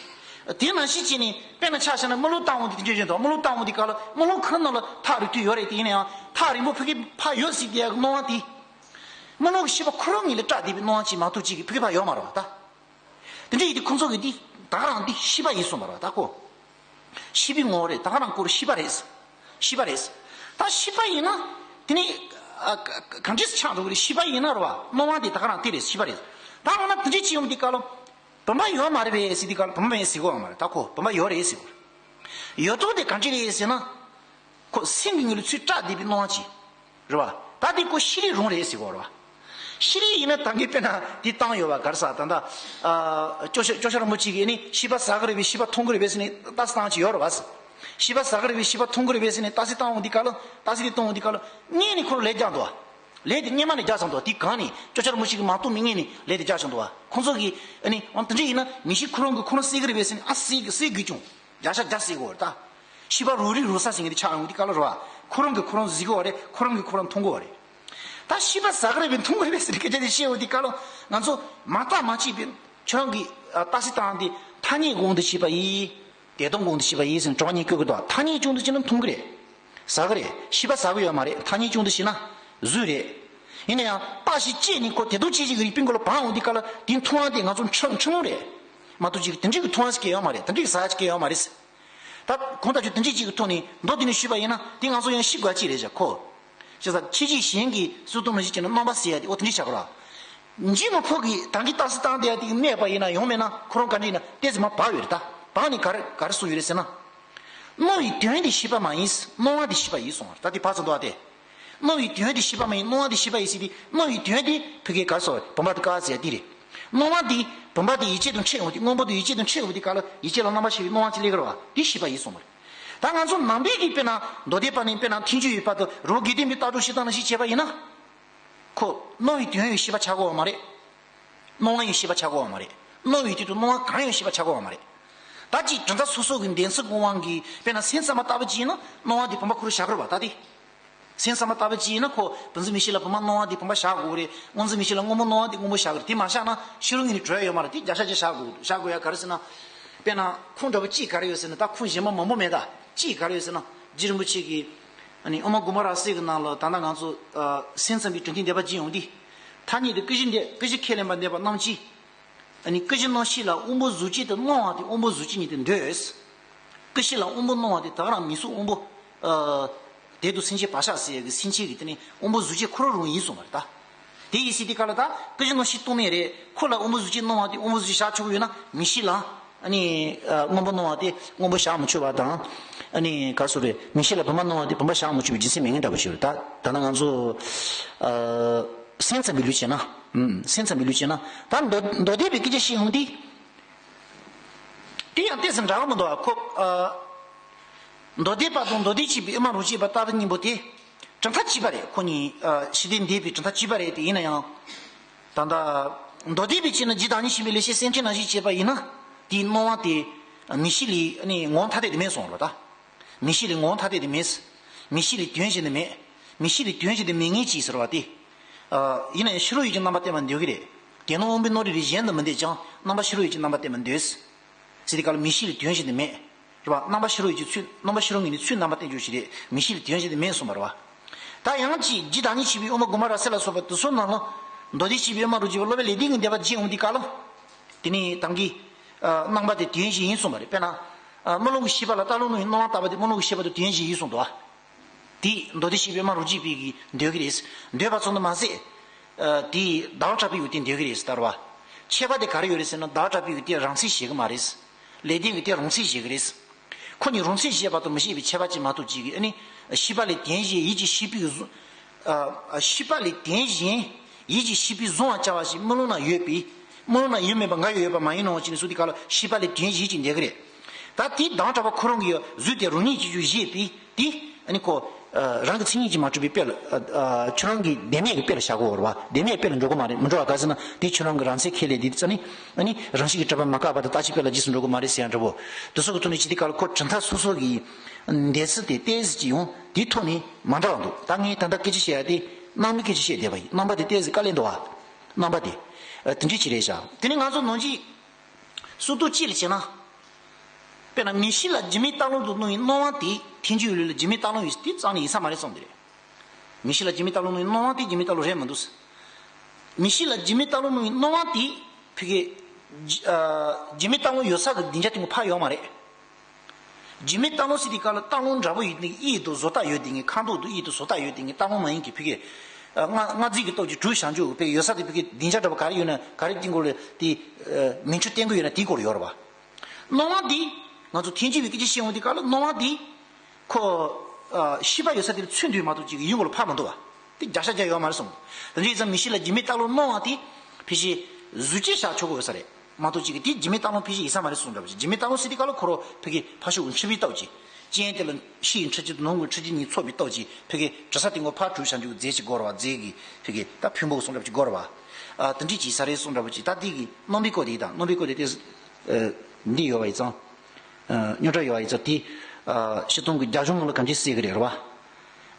དེ་ནང་བཞིན་བྱས་ནས་དཔེར་ན་ཆ་བཞག་ན་རྨི་ལམ་བཏང་འོང་དུས་དེ་འདྲ་ཅིག་འདུག་རྨི་ལམ་བཏང་འོང་དུས་སྐབས་ལ་རྨི་ལམ་ཁོ་རང་ནང་ལ་ཐག་རིང་ཐུང་ཡོད་རེད། དེ་ཡིན་ན་ཡང་ཐག་རིང་པོ་ཕ་གི་ཕར་ཡོད་ཟེར་དེ་ཡ་གི་སྣང་བ་དེ། རྨི་ལམ་གྱི་ཤེས་པ་ཁོ་རང་ཉིད་ལ་སྐྲག་བསྡད་པའི་སྣང་བ་ཅིག་མ་གཏོགས་ཅིག་གི་ཕ་གི་ཕར་ཡོད་མ་རེད་བ་ད། དེ་འདྲ་ཡིན་དུས་ཁོང་ཚོ་གིས་འདི་ད་ག་རང་འདི་ཤེས་པ་ཡིན་གསུངས་པ་རེད་བ་ད་ཁོ། ཤེས་པའི་ངོ་བོ་རེད། ད་ག་རང་ཁོ་རང་ཤེས་པ་རེད། ཤེས་པ་རེད། ད་ཤེས་པ་ཡིན་ན། དེ་ནི། ཨ་ག་ག་གང་འདྲས་ཆགས་འགྲོ་གི་རེད། ཤེས་པ་ཡིན་ན་རེད་བ། སྣང་བ་འདི་ད་ག་རང་དེ་རེད། ཤེས་པ་རེད། ད་འོ་ན་དེ་འདྲས་ཅིག་ཡོང་དུས་སྐབས་ལ། བུམ་པ་ཡོད་མ་རེད་པས་ཟེར་དུས་སྐབས་ལ་བུམ་པ་མེད་ཟེར་གི་ཡོད་མ་རེད། ད་ཁོ་བུམ་པ་ཡོད་རེད་ཟེར་གི་ཡོད་དོ། དེ་གང་འདྲས་རེད་ཟེར་ན། ཁོ་སེམས་ཀྱི་ངོས་ལ་ཚུར་སྐྲག་བསྡད་པའི་སྣང་བ་ཅིག་རེད་བ། ད་དེ་ཁོ་ཤེས་རིག་རང་རེད་ཟེར་གི་ཡོད་རེད་བ། ཤེས་རིག་ཡིན་ན་ད་གིན་དཔེར་ན་དེ་བཏང་ཡོད་བ། ག་རེ་ཟེར་ད་ལྟ། ཨ་སྐྱོ་ཤོས་སྐྱོ་ཤོས་རིན་པོ་ཆེ་གིས་ནི་ཤེས་པ་ཟ་གི་རེད་པས་ཤེས་པ་མཐོང་གི་རེད་པས་ཟེར་ནས་ལྟ་ཚུལ་བཏང་ཅིག་ཡོད་རེད་བ། ཤེས་པ་ཟ་གི་རེད་པས་ཤེས་པ་མཐོང་གི་རེད་པས་ཟེར་ནས་ལྟ་ཚུལ་བཏང་འོང་དུས་སྐབས་ལ་ལྟ་ཚུལ་དེ་བཏང་འོང་དུས་སྐབས་ལ་སྔོན་ནས་ཁོ་རང་ལས་རྒྱག་འདུག་བ། ལས་དེ་སྔོན་མ་ནས་རྒྱག་ཚར་འདུག་བ། དེ་གང་ནས་སྐྱོ་ཤོས་རིན་པོ་ཆེ་གིས་མ་གཏོགས་མི་སྔོན་ནས་ལས་དེ་རྒྱག་ཚར་འདུག་བ། ཁོང་ཚོ་གིས་ཨ་ནི་འོ་དེ་འདྲ་ཡིན་ན་མི་ཤེས་ཁོ་རང་གིས་ཁོ་རང་སེལ་གི་རེད་པས་ཟེར་ནས་ཨ་སེལ་གི་སེལ་དགོས་བྱུང་། བརྒྱ་ཆ་བརྒྱ་ཟེར་དགོས་རེད་ད། ཤེས་པ་རང་རིག་རང་གསལ་ཟེར་མཁན་དེ་ཆགས་ཡོང་དུས་སྐབས་ལ་རེད་བ། ཁོ་རང་གིས་ཁོ་རང་གཟིགས་དགོས་པ་རེད། ཁོ་རང་གིས་ཁོ་རང་མཐོང་དགོས་པ་རེད། ད་ཤེས་པ་ཟ་གི་རེད་པས་མཐོང་གི་རེད་པས་ཟེར་སྐད་ཆ་དེ་བཤད་ཡོང་དུས་སྐབས་ལ་ང་ཚོ་མ་བརྟགས་མ་དཔྱད་པའི་ཁྱོད་རང་གིས་ཨ་ལྟ་ཚུལ་བཏང་དེ་ཐ་སྙད་དབང་དུ་བྱས་པ་ཡིན། དེ་དོན་དབང་དུ་བྱས་པ་ཡིན་ཟེར་ནས་གྲོགས་གཉིས་བཀོད་གི་འདུག་ཐ་སྙད་དབང་དུ་བྱས་ན་མཐོང་གི་རེད། ཟ་གི་རེད། ཤེས་པ་ཟ་གི་ཡོད་མ་རེད། ཐ་སྙད་དབང་དུ་བྱས་ན་བཟོས་རེད། ཡིན་ན་ཡང་བརྟགས་ཤིང་དཔྱད་ནས་ཁོ་དེ་དོན་དཔྱད་ཅིག་གི་རིགས་པའི་མགོ་ལ་བབས་འོང་དུས་སྐབས་ལ་དེ་མཐོང་བ་དེ་ང་ཚོ་འཁྲུལ་འཁྲུལ་སྣང་རེད། མ་གཏོགས་ཅིག་དེ་འདྲའི་གི་མཐོང་བ་ཞིག་ཡོད་མ་རེད། དེ་འདྲའི་གི་ཟ་ཡ་ཞིག་ཡོད་མ་རེད། ད་གང་ལྟར་ཁྱོད་དེ་འདྲའི་ཅིག་གི་ཐོག་ནས་མདོར་བསྡུས་ནས་ཞུས་པ་ཡིན་ན་དེ་ང་ཚོ་ཡང་ཤེས་དགོས་ཅིག་རེད་བཞག་ཁོ། བྱས་ཙང་ཕྱི་རྒྱལ་གཞན་གྱིས་སྲོལ་གཏོད་ནང་བཞིན་བྱས་ན་རྣམ་པ་ཟེར་ཡ་དེ་འོ་དེ་འདྲའི་བྱ་དགོས་ར། འཇིགས་མ་ཕོག་གི་ད་གིན་རྟགས་གསལ་བཏང་བསྡད་ཡ་དེ་གི་སྨྲས་པ་ཡིན་ན་ཡོང་མེད་ན་ཁོ་རང་ག་འདྲ་ཡིན་ན་ཏོག་ཙམ་མར་བབས་ཡོད་རེད་ད། བབས་ནས་ག་རེ་ག་རེ་གསུངས་ཡོད་རེད་ཟེར་ན། སྣང་བའི་དོན་དེ་ཤེས་པ་མ་ཡིན། སྣང་བ་དེ་ཤེས་པ་ཡིན་གསུངས་པ་རེད། ད་དེ་བབས་ཚར་འདུག་ཨ་དེ། སྣང་བའི་དོན་དེ་ཤེས་པ་མ་ཡིན། སྣང་བ་དེ་ཤེས་པ་ཡིན་ཟེར་དུས་སྣང་བའི་དོན་དེ་ཕ་གིར་ག་རེ་ཟེར་བ་རེད། བུམ་པ་དེ་ཀ་ཟེར་ཡ་དེ་རེད། སྣང་བ་འདི་བུམ་པ་དེ་ཡིད་ཆེས་དང་འཕྲད་འོང་དུས་སྔོན་པོ་དེ་ཡིད་ཆེས་དང་འཕྲད་འོང་དུས་སྐབས་ལ་ཡིད་ཆེས་ལ་རྣམ་པར་ཤེས་པའི་སྣང་བ་ཅིག་སླེབས་ཀྱི་རེད་བ། དེ་ཤེས་པ་ཡིན་གསུངས་པ་རེད། ད་ང་ཚོ་ནང་པའི་གི་དཔེར་ན་མདོ་སྡེ་པ་ནས་དཔེར་ན་ཐེག་མཆོག་གི་བར་དུ་རི་བོ་དགེ་ལྡན་པའི་ལྟ་གྲུབ་བཤད་སྟངས་ནང་བཞིན་བྱས་པ་ཡིན་ན། ཁོ་སྣང་བའི་དོན་ཡང་ཤེས་པ་ཆགས་ཀྱི་ཡོད་མ་རེད། སྣང་བ་ཡང་ཤེས་པ་ཆགས་ཀྱི་ཡོད་མ་རེད། སྣང་བའི་དུས་སུ་སྣང་བ་གང་ཡང་ཤེས་པ་ཆགས་ཀྱི་ཡོད་མ་རེད། ད་ཅིག་གྲུབ་མཐའ་སོ་སོ་གི་འདོད་སེམས་ཀྱི་དབང་གིས་དཔེར་ན་སེམས་ཙམ་པ་ལྟ་བུ་ཅིག་ཡིན་ན་སྣང་བ་དེ་བུམ་པ་ཁོ་རང་བཞག་གི་རེད་བ། ད་དེ། སེམས་ཙམ་པ་ལྟ་བུ་ཅིག་ཡིན་ན་ཁོ་བུམ་འཛིན་མིག་ཤེས་ལ་བུམ་པ་སྣང་བ་དེ་བུམ་པ་བཞག་དགོས་རེད། སྔོ་འཛིན་མིག་ཤེས་ལ་སྔོན་པོ་སྣང་བ་དེ་སྔོན་པོ་བཞག་གི་རེད། དེ་མ་བཞག་ན་ཕྱི་རོལ་ངོས་ནས་གྲོལ་ཡ་ཡོད་མ་རེད། དེ་བརྒྱ་ཆ་བརྒྱ་བཞག་དགོས་བཞག་དགོས་ཡ་ག་རེ་ཟེར་ན། དཔེར་ན་ཁུངས་འདྲ་པོ་གཅིག་ག་རེ་ཡོད་ཟེར་ན། ད་ཁུངས་གཞན་པ་མང་པོ་མེད། ད་གཅིག་ག་རེ་ཡོད་ཟེར་ན་རྗེ་རིན་པོ་ཆེ་གིས་ཨ་ནི་དབུ་མ་དགོངས་པ་རབ་གསལ་གྱི་ནང་ལ་ད་ལྟ་ང་ཚོ་ཨ་སེམས་ཙམ་པའི་གྲུབ་མཐའི་བསྡུས་པ་ཅིག་ཡོང་དུས། ཐ་སྙད་དུ་ཀུན་གཞི་འདས་ཀུན་གཞི་ཁས་ལེན་པ་འདས་པ་རྣམས་ཀྱིས། ཨ་ནི་ཀུན་གཞི་སྣང་ཤས་ལ་དབང་པོ་གཟུགས་ཅན་དུ་སྣང་བ་དེ་དབང་པོ་གཟུགས་ཅན་ཉིད་དུ་འདོད། ཀུན་གཞི་ལ་དབང་པོ་སྣང་བ་དེ་ད་ག་རང་མིང་གཟུགས་དབང་པོ། ཨ། དེ་དུ་སེམས་ཅན་བག་ཆགས་ཟེར་ཡ་གི་སེམས་ཅན་གྱི་དེ་ནི་དབང་པོ་གཟུགས་ཅན་ཁོ་རང་རང་ཡིན་གསུངས་པ་རེད་ད། དེ་ཡིན་སྲིད་དེ་ག་ལ་ད་ཀུན་གཞི་སྣང་ཤས་སྟོང་མེད་རེད། ཁོ་ལ་དབང་པོ་གཟུགས་ཅན་སྣང་བ་དེ་དབང་པོ་གཟུགས་ཅན་བཞག་ཆོག་གི་ཡོད་ན་མིང་གཞི་ལ། ཨ་ནི་ཨ་སྔོན་པོ་སྣང་བ་དེ་སྔོན་པོ་བཞག་མི་ཆོག་པ་དང་། ཨ་ནི་ག་སོ་རེད། མིང་གཞི་ལ་བུམ་པ་སྣང་བ་དེ་བུམ་པ་བཞག་མི་ཆོག་པའི་རྒྱུ་མཚན་མེད་མཁན་འདྲ་པོ་ཞིག་རེད་ད། ད་ལྟ་ང་ཚོ་ཨ་སེམས་ཙམ་པའི་ལུགས་བྱས་ན། ཨུམ། སེམས་ཙམ་པའི་ལུགས་བྱས་ན་ད་མདོ་མདོ་སྡེ་པའི་སྐད་ཆ་བཤད་ཡོང་དུས། དེ་ཡང་ཏོག་ཙམ་འདྲ་བ་མི་འདུག་ཨ། ཁོ། ཨ། མདོ་སྡེ་པ་དང་མདོ་སྡེ་བྱེད་པའི་དབུ་མ་རང་རྒྱུད་པ་ལྟ་བུ་གཉིས་པོ་དེ་གྲུབ་མཐའ་གཅིག་པ་རེད། ཁོ་གཉིས་ཨ་ཕྱི་དོན་འདས་པའི་གྲུབ་མཐའ་གཅིག་པ་རེད། དེ་ཡིན་ན་ཡང་། ད་ལྟ་མདོ་སྡེ་པའི་ཕྱིར་ན་རྒྱུ་དང་ཉིད་ཤེས་པའི་ལེགས་བཤད་སེམས་ཁྲིད་ནང་བཞིན་བྱས་པ་ཡིན་ན། དེའི་སྣང་བ་དེ་མིང་གཞི་ལས་ནི་ངོ་བོ་ཐ་དད་དུ་མེད་གསུངས་རེད་ད། མིང་གཞི་ལས་ངོ་བོ་ཐ་དད་དུ་མེད། མིང་གཞི་ལས་དོན་གཞན་དུ་མེད། མིང་གཞི་ལས་དོན་གཞན་དུ་མེད་ངེས་ཀྱིས་ཟེར་བ་དེ། ཨ། ཡིན་ན་ཡང་ཕྱི་རོལ་ཡུལ་གྱི་རྣམ་པ་བསྟན་པར་འདོད་ཀྱི་རེད། དེ་ནི་དབང་པོའི་རྣམ་རིག་རིགས་གཞན་དུ་མི་འདོད་ཀྱང་རྣམ་པ་ཕྱི་རོལ་ཡུལ་གྱི་རྣམ་པ་བསྟན་པར་འདོད། ཟེར་དེ་ག་ལ་མིང་གཞི་ལས་དོན་གཞན་དུ་མེད། རེད་བ། རྣམ་པ་ཕྱི་རོལ་ཡུལ་གྱི་ཚུལ། རྣམ་པ་ཕྱི་རོལ་ངོས་ནས་ཚུལ་རྣམ་པ་བསྟན་འཇོག་ཞིག་རེད། མིང་གཞི་ལས་དོན་གཞན་དུ་མེད་གསུངས་པ་རེད་བ། ད་ཡང་ཅིག་རྒྱུ་དང་ཉིད་ཤེས་པའི་དབུ་མ་དགོངས་པ་རབ་གསལ་ལ་སོགས་པ་དེ་ཚོ་ནང་ལ། མདོ་སྡེ་བྱེད་པའི་དབུ་མ་རང་རྒྱུད་པ་སློབ་པའི་ལེགས་ལྡན་གྱི་འདོད་པ་བརྗེད་འོང་དུས་སྐབས་ལ། དེ་ནས་ད་གིན་ཨ་སྣང་བ་དེ་དོན་གཞན་ཡིན་གསུངས་པ་རེད། དཔེར་ན། ཨ་རྨི་ལམ་གྱི་ཤེས་པ་ལ་རྟག་རླུང་སྣང་བའི་སྣང་བ་ལྟ་བུ་དེ་རྨི་ལམ་གྱི་ཤེས་པ་དང་དོན་གཞན་ཡིན་གསུངས་འདུག་བ། དེ་མདོ་སྡེ་བྱེད་པའི་དབུ་མ་རང་རྒྱུད་པའི་གིས་འདོད་ཀྱི་རེད། འདོད་པ་ཙམ་དུ་མ་ཟད། ཨ་དེ་ཟླ་བ་གྲགས་པའི་ཡུལ་དེ་འདོད་ཀྱི་རེད་ཟེར་བ། ཁྱད་པར་དེ་ག་རེ་ཡོད་རེད་ཟེར་ན། ཟླ་བ་གྲགས་པའི་ཡུལ་དེ་རང་མཚན་བཞེད་ཀྱི་མ་རེད། ལེགས་ལྡན་གྱི་དེ་རང་མཚན་བཞེད་ཀྱི་རེད། ཁོ་གཉིས་རང་མཚན་བཞེད་པ་དང་མི་བཞེད་པའི་ཁྱད་པར་ཅིག་མ་གཏོགས་ཅིག་གིས། ཨ་ནི་ཤེས་པ་ལས་དོན་གཞན་ཡིད་ཀྱི་ཤེས་པའི་གཟུང་། ཨ་ཤེས་པ་ལས་དོན་གཞན་ཡིད་ཀྱི་ཤེས་པས་གཟུང་བར་བྱ་བ་ཞིག་རྨི་ལམ་ན་ཡོད་པས། རྨི་ལམ་ན་ཡུལ་མེད་པ་འགའ་ཡོད་ཡོད་པ་མ་ཡིན་ནོ་ཅེས་ནས་གསུངས་དུས་སྐབས་ལ་ཤེས་པ་ལས་དོན་གཞན་ཅིག་འདོད་ཀྱི་རེད། ད་དེ་ཟླ་བ་གྲགས་པ་ཁོ་རང་གིས་གཟུགས་དེ་རང་ཉིད་ཀྱི་རྒྱུར་བཞེད་པས་དེ། ཨ་ནི་ཁོ། ཨ་རང་གི་མཚན་ཉིད་ཀྱིས་མ་གྲུབ་པའི་དཔེ་ལ། ཨ་ཨ་ཁྱོད་རང་གི་བདེན་མེད་ཀྱི་དཔེ་ལ་བཞག་དགོས་རེད་བ། བདེན་མེད་དཔེ་ལ་འགྲོ་གི་མ་རེད། མི་འགྲོ་བ་ག་ཟེར་ན་དེ་ཁྱོད་རང་གི་རང་མཚན་ཁས་ལེན་དེ་རྩ་ནས། ཨ་ནི་རང་བཞིན་གྱིས་གྲུབ་པ་མ་བཀག་པ་དང་རྟག་གཅིག་དཔེ་ལ་རྗེས་སུ་འགྲོ་གི་མ་རེད་ཟེར་ཡང་འདྲ་བོ། དེ་ཚོ་གི་ཐོག་ནས་ཅི་སྟེ་ག་ལ་ཁོ་གྲུབ་མཐའ་སོ་སོ་གི་འདོད་ཚུལ་དེ་ཏོག་ཙམ་ཅིག་ཡང་དེའི་ཐོག་ནས་མ་འདྲ་བ་འདུག་ད་ངས་ད་ལྟ་སྐད་ཆ་བཤད་ཡ་དེ་རྣམ་པའི་སྐད་ཆ་བཤད་བསྡད་པ་ཡིན། རྣམ་པ་དེ་ཏོག་ཙམ་དཀའ་ལས་འདུག་བ། རྣམ་པ་དེ། ཨ་དེ་འདྲ་ཅིག་རེད་བཞག་དེ་ནས་ང་ཚོ་ནང་གི་སྲོལ་གཏོད་ཅིག་ལ་བྱས་ན། དཔེར་ན་མིང་གཞི་ལ་རྒྱུ་མེད་རྟག་ལུང་དུ་སྣང་བའི་སྣང་བ་དེ་ཐལ་འགྱུར་ཡུལ་ལ་རྒྱུ་མེད་རྟག་ལུང་ཡོད་དེ་རྩ་ནས་ཡིན་ས་མ་རེད་གསུངས་དེ་རེད། མིང་གཞི་ལ་རྒྱུ་མེད་རྟག་ལུང་སྣང་བའི་སྣང་བ་དེ་རྒྱུ་མེད་རྟག་ལུང་རེད་མི་འདུག་མིང་གཞི་ལ་རྒྱུ་མེད་རྟག་ལུང་སྣང་བའི་སྣང་བ་དེ་ཕ་གི་རྒྱུ་ཨ་རྒྱུ་མེད་རྟག་ལུང་ཡོད་ས་གི་སྡིངས་ཆ་དེ་ངོ་ཕར་ཡོད་མ་རེད། རྒྱུ་མེད་རྟག་ལུང་ཟེར་དུས་སྐབས་ལ་རྟག་ལུང་འདྲ་པོ་ཡོད་དེ་གི་དབྱིབས་དང་བཟོ་ལྟ་ཡོད་དེ་གི་ཁ་དོག་དང་དབྱིབས་དང་བཟོ་ལྟ་ཡོད་དེ་གི་རྟག་ལུང་མ་ཡིན་གི་ཕ་གི་ཨ་སྔ་སྔ་རྫས་ཀྱི་སྟོབས་ཀྱིས་གྲུབ་བཞག་འཇུག་ཕ་གི་ཡོད་ས་དེ་ཕ་གི་སྡིངས་ཆ་འདྲ་པོ་ག་རེ་ཡོད་ན་ག་རེ་སྟེང་སྐོར་ལ་དེ་ཨ་མིང་ཆུ་བསྟན་གི་ཡོད་ན་དེའི་སྐོར་ཡོད་རེད་བ། སྣང་བ་འདི་ང་ཚོ་ཐལ་འགྱུར་བའི་སྐད་ཆ་བཤད་འོང་དུས་སྐབས་ལ་སྣང་བ་འདི་ཁོ་ཨ་ཤེས་པ་ཡོད་ས་དེ་ལ་ཚུད་འདུག་མ་གཏོགས་ཅིག་ཡུལ་ངོ་ལ་ཕར་མི་འདུག་བ། དེ་བརྒྱ་ཆ་བརྒྱ་ཡོད་མ་རེད་གསུངས། དེ་འདྲ་ཡིན་ཙང་མིང་གཞི་ལ་རྒྱུ་མེད་རྟག་ལུང་སྣང་བ་དེ་ཕལ་ཆེར་གཟུགས་ཅན་བཞག་ཆོག་གི་ཡོད་ས་རེད་མ་གཏོགས་ཅིག་གིས་དེ་རྒྱུ་མེད་རྟག་ལུང་ཕལ་ཆེར་ཡིན་ས་མ་རེད་གསུངས་འདྲ་པོ་ཅིག་རྒྱུ་མེད་རྟག་ལུང་ཟེར་དུས་སྐབས་ལ་ཁོ་རང་ཕ་གི་ཕར་ཕྱོགས་ཀྱི་འཁྲུལ་པའི་སྟོབས་ཀྱིས་སྤྱན་དེ་ལ་ཕྱི་ཡི་འཁྲུལ་རྐྱེན་དང་ནང་གི་འཁྲུལ་རྐྱེན་གཉིས་ཚོགས་པའི་སྟོབས་ཀྱིས་ཕ་གི་གྲུབ་ས་དེ་ངོ་ཕར་གྲུབ་བཞག་འཇུག་རྫས་ཅིག་དགོས་རེད་བ། རྫས་ཀྱི་ཕ་གི་ད་ཕུང་པོ་གསུངས་འདྲ་པོ་ཅིག་དགོས་རེད་བ། ཨ་དེ་འདྲ་ཅིག་ཡིན་ས་རེད་གསུངས་འདྲ་པོ་ཅིག་ད་དེ་གི་རྣམ་པའི་སྐོར་དེ་དང་རྣམ་པའི་སྐོར་དེ་ཏོག་ཙམ་འདི་ཡོད་པ་ཡིན་ཙང་། རྙོག་དྲ་ཡོད་པ་ཡིན་ཙང་དེ་ཕྱི་སྟོང་གི་རྒྱ་གཞུང་ནང་ལ་གང་ཅི་གསལ་གི་རེད་རེད་བ།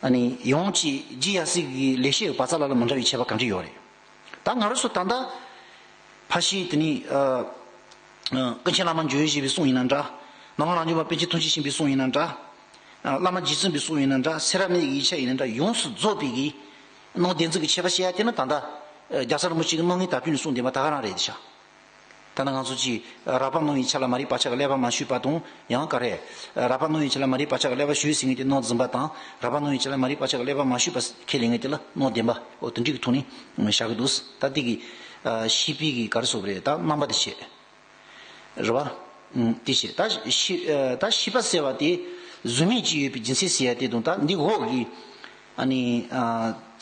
ཨ་ནི་ཡང་ཅིག་རྗེ་ཡབ་སྲས་ཀྱི་ལེགས་བཤད་ཀྱི་བར་ཚ་ལ་ལ་མི་འདྲ་བའི་ཁྱད་པར་གང་ཅི་ཡོད་རེད། ད་ང་རང་ཚོ་ད་ལྟ་ཕར་ཕྱིན་དེ་ནི་ཀུན་མཁྱེན་བླ་མ་འཇམ་དབྱངས་བཞད་པའི་གསུང་ཡིན་ན་འདྲ། ནང་པ་རང་བྱུང་བ་པཎ་ཆེན་ཐུགས་རྗེ་ཆེན་པོའི་གསུང་ཡིན་ན་འདྲ། བླ་མ་རྗེ་བཙུན་པའི་གསུང་ཡིན་ན་འདྲ། སེ་ར་མི་ཡི་ཡིག་ཆ་ཡིན་ན་འདྲ། ཡོངས་སུ་རྫོགས་པའི་གི་སྣང་བདེན་རྫུན་གྱི་ཁྱད་པར་བཤད་ཡ་དེ་ནི་ད་ལྟ་རྒྱལ་ཚབ་རིན་པོ་ཆེ་གི་སྣང་བརྙན་དར་སྤེལ་ནས་གསུངས་བསྡད་པ་ད་ག་རང་རེད་ཤག་ད་ནི་ང་ཚོ་གཅིག་རགས་པ་སྣང་བའི་ཆ་ལ་མ་རིག་པ་ཆ་གི་བསླད་པ་མ་ཞུས་པ་དང་ཡང་ག་རེ། རགས་པ་སྣང་བའི་ཆ་ལ་མ་རིག་པ་ཆ་གི་བསླད་པ་ཞུས་ཟིན་ངེས་དེ་སྣང་རྫུན་པ་དང་རགས་པ་སྣང་བའི་ཆ་ལ་མ་རིག་པ་ཆ་གི་བསླད་པ་མ་ཞུས་པ་ཁས་ལེན་ངེས་དེ་ལ་སྣང་བདེན་པ་འོ་དེ་འདྲའི་གི་ཐོག་ནས་བཞག་གི་འདུག་ད་དེ་གི་ཤེས་པའི་གི་ག་རེ་ཟེར་དགོས་རེད། ད་རྣམ་པ་དེ་བྱས། རེད་བ། ཨུམ། དེ་བྱས་ད་ཤེས་ད་ཤེས་པ་ཟེར་བ་དེ་གཟུགས་མེད་ཅིག་ཡོད་པའི་རྒྱུ་མཚན་ཟེར་ཡ་དེ་དང་ད་འདི་འོག་གི་ཨ་ནི་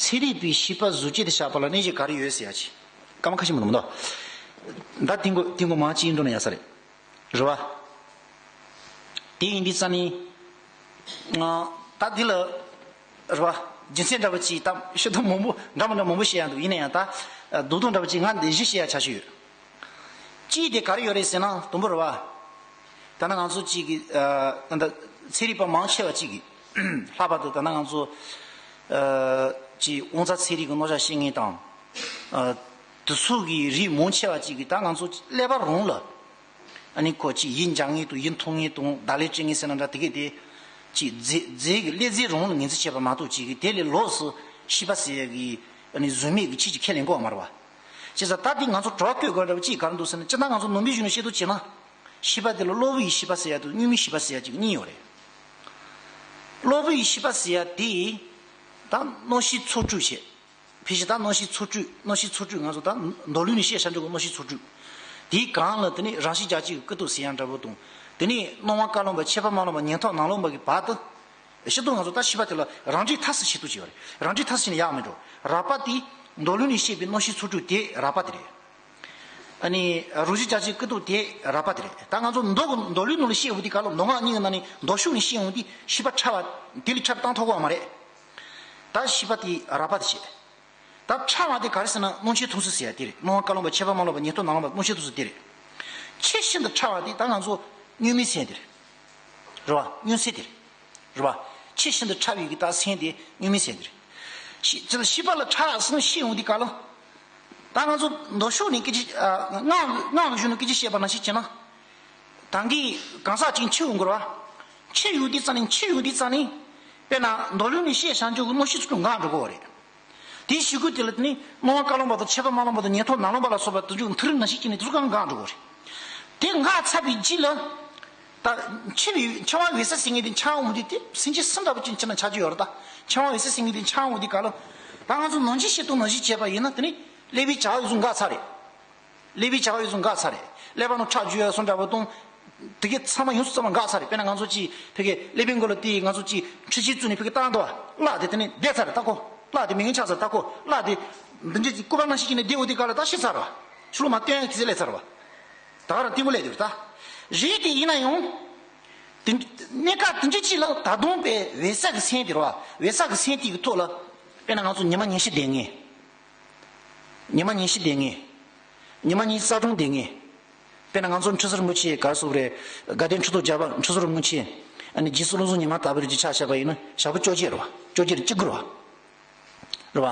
ཚན་རིག་པའི་ཤེས་པ་གཟུགས་ཅན་དུ་བཞག་པ་ལ་གནས་ཚུལ་ག་རེ་ཡོད་ཟེར་ཡ་ཅིག་སྐར་མ་ཁ་ཤས་མ་གཏོགས་མི་འདུག་ད་དེ་འགོ་དེ་འགོ་མང་ཅིག་འགྲོ་ན་ཡག་ས་རེད། རེད་བ། དེ་ཡིན་དུས་ཙ་ནི། ད་འདི་ལ། རེད་བ། རྒྱུ་མཚན་འདྲ་པོ་ཅིག་ད་ཤོད་སྟངས་མང་པོ་འདྲ་མི་འདྲ་མང་པོ་བཤད་ཡ་འདུག་ཡིན་ན་ཡང་ད། རྡོག་རྡོག་འདྲ་པོ་ཅིག་ང་འདི་བཞི་བཤད་ཡ་ཆ་ཤོས་ཡོད། གཅིག་དེ་ག་རེ་ཡོད་རེད་ཟེར་ན་དུམ་བུ་རེད་བ། ད་ནི་ང་ཚོ་གཅིག་གི་ད་ཚན་རིག་པ་མང་ཆེ་བ་གཅིག་གི་ལྷག་པར་དུ་ད་ནི་ང་ཚོ་གཅིག་དབང་རྩ་ཚན་རིག་གི་རྣམ་གཞག་བཤད་མཁན་དང་། དེ་ཚོ་གི་རིགས་མང་ཆེ་བ་གཅིག་གི་ད་ང་ཚོ་ཀླད་པ་རང་ལ། ཨ་ནི་ཁོ་ཅིག་ཡིད་འཇགས་མཁན་དང་ཡིད་འཐོར་མཁན་དང་བརྡ་ལན་སྤྲད་མཁན་ཟེར་ན་འདྲ་དེ་གས་དེ། ཅིག་རྫས་རྫས་ཀྱི་ཀླད་རྫས་རང་ལ་ངོས་འཛིན་བྱས་པ་མ་གཏོགས་ཅིག་གི་དེ་ལས་ལོགས་སུ་ཤེས་པ་ཟེར་ཡ་གི་ཨ་ནི་གཟུགས་མེད་ཀྱི་ཆོས་ཅིག་ཁས་ལེན་གོ་བ་མ་རེད་བ། བྱས་ཙང་ད་འདི་ང་ཚོ་གྲོགས་བཀོད་དགོས་འདྲ་བ་ཅིག་ག་རེ་འདུག་ཟེར་ན། སྤྱིར་བཏང་ང་ཚོ་ནང་པའི་གཞུང་ནས་བཤད་དུ་བྱས་ན། ཤེས་པ་དེ་ལ་གློ་བུར་གྱི་ཤེས་པ་ཟེར་ཡ་དང་དངོས་མེད་ཤེས་པ་ཟེར་ཡ་ཅིག་གཉིས་ཡོད་རེད། གློ་བུར་གྱི་ཤེས་པ་ཟེར་ཡ་དེ། ད་མནོ་ཤེས་ཚོགས་དྲུག་བྱས། ཕལ་ཆེར་ད་མནོ་ཤེས་ཚོགས་དྲུག་མནོ་ཤེས་ཚོགས་དྲུག་ང་ཚོ་ད་མདོ་ལུགས་ནས་བཤད་བྱ་འགྲོ་གི་མནོ་ཤེས་ཚོགས་དྲུག་དེའི་སྒང་ལ་དེ་ནས་རང་བཞིན་རྒྱ་ཆེ་གི་ཀུན་རྟོག་ཟེར་ཡ་འདྲ་པོ་དང་། དེ་ནས་སྣང་བ་བཀའ་བློན་པ། ཁྱད་པར་མ་བླངས་པ། ཉན་ཐོས་ནམ་བླངས་པ་གི་བར་དུ། སྤྱིར་བཏང་ང་ཚོ་ད་ཤེས་པ་དེ་ལ་རང་འགྲེལ་མཐའ་སུ་བྱེད་དུ་བྱེད་པ་རེད། རང་འགྲེལ་མཐའ་སུ་བྱེད་ན་ཡག་མི་འགྲོ། རགས་པ་དེ་མདོ་ལུགས་ནས་བཤད་པའི་མནོ་ཤེས་ཚོགས་དྲུག་དེ་རགས་པ་དེ་རེད། ཨ་ནི་རང་བཞིན་རྒྱ་ཆེ་ཀུན་རྟོག་དེ་རགས་པ་དེ་རེད། ད་ང་ཚོ་མདོ་གི་མདོ་ལུགས་ནང་ལ་བཤད་འོང་དུས་ག་ལ། མདོ་སྔགས་གཉིས་ཀྱི་ནང་ནས་མདོ་ཕྱོགས་ནས་བཤད་འོང་དུས་ཤེས་པ་ཕྲ་བ་དེ་ལས་ཕྲ་བ་བཏང་ཐུབ་ཀྱི་མ་རེད། ད་ཤེས་པ་དེ་རགས་པ་དེ་བྱེད། ད་ཕྲ་བ་དེ་ག་རེ་ཟེར་ན། སྣང་མཆེད་ཐུང་སུ་ཟེར་ཡ་དེ་རེད། སྣང་བ་བཀའ་བློན་པ། ཁྱད་པར་མ་བླངས་པ། ཉན་ཐོས་ནམ་བླངས་པ། སྣང་མཆེད་ཐུང་སུ་དེ་རེད། ཆེས་ཤིན་ཏུ་ཕྲ་བ་དེ་ད་ང་ཚོ་མྱོང་བའི་སེམས་དེ་རེད། རེད་བ། མྱོང་བྱེད་དེ་རེད། རེད་བ། ཆེས་ཤིན་ཏུ་ཕྲ་བའི་གི་ད་སེམས་དེ་མྱོང་བའི་སེམས་དེ་རེད། ཤེས་ཤེས་པ་ལ་ཕྲ་བ་གསུམ་བཤད་འོང་དུས་ག་ལ། ད་ང་ཚོ་མདོ་ཕྱོགས་ནས་སྐད་ཆ། ཨ། སྔགས་སྔགས་ཀྱི་གཞུང་ནས་སྐད་ཆ་བཤད་པ་ནང་བཞིན་བྱས་ན། ད་གིན་གང་ཟག་ཅིག་འཆི་འོང་གི་རེད་བ། འཆི་ཡོང་དུས་ཙམ་ནས། འཆི་ཡོང་དུས་ཙམ་ནས། དཔེར་ན་མདོ་ལུགས་ནས་བཤད་བྱ་འགྲོ་གི་མནོ་ཤེས་ཚོགས་དྲུག་འགག་འགྲོ་གི་རེད། དེའི་གཞུག་གུ་དེ་ལ་དེ་ནས་སྣང་བ་བཀའ་བློན་པ་དང་། ཁྱད་པར་མ་བླངས་པ་དང་། ཉན་ཐོས་ནམ་བླངས་པ་ལ་སོགས་པ་དེ་ཚོ་མཐུན་རིགས་ནང་བཞིན་བྱས་ནས་དེ་ཚོ་གང་འགག་འགྲོ་གི་རེད། དེ་འགག་ཚར་བའི་རྗེས་ལ། ད་འཆི་བའི་འཆི་བ་འོད་གསལ་ཟེར་མཁན་དེ་འཆར་འོང་དུས། དེ་སེམས་ཅན་སུ་འདྲ་པོ་ཅིག་འཆི་ན་འཆར་གྱི་ཡོད་རེད། ད་འཆི་བ་འོད་གསལ་ཟེར་མཁན་དེ་འཆར་འོང་དུས་ག་ལ། ད་ང་ཚོ་ནང་བཞིན་བཤད་སྟངས་ནང་བཞིན་བྱས་པ་ཡིན་ན། དེ་ནི་ཀླད་པའི་བྱ་བ་ཡོད་ཚད་འགག་ཚར་རེད། ཀླད་པའི་བྱ་བ་ཡོད་ཚད་འགག་ཚར་རེད། ཀླད་པ་ནང་ཁྲག་རྒྱུ་ཡ་སོགས་འདྲ་པོ་དང་། དེ་གའི་ཚང་མ་ཡོངས་སུ་རྫོགས་པ་འགག་ཚར་རེད། དཔེར་ན་ང་ཚོ་ཅིག་ཕ་གིའི་ཀླད་པའི་མགོ་ལ་དེ་ང་ཚོ་ཅིག་འཕྲུལ་ཆས་བཙུགས་ནས་ཕ་གི་བཏང་འདུག་བ། བརླག་སྟེ་དེ་ནས་བསྡད་ཚར་རེད། ད་ཁོ་བརླག་སྟེ་མེད་མཁན་ཆགས་ཚར། ད་ཁོ་བརླག་སྟེ་འདི་འདྲའི་ཅིག་སྐུད་པ་ནང་བཞིན་བྱས་ནས་བསྡད་འོང་དུས་ག་ལ་ད་ཤི་ཚར་བ། ཕྱི་ལོགས་མར་བཏོན་ཡ་དུས་ཚོད་སླེབས་ཚར་བ། ད་ག་རང་སྟེང་པོ་སླེབས་འདུག་ད། རེད། དེ་ཡིན་ན་ཡང་། དེ་གནས་སྐབས་དེ་འདྲ་ཅིག་ལ་ད་དུང་པའི་འོད་གསལ་གྱི་སེམས་དེ་རེད་བ། འོད་གསལ་གྱི་སེམས་དེ་གི་ཐོག་ལ། དཔེར་ན་ང་ཚོ་ཉི་མ་ཉི་ཤུ་བསྡད་མཁན། ཉི་མ་ཉི་ཤུ་བསྡད་མཁན། ཉི་མ་ཉི་ཤུ་རྩ་གྲངས་བསྡད་མཁན། དཔེར་ན་ང་ཚོ་ཁྲི་ཟུར་རིན་པོ་ཆེ་ག་རེ་ཟེར་དགོས་རེད། དགའ་ལྡན་ཁྲི་ཐོག་བརྒྱ་པ་ཁྲི་ཟུར་རིན་པོ་ཆེ། ཨ་ནི་རྗེས་སུ་བློ་བཟང་ཉི་མ་ལྟ་བུ་རེ་ཅིག་ཆ་བཞག་པ་ཡིན་ན། ཞག་པོ་བཅོ་བརྒྱད་རེད་བ། བཅོ་བརྒྱད་རེད། བཅུ་དགུ་རེད་བ། རེད་བ།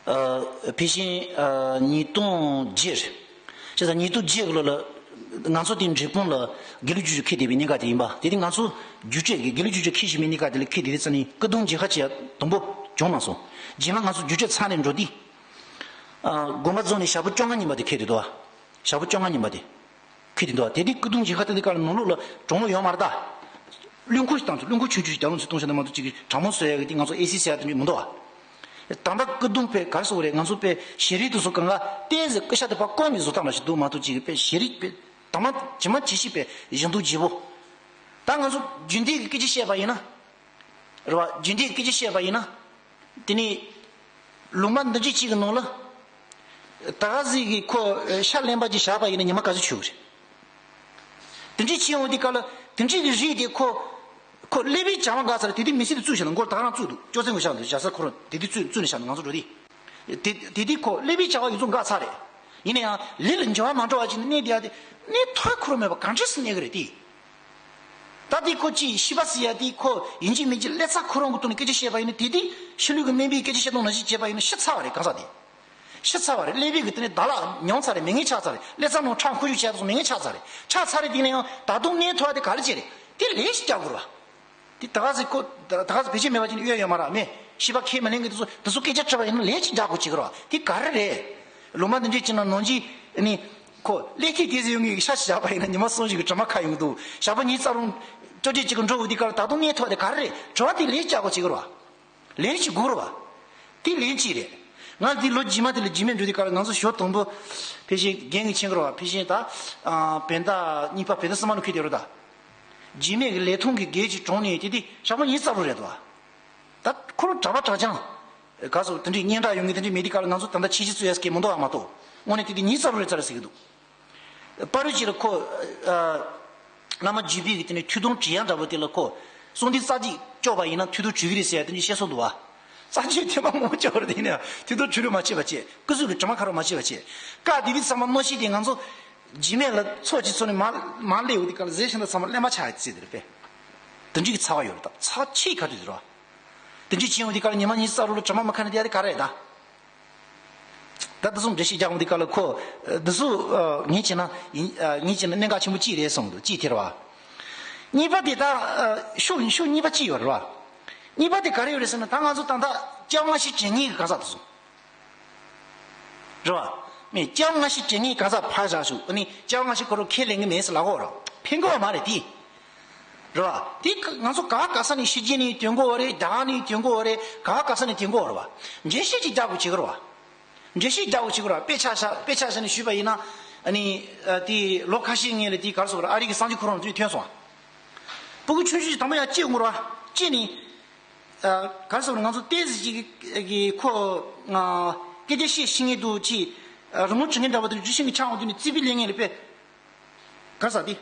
ཨ། ཕལ་ཆེར། ཨ། ཉིས་སྟོང་བརྒྱད། བྱས་ཙང་ཉིས་སྟོང་བརྒྱད་ལོ་ལ། ང་ཚོ་དེ་འབྲས་སྤུངས་ལ་དགེ་ལུགས་རྒྱུགས་སྤྲོད་འཁེལ་བསྡད་པའི་གནས་སྐབས་དེ་ཡིན་པ། དེ་དུས་ང་ཚོ་རྒྱུགས་སྤྲོད་ཀྱི། དགེ་ལུགས་རྒྱུགས་སྤྲོད་འཁེལ་བཞིན་པའི་གནས་སྐབས་དེ་ལ་འཁེལ་བསྡད་དུས་ཙམ་ནས་སྐུ་གདུང་འཇིགས་སྐུལ་བྱེད་ཡ་དུམ་བུ་བྱུང་མ་སོང་། རྗེས་མ་ང་ཚོ་རྒྱུགས་སྤྲོད་ཚར་ནས་འགྲོ་དུས། ཨ། དགོན་པ་རྫོགས་ནས་ཞག་པོ་བཅོ་ལྔ་ཉིན་པ་དེ་འཁེལ་བསྡད་འདུག་བ། ཞག་པོ་བཅོ་ལྔ་ཉིན་པ་དེ། འཁེལ་བསྡད་འདུག་བ། དེ་དུས་སྐུ་གདུང་འཇིགས་སྐུལ་དེ་འདི་ག་ལ་ནང་ལོགས་ལ་གྲང་མོ་ཡོད་མ་རེད་ད། རླུང་འཁོར་ཞིག་བཏང་ཚུལ། རླུང་འཁོར་ཆུང་ཆུང་ཞིག་རྒྱབ་ལོང་ཚུལ་གཏོང་བྱ་དེ་མ་གཏོགས་ཅིག་གྲང་མོ་བཟོ་ཡ་གི་དེ་ང་ཚོ་ཨེ་སི་ཟེར་ཡ་དེ་འདྲ་མི་འདུག་བ། ད་ལྟ་སྐུ་གདུང་པའི་ག་རེ་ཟེར་དགོས་རེད། ང་ཚོ་པའི་ཞལ་རས་དེ་ཚོ་གང་ག་ཏོག་ཙམ་སྐུ་ཤ་དེ་ཕར་བསྐོར་ནས་བཟོ་སྟངས་འདྲ་ཞིག་འདུག་མ་གཏོགས་ཅིག་པའི་ཞལ་རས་པའི་དང་པོ་ཇི་མ་ཇི་བཞིན་པའི་བཞུ་འདུག་བརྗེ་པོ། ད་ང་ཚོ་རྒྱུན་ལྡན་གྱི་སྐད་ཆ་བཤད་པ་ཡིན་ན། རེད་བ། རྒྱུན་ལྡན་གྱི་སྐད་ཆ་བཤད་པ་ཡིན་ན། དེ་ནས་ལུང་པ་འདི་འདྲ་ཅིག་གི་ནང་ལ། ད་ག་ཟིག་གི་ཁོ་ཤ་ལེན་པ་ཅིག་བཞག་པ་ཡིན་ན་ཉི་མ་ག་ཚོད་འགྱོ་གི་རེད། དེ་འདྲ་བྱས་འོང་དུས་ག་ལ། དེ་འདྲ་གི་རིགས་དེ་ཁོ། ཁོ་ཀླད་པའི་བྱ་བ་འགག་ཚར། དེ་དུས་མི་ཚེ་དེ་བཙུགས་བཞག་ན། མགོ་ད་ག་རང་བཙུགས་འདུག་ཅོག་ཙེ་ངོས་བཞག་འདུག་བཞག་ས་ཁོ་རང་དེ་དུས་བཙུགས་བཙུགས་ནས་བཞག་ན་ང་ཚོ་འགྲོ་དུས། དེ་དེ་དུས་ཁོ་ཀླད་པའི་བྱ་བ་ཡོངས་རྫོགས་འགག་ཚར་རེད། ཡིན་ན་ཡང་ལས་ལ་འབྱོར་བ་མ་འགྲོ་བ་ཅིག་ནི་གནས་བསྡད་ཡ་དེ། གནས་ཐོག་ཁོ་རང་མེད་པ་གང་འདྲ་སེ་གནས་ཀྱི་རེད་དེ། ད་དེ་ཁོ་ཅིག་ཤི་བ་ཟེར་ཡ་དེ་ཁོ་ཡིན་གཅིག་མིན་གཅིག་ཀླད་རྩ་ཁོ་རང་གི་ཐོག་ནས་སྐད་ཆ་བཤད་པ་ཡིན་ན། དེ་དུས་ཕྱི་ལུས་ཀྱི་སྨན་པས་སྐད་ཆ་བཤད་སྟངས་ནང་བཞིན་བྱས་པ་ཡིན་ན་ཤི་ཚར་བ་རེད། གང་ཟག་དེ་ཤི་ཚར་བ་རེད། ཀླད་པའི་གི་དེ་ནས་ད་ལ་ཉམས་ཚར་རེད། མེད་མཁན་ཆགས་ཚར་རེད། ཀླད་རྩ་ནང་ཁྲག་འཁོར་ཤུགས་ཆགས་སོང་། མེད་མཁན་ཆགས་ཚར་རེད། ཆགས་ཚར་རེད། དེ་ནས་ཡང་ད་དུང་གནས་ཐུབ་པ་དེ་ག་རེ་བྱས་རེད། དེ་ལས་ཤིག་རྒྱག་དགོས་རེད་བ། དེ་ད་ག་ཟིག་ཁོ་ད་ག་ཟིག་བེད་སྤྱོད་མེད་པ་ཅིག་ནི་གཡོལ་ཡོད་མ་རེད། མེད། ཤེས་པ་ཁས་མི་ལེན་གི་དེ་ཚོ་དེ་ཚོ་སྐད་ཆ་དྲི་བ་ཡིན་ན་ལས་ཅིག་རྒྱག་དགོས་ཅིག་རེད་བ། དེ་ག་རེ་རེད། ལོ་མ་འདི་འདྲས་ཅིག་ན་ནང་ཅིག་ནི་ཁོ་ཀླད་ཐིག་དེ་ཟིག་ཡོང་གི་ཤ་ཞིག་བཞག་པ་ཡིན་ན་ཉི་མ་གསུམ་ཞིག་གི་དྲི་མ་ཁ་ཡོང་གི་འདུག་ཞག་པོ་ཉི་ཤུ་རྩ་གྲངས་ཅོ་ཅེ་ཅིག་གི་འགྲོ་འོང་དུས་ག་ལ་ད་དུང་གནས་ཐུབ་དེ་ག་རེ་རེད། དྲི་བ་དེ་ལས་ཅིག་རྒྱག་དགོས་ཅིག་རེད་བ། ལན་ཞིག་དགོས་རེད་བ། དེ་ལན་གཅིག་རེད། ང་འདི་ལོ་རྗེས་མ་དེ་ལ་རྗེས་མའི་འགྲོ་དུས་ག་ལ་ང་ཚོ་ཞོ་དང་པོ་ཕལ་ཆེར་རྒན་གྱིས་མཁྱེན་གི་རེད་བ། ཕལ་ཆེར་ད་ཨ་བོད་ཟླ་གཉིས་པ་བོད་ཟླ་གསུམ་པ་ནང་འཁེལ་བསྡད་རེད་ད། རྗེས་མའི་གི་ལས་ཐོག་གི་བརྒྱད་ཅིག་གྲོངས་ནས་དེ་དུས་ཞག་པོ་ཉི་ཤུ་རྩ་དྲུག་རེད་དོ། ད་ཁོ་རང་གྲྭ་པ་གྲྭ་རྐྱང་ག་ཚོད་དེ་འདྲའི་སྙན་གྲགས་ཡོང་གི་དེ་འདྲའི་མེད་དུས་ག་ལ་ང་ཚོ་ད་ལྟ་ཆེ་ཆེ་ཚོ་ཡ་སྐད་མི་འདུག་བ་མ་གཏོགས། དངོས་གནས་དེ་དུས་ཉི་ཤུ་རྩ་དྲུག་རེད་ཚར་ཟེར་གི་འདུག་པར་རིས་ཅིག་ལ་ཁོ། ཨ། བླ་མ་བརྒྱུད་པའི་གི་དེ་ནས་ཐུགས་དམ་དྲན་ཡ་འདྲ་པོ་དེ་ལ་ཁོ། གསུང་དེ་རྩ་གཅིག་སྐྱོར་བ་ཡིན་ན་ཐུགས་དམ་གྲོལ་གི་རེད་ཟེར་ཡ་དེ་འདྲ་བཤད་སྲོལ་འདུག་བ། རྩ་གཅིག་ཐེངས་མ་མང་པོ་སྐྱོར་བ་དེ་ཡིན་ན་ཡང་ཐུགས་དམ་གྲོལ་རེད་མ་བྱས་པ་བྱས། སྐུ་གཟུགས་ཀྱི་དྲི་མ་ཁ་རོ་མ་བྱས་པ་བྱས། བཀའ་དེ་དུས་ཚང་མ་མནོ་ཤེས་དེ་ང་ཚོ། རྗེས་མའི་ལ་ཚོགས་ཀྱི་ཚོགས་ནས་མ་མ་སླེབས་འོ་དེ་ག་ལ་ཟས་ཤིང་ད་ཚང་མ་ཀླད་མ་ཆགས་ཡ་ཚེ་དེ་རེད་པས། དེ་འདྲའི་གི་ཚ་བ་ཡོད་རེད་ད། ཚ་ཆེས་ཁ་དུས་དེ་རེད་བ། དེ་འདྲའི་བྱས་འོ་དེ་ག་ལ་ཉི་མ་ཉི་ཤུ་རྩ་དྲུག་ལ་དྲི་མ་མ་ཁ་ནས་དེ་ཡ་དེ་ག་རེད་ད། ད་དེ་ཚོ་འགྲེལ་བཤད་རྒྱག་འོང་དུས་ག་ལ་ཁོ། འདི་ཚོ་ངས་བྱས་ན་ཡིན། ངས་བྱས་ན་གནད་འགག་ཆེན་པོ་གཅིག་རེད་གསུངས་འདུག་གཅིག་དེ་རེད་བ། གཉིས་པ་དེ་ད་ཤུགས་ཤུགས་གཉིས་པ་གཅིག་ཡོད་རེད་བ། གཉིས་པ་དེ་ག་རེ་ཡོད་རེད་ཟེར་ན། ད་ང་ཚོ་ད་ལྟ་སྐྱབས་མངའ་ཞིང་བྱེད་མཁན་གྱི་གང་ཟག་དེ་ཚོ་རེད་བ། ངས་སྐྱེ་བ་སྔ་ཕྱི་དྲན་ངེས་གང་ཟག་ཕར་བཞག་ཞུ། ཨ་ནི་སྐྱེ་བ་སྔ་ཕྱི་ཁོ་རང་ཁས་ལེན་གི་མེད་ཟེར་ལབ་ཀྱི་ཡོད་རེད། ཕན་གི་ཡོད་མ་རེད་དེ། རེད་བ། དེ་ང་ཚོ་ག་ག་ས་ནས་ཕྱི་རྒྱལ་ནས་ཐོན་གི་ཡོད་རེད། རྒྱ་གར་ནས་ཐོན་གི་ཡོད་རེད། ག་ག་ས་ནས་ཐོན་གི་ཡོད་རེད་བ། འགྲེལ་བཤད་ཅིག་རྒྱག་དགོས་བྱེད་ཀྱི་རེད་བ། འགྲེལ་བཤད་རྒྱག་དགོས་བྱེད་ཀྱི་རེད་བ། དཔེ་ཆ་བཞག་དཔེ་ཆ་བཞག་ནས་ཞུས་པ་ཡིན་ན། ཨ་ནི་ཨ་དེ་ལོ་ཁ་ཤས་སྔོན་ལ་དེ་ག་རེ་ཟེར་དགོས་རེད། ཨ་རི་གི་སངས་རྒྱས་ཁོ་རང་ཚོས་ཐོན་སོང་བ། སྤུ་གུ་ཆུང་ཆུང་ཞིག་དང་པོ་ཡར་སྐྱེས་ཡོང་གི་རེད་བ། སྐྱེས་ནས། ཨ་ག་རེ་ཟེར་དགོས་རེད། ང་ཚོ་ཏོག་ཙམ་ཅིག་གི་ཁོ་ཨ་སྐད་ཆ་བཤད་ཤེས་མཁན་འདུག་ཅིག་ཨ་རི་མོ་བྲི་མཁན་འདྲ་པོ་དེ་འཇུ་ཤེས་མཁན་ཆགས་འོང་དུས་ནས་རྩིས་པའི་ལས་ངན་ལས་པས། ག་རེ་ཟེར་དེ།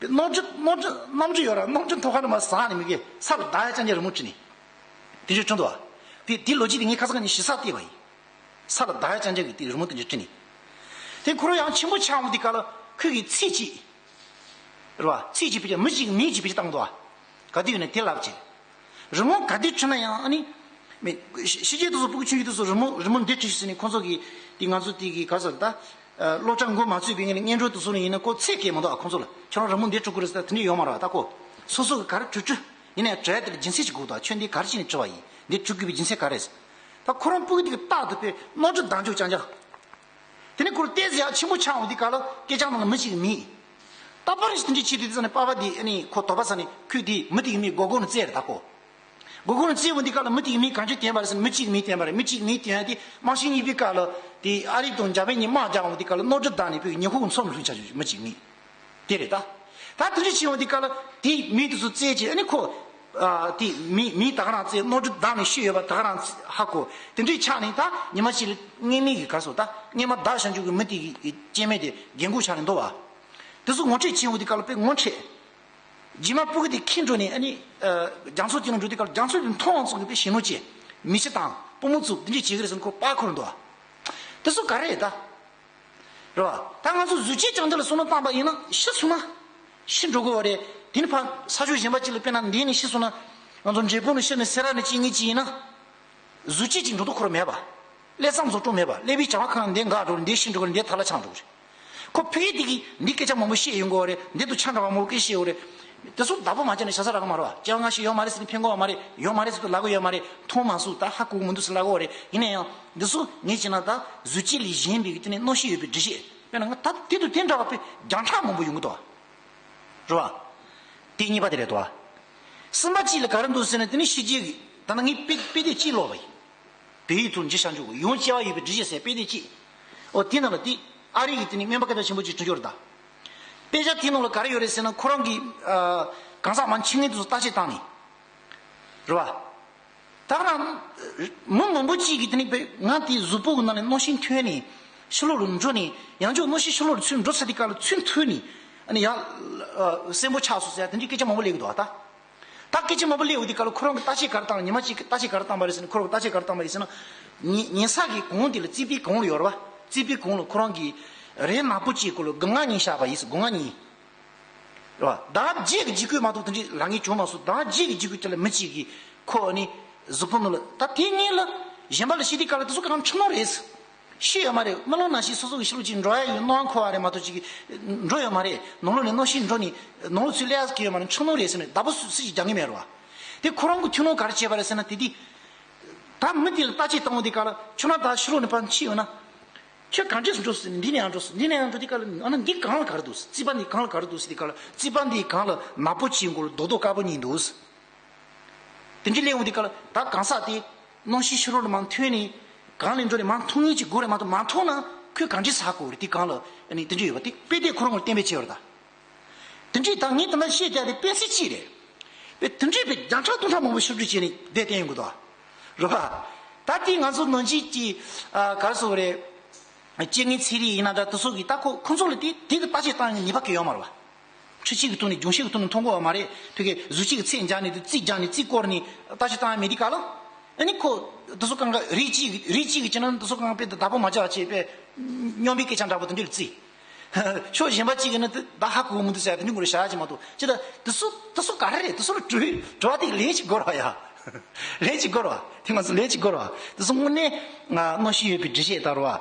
རྣམ་འགྱུར་རྣམ་འགྱུར་རྣམ་འགྱུར་ཡོད་ར། རྣམ་འགྱུར་མཐོ་ཁ་ནས་མར་ཟག་ནས་མི་དགེ་ས་ལ་བདའ་ཡ་ཅང་ཅང་རི་མོ་བྲིས་ནས། དེ་འདྲ་བྱུང་འདུག་བ། དེ་དེ་ལོ་རྒྱུས་དེ་ངས་ཁ་སང་ནས་ཞེ་ས་བལྟས་པ་ཡིན། ས་ལ་བདའ་ཡ་ཅང་ཅང་གི་དེ་རི་མོ་དེ་འདྲ་བྲིས་ནས། དེ་ཁོ་རང་ཡང་ཆེན་པོ་ཆགས་འོང་དུས་སྐབས་ལ་ཁོས་གི་ཚིག་གཅིག་རེད་བ། ཚིག་གཅིག་བེད་སྤྱོད། མི་གཅིག་མིང་གཅིག་བེད་སྤྱོད་བཏང་འདུག་བ། ག་དུས་ཡིན་ན་དེ་ལབ་བྱས། རི་མོ་ག་དུས་བྲིས་ན་ཡང་ཨ་ནི། མི་ཕྱི་རྒྱལ་དེ་ཚོ་སྤུ་གུ་ཆུང་ཆུང་དེ་ཚོ་རི་མོ་རི་མོ་འདི་བྲིས་ཤིག་ཟེར་ནས་ཁོང་ཚོ་གི་དེ་ང་ཚོ་དེ་གི་ག་རེ་ཟེར་ད། སློབ་གྲྭ་འགོ་མ་ཚུགས་པའི་ངང་ནས་སྔོན་འགྲོ་དེ་ཚོ་ནས་ཡིན་ན་ཁོ་ཚད་བཀལ་མི་འདུག་ཨ། ཁོང་ཚོ་ལ་ཁྱོད་རང་རི་མོ་འདི་བྲི་དགོས་རེད་ཟེར་ད་དེ་འདྲ་ཡོད་མ་རེད་བ། ད་ཁོ་སོ་སོ་གི་ག་རེ་བྲི་བྲི་ཡིན་ན་ཡང་བྲི་ཡ་དེ་ལ་རྒྱུ་མཚན་ཞིག་དགོས་འདུག་ཨ། ཁྱོད་འདི་ག་རེ་བྱས་ནས་བྲིས་པ་ཡིན། འདི་བྲི་དགོས་པའི་རྒྱུ་མཚན་ག་རེ་རེད། ད་ཁོ་རང་སྤུ་གུ་དེ་གི་རྟག་ཏུ་དཔེ་རྣམ་འགྱུར་ལྡང་འཇུག་རྐྱང་རྐྱང་། དེ་ནས་ཁོར་ཏོག་ཙམ་ཡར་ཆེན་པོ་ཆགས་འོང་དུས་སྐབས་ལ་སྐད་ཆ་ནང་ལ་མི་གཅིག་མིང་། རྟག་པར་དེ་འདྲ་བྱེད་དུས་དེ་ཚོ་ནས་པ་ཕ་དེ་ཨ་ནི་ཁོ་དོགས་པ་ཟ་ནས་ཁོས་དེ་མི་དེ་གི་མིང་མགོ་སྒོ་ནས་བཙལ་རེད་ད་ཁོ། མགོ་སྒོ་ནས་བཙལ་འོང་དུས་སྐབས་ལ་མི་དེ་གི་མིང་གང་ཅི་བསྟན་པ་རེད་ཟེར་ན་མི་གཅིག་མིང་བསྟན་པ་རེད། མི་གཅིག་མིང་བསྟན་ཡ་དེ་རྨང་གཞི་གཉིས་པའི་སྐབས་ལ་དེ་ཨ་རི་དང་འཇར་པན་གཉིས་དམག་རྒྱག་འོང་དུས་སྐབས་ལ་རྣམ་འགྱུར་ལྡང་ནས་བོད་ཀྱི་ཉི་ཧོང་མཚོ་མི་ལྷུང་ཆ་ཆུ་མི་གཅིག་མིང་། དེ་རེད་ད། ད་དེ་འདྲ་བྱེད་འོང་དུས་སྐབས་ལ་དེ་མིང་དེ་ཚོ་བཙལ་བྱས་ཨ་ནི་ཁོ། ཨ་དེ་མིང་མིང་ད་ག་རང་བཙལ། རྣམ་འགྱུར་ལྡང་ནས་ཤོད་ཡོད་པ་ད་ག་རང་ཧ་གོ། དེ་འདྲ་ཆགས་ནས་ད་ཉི་མ་གཅིག་ལ་སྔོན་མའི་གི་ག་རེ་ཟེར་ད་སྔོན་མ་བདག་བྱང་ཆུབ་ཀྱི་མི་དེ་གི་སྐྱེ་དམན་དེ་རྒན་གོག་ཆགས་ནས་འདུག་བ། དེ་ཚོ་ངོ་འཕྲད་བྱེད་འོང་དུས་སྐབས་ལ་དཔེ་ངོ་འཕྲད། རྗེས་མ་སྤུ་གུ་དེ་ཁྱེར་འགྲོ་ནས་ཨ་ནི་ཨ་རྒྱ་མཚོ་དེ་ལ་འགྲོ་དུས་སྐབས་ལ་རྒྱ་མཚོ་དེ་མཐོང་ཙམ་གྱིས་དཔེ་ཞེད་སྣང་སྐྱེ། མི་ཚེ་དང་པུས་མོ་བཙུགས་དེ་འདྲས་བྱེད་ཀྱི་རེད་ཟེར་ནས་ཁོ་པར་འཁོར་འདུག་བ། དེ་ཚོ་ག་རེ་རེད་ད། རེད་བ། ད་ང་ཚོ་གཟུགས་བྱད་རྐྱང་དེ་ལ་བསམ་བློ་བཏང་པ་ཡིན་ན་ཤི་སོང་ན། ཤི་འགྲོ་དགོས་བ་རེད། དེ་ནི་ཕར་ས་ཕྱོགས་གཞན་པ་ཅིག་ལ་དཔེར་ན་འདས་ནས་ཤི་སོང་ན། ང་ཚོ་འབྲས་སྤུངས་ནས་ཤི་ནས་སེ་ར་ནས་སྐྱེ་ངེས་ཅིག་ཡིན་ན། གཟུགས་བྱད་ཅིག་འགྲོ་དུས་ཁོ་རང་མེད་པ། ཀླད་གཙང་བཟོ་སྤྲོ་མེད་པ། ཀླད་པའི་བྱ་བ་ཁོ་རང་འདས་འགག་འགྲོ་རེད། འདས་ཤི་འགྲོ་གི་རེད། འདས་ཐལ་ལ་ཆགས་འགྲོ་གི་རེད། ཁོ་ཕ་གི་དེ་གིས་འདི་སྐད་ཆ་མང་པོ་བཤད་ཡོང་གི་ཡོད་རེད། འདི་དུ་ཆ་འདྲ་བ་མང་པོ་སྐད་བཤད་ཡོད་རེད། དེ་ཚོ་བདག་པོ་མ་བྱས་ནས་བྱ་ས་རག་གི་མ་རེད་བ། སྐྱེ་བ་སྔ་ཕྱི་ཡོད་མ་རེད་ཟེར་ནས་ཕན་གི་ཡོད་མ་རེད། ཡོད་མ་རེད་ཟེར་དུས་ལབ་གི་ཡོད་མ་རེད། མཐོང་མ་སོང་། ད་ཧ་གོ་གི་མི་འདུག་ཟེར་ལབ་གི་ཡོད་རེད། ཡིན་ན་ཡང་འདི་ཚོ་ངས་བྱས་ན་ད་གཟུགས་བྱད་ལས་གཞན་པའི་དེ་ནས་རྣམ་ཤེས་ཡོད་པའི་འགྲེལ་བཤད། དཔེར་ན་ང་ད་དེ་དང་དེ་འདྲ་བ་དཔེ་རྒྱང་གྲགས་མང་པོ་ཡོང་གི་འདུག་བ། རེད་བ། དེ་གཉིས་པ་དེ་རེད་དོ། གསུམ་པ་གཅིག་ལ་ག་རེ་འདུག་ཟེར་ན་དེ་ནི་ཕྱི་རྒྱལ་གྱི་ད་ནི་ངས་དཔེ་དཔེ་དེབ་གཅིག་ཀློག་པ་ཡིན། བོད་ཡིག་ཐོག་འཇུ་བྱང་ཆུབ་ཀྱི་ཡང་སྐྱེ་བ་ཡོད་པའི་འགྲེལ་བཤད་ཟེར་དཔེ་དེབ་གཅིག་ཨོ་དེ་ནང་ལ་དེ་ཨ་རི་གི་དེ་ནི་སྨན་པ་སྐད་གྲགས་ཆེན་པོ་གཅིག་བྲིས་ཡོད་རེད་ད། དཔེ་ཆ་དེ་ནང་ལ་ག་རེ་ཡོད་རེད་ཟེར་ན་ཁོ་རང་གི་ཨ་གང་ཟག་མ་འཆི་ངེས་དེ་ཚོ་བརྟག་དཔྱད་བཏང་ནས། རེད་བ། ད་ག་རང་། མི་མང་པོ་གཅིག་གིས་དེ་ནི་དཔེ་ང་དེ་གཟུགས་པོ་གི་ནང་ནས་རྣམ་ཤེས་ཐོན་ནས་ཕྱི་ལོགས་ལ་འགྲོ་ནས་ཡང་བསྐྱར་རྣམ་ཤེས་ཕྱི་ལོགས་ལ་ཚུར་འགྲོ་ཚར་དུས་སྐབས་ལ་ཚུར་ཐོན་ནས་ཨ་ནི་ཡང་། ཨ་གསོན་པོ་ཆགས་སོང་ཟེར་ཡ་དེ་འདྲའི་སྐད་ཆ་མང་པོ་སླེབས་ཀྱི་འདུག་བ་ད། ད་སྐད་ཆ་མང་པོ་སླེབས་ཡོང་དུས་སྐབས་ལ་ཁོ་རང་གིས་བརྟག་དཔྱད་ག་རེ་བཏང་། ཉི་མ་གཅིག་གི་བརྟག་དཔྱད་ག་རེ་བཏང་པ་རེད་ཟེར་ན་ཁོ་རང་གིས་བརྟག་དཔྱད་ག་རེ་བཏང་པ་རེད་ཟེར་ན། ཉེ་ཉེ་ས་གི་གོང་དེ་ལ་རྩིས་པའི་གོང་ལ་ཡོད་རེད་བ། རྩིས་པའི་གོང་ལ་ཁོ་རང་གིས་རས་ནག་པོ་གཅིག་སྐོར་ལ་སྒོ་ང་གཉིས་བཞག་པ་ཡིན་ཟེར། སྒོ་ང་གཉིས། རེད་བ། ཟླ་བ་བརྒྱད་ཀྱི་འཇིགས་སྐུལ་མ་གཏོགས་དེ་འདྲའི་ལབ་མཁན་བྱུང་མ་སོང་། ཟླ་བ་བརྒྱད་ཀྱི་འཇིགས་སྐུལ་དེ་ལ་མི་གཅིག་གིས་ཁོ་ནི་གཟུགས་པོ་ནང་ལ་ད་དེ་སྔོན་ལ་གཞན་པ་ལ་བཤད་དུས་སྐབས་ལ་དེ་ཚོ་གང་འཁྲུལ་སྣང་རེད། ཤི་ཡོད་མ་རེད། རྨི་ལམ་ནང་བཞིན་སོ་སོ་གི་ཤི་ལོག་ཅིག་འགྲོ་ཡ་ཡིན་སྣང་བ་འཁོར་བ་རེད་མ་གཏོགས་ཅིག་གི་འགྲོ་ཡོད་མ་རེད། ནང་ལོགས་ནས་རྣམ་ཤེས་འགྲོ་ནས་ནང་ལོགས་ཚུར་སླེབས་ཡ་ཟེར་གྱི་ཡོད་མ་རེད། འཁྲུལ་སྣང་རེད་ཟེར་ནས་བདག་པོ་སུས་སུས་ཀྱིས་རྒྱག་མཁན་མེད་རེད་བ། དེ་ཁོ་རང་གི་ཐུགས་སྣང་ག་རེ་བྱས་པ་རེད་ཟེར་ན་དེ་དེ། ད་མི་དེ་ལ་བརྟག་དཔྱད་བཏང་བ་དེ་ག་ལ་ཁྱོད་རང་ད་ཕྱི་ལོགས་ནས་ཕར་འཁྱེར་ཡོང་ན། ཁྱོད་གང་འདྲས་སུ་འགྲོ་སྲིད། འདི་ནས་ཡང་འགྲོ་སྲིད། འདི་ནས་ཡང་འགྲོ་དུས་སྐབས་ལ་ཨ་ན་འདི་གང་ལ་ག་རེ་འདུག་རྩིས་པ་འདི་གང་ལ་ག་རེ་འདུག་ཟེར་དུས་སྐབས་ལ་རྩིས་པ་འདི་གང་ལ་ནག་པོ་གཅིག་མགོ་ལ་རྡོག་རྡོག་དཀར་པོ་གཉིས་འདུག་དེ་འདྲའི་སླེབས་འོང་དུས་སྐབས་ལ་ད་གང་ཟག་དེ་རྣམ་ཤེས་ཕྱི་ལོགས་ལ་མར་ཐོན་ནས་གང་ལ་འགྲོ་ནས་མར་མཐོང་མཁན་ཅིག་དགོས་རེད་མ་གཏོགས་མ་མཐོང་ན་ཁོས་གང་འདྲས་ཟ་དགོས་རེད། དེ་གང་ལ་ཨ་ནི་དེ་འདྲ་ཡོད་པ་དེ་དཔེ་དེབ་ཁོ་རང་ལ་གཏན་འབེབས་བྱས་ཡོད་རེད་ད། དེ་འདྲས་ད་ངས་ད་ལྟ་བཤད་རྒྱུ་དེ་དཔེ་ཚིག་གཅིག་རེད། དཔེ་དེ་འདྲས་དཔེ་བརྒྱ་ཕྲག་སྟོང་ཕྲག་མང་པོ་ཞིབ་འཇུག་བྱས་ནས་དེབ་བསྟན་ཡོང་གི་འདུག་རེད་པ། ད་དེ་ང་ཚོ་ནང་ཆོས་ཀྱི་ཨ་ག་རེ་ཟེར་དགོས་རེད། སྐྱེ་དངོས་ཚན་རིག་ཡིན་ན་འདྲ་དེ་ཚོ་གི་ད་ཁོ་ཁོ་ཚོ་ལ་དེ་དེ་གི་བརྟག་དཔྱད་བཏང་ཡོང་ནུས་པ་གང་ཡང་ཡོད་མ་རེད་པ། འཕྲུལ་ཆས་ཀྱི་ཐོག་ནས་སྦྱོང་བྱེད་ཀྱི་ཐོག་ནས་མཐོང་གི་ཡོད་མ་རེད། ཕ་གིའི་གཟུགས་བྱད་ཀྱི་ཚད་སྦྱར་ནས་དེ་རྩིས་སྦྱར་ནས་རྩིས་སྐོར་ནས་བརྟག་དཔྱད་བཏང་ཡ་མེད་དུས་སྐབས་ལ། ཨ་ནི་ཁོ་དེ་ཚོ་གང་ག་རིགས་གཅིག་རིགས་གཅིག་གི་བྱས་ན་དེ་ཚོ་གང་ག་དཔེ་བདག་པོ་མ་བྱས་པ་བྱས་པས་སྙོམས་པའི་སྐད་ཆ་འདྲ་པོ་དེ་འདྲ་ལ་བརྩི། ཕྱོགས་གཞན་པ་གཅིག་གིས་ནི་དེ་བདག་ཧ་གོ་གི་མི་འདུག་ཟེར་ཡ་དེ་འདྲ་ངོ་རེ་བྱ་ཡ་ཅིག་མ་གཏོགས་ཅི་ད་དེ་ཚོ་དེ་ཚོ་ག་རེ་རེད། དེ་ཚོ་ལ་དྲི་དྲི་བ་དེ་ལན་ཞིག་དགོས་རེད་པ་ཡ། ལན་ཞིག་དགོས་རེད་པ། དེ་ང་ཚོ་ལན་ཞིག་དགོས་རེད་པ། དེ་ཚོ་དངོས་གནས་ང་རྣམ་ཤེས་ཡོད་པའི་འགྲེལ་བཤད་ལྟར་བ།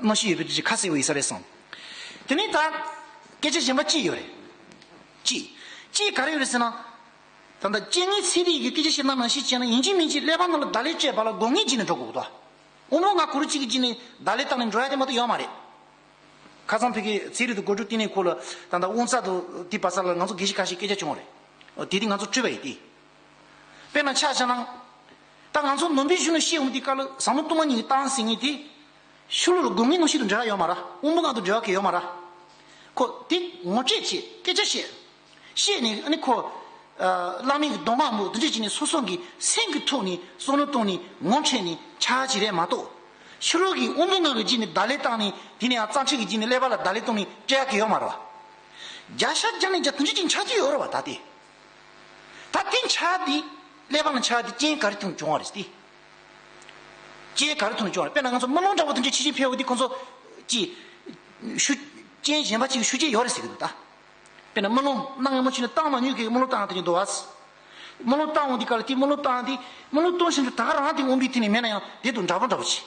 རྣམ་ཤེས་ཡོད་པའི་འགྲེལ་བཤད་ཁ་གསལ་བོ་ཡིན་ས་རེད་བསམ། དེ་ནས་ད་སྐད་ཆ་གཞན་པ་གཅིག་ཡོད་རེད། གཅིག་གཅིག་ག་རེ་ཡོད་རེད་ཟེར་ན། ད་ལྟ་སྐྱེ་དངོས་ཚན་རིག་གི་སྐད་ཆ་བཤད་སྟངས་ནང་བཞིན་བྱས་ན་ཡིན་གཅིག་མིན་གཅིག་ཀླད་པ་ནང་ལ་བརྡ་ལན་སྤྲད་པ་ལ་དགོས་ངེས་བྱས་ནས་འགྲོ་དགོས་ཀྱི་འདུག་དབུ་མ་ང་གུ་རུ་གཅིག་གི་རྗེས་ནས་བརྡ་ལན་བཏང་ནས་འགྲོ་ཡ་དེ་མ་གཏོགས་ཡོད་མ་རེད། ཁ་སང་ཕ་གི་ཚན་རིག་དང་སྒོ་ཕྱུགས་བསྟི་གནས་ཁུལ་ལ་ད་ལྟ་དབུ་རྩ་དང་དེ་བར་ས་ལ་ང་ཚོ་དགེ་བཤེས་ཁ་ཤས་སྐད་ཆ་བྱུང་བ་རེད། དེ་དེ་ང་ཚོ་སྤྲོད་པ་ཡིན་ཏེ། དཔེར་ན་ཆ་བཞག་ན། ད་ང་ཚོ་ནང་པའི་གཞུང་ནས་བཤད་འོང་དུས་སྐབས་ལ་ཟབ་མོ་སྟོང་པ་ཉིད་ཀྱི་གཏན་ཟེར་མཁན་དེ། ཤུ་ལུ་ལ་སྒོམ་ངའི་གནོད་བྱེད་དང་འབྲེལ་བ་ཡོད་མ་རེད། དབུ་མ་ལྔ་དང་འབྲེལ་བ་གང་ཡང་ཡོད་མ་རེད། ཁོ་དེ་ངོ་སྤྲོད་བྱེད། སྐད་ཆ་བཤད། བཤད་ནས་ཨ་ནི་ཁོ། ཨ། བླ་མའི་གདམས་ངག་མོ་དེ་འདྲ་བྱས་ནས་སོ་སོ་གི་སེམས་ཀྱི་ཐོག་ནས་བསམ་བློ་བཏང་ནས་ངོ་འཕྲོད་ནས་ཆགས་ཀྱི་རེད་མ་གཏོགས། ཤུ་ལུ་གིས་དབུ་མ་ལྔ་གི་རྗེས་ནས་བརྡ་ལན་བཏང་ནས་དེ་ནས་ཡང་རྩ་ཁྲིད་ཀྱི་རྗེས་ནས་ཀླད་པ་ལ་བརྡ་ལན་བཏང་ནས་སྤྲད་ཡག་གི་ཡོད་མ་རེད་བ། བརྒྱ་ཆ་བརྒྱ་ནས་བརྒྱ་དེ་འདྲ་ཅིག་ཆགས་ཀྱི་ཡོད་རེད་བ་ད་དེ། ད་དེ་ཆགས་དེ། ཀླད་པ་ལ་ཆགས་དེ་རྐྱེན་ག་རེ་ཐོག་ནས་བྱུང་བ་རེད་དེ། རྐྱེན་ག་རེ་ཐོག་ནས་བྱུང་བ་རེད། དཔེར་ན་ང་ཚོ་རྨི་ལམ་འདྲ་པོ་དེ་འདྲ་ཆེ་ཆེ་ཕེབས་འོང་དུས་ཁོང་ཚོ་ཀྱིས་ཤུ། རྐྱེན་གཞན་པ་ཅིག་ཤུགས་རྐྱེན་ཡོད་རེད་ཟེར་གྱི་འདུག་ད། དཔེར་ན་རྨི་ལམ་གནའ་སྔ་མོ་ཆེ་ནས་བཏང་མ་མྱོང་མཁན་གྱི་རྨི་ལམ་བཏང་དེ་འདྲ་འདུག་བ། རྨི་ལམ་བཏང་འོང་དུས་སྐབས་ལ་དེ་རྨི་ལམ་བཏང་དེ་རྨི་ལམ་གཏོང་བཞིན་དུ་ད་ག་རང་དེ་འོང་པའི་དུས་ནས་མེད་ན་ཡང་དེ་དང་འདྲ་པོ་འདྲ་པོ་ཅིག་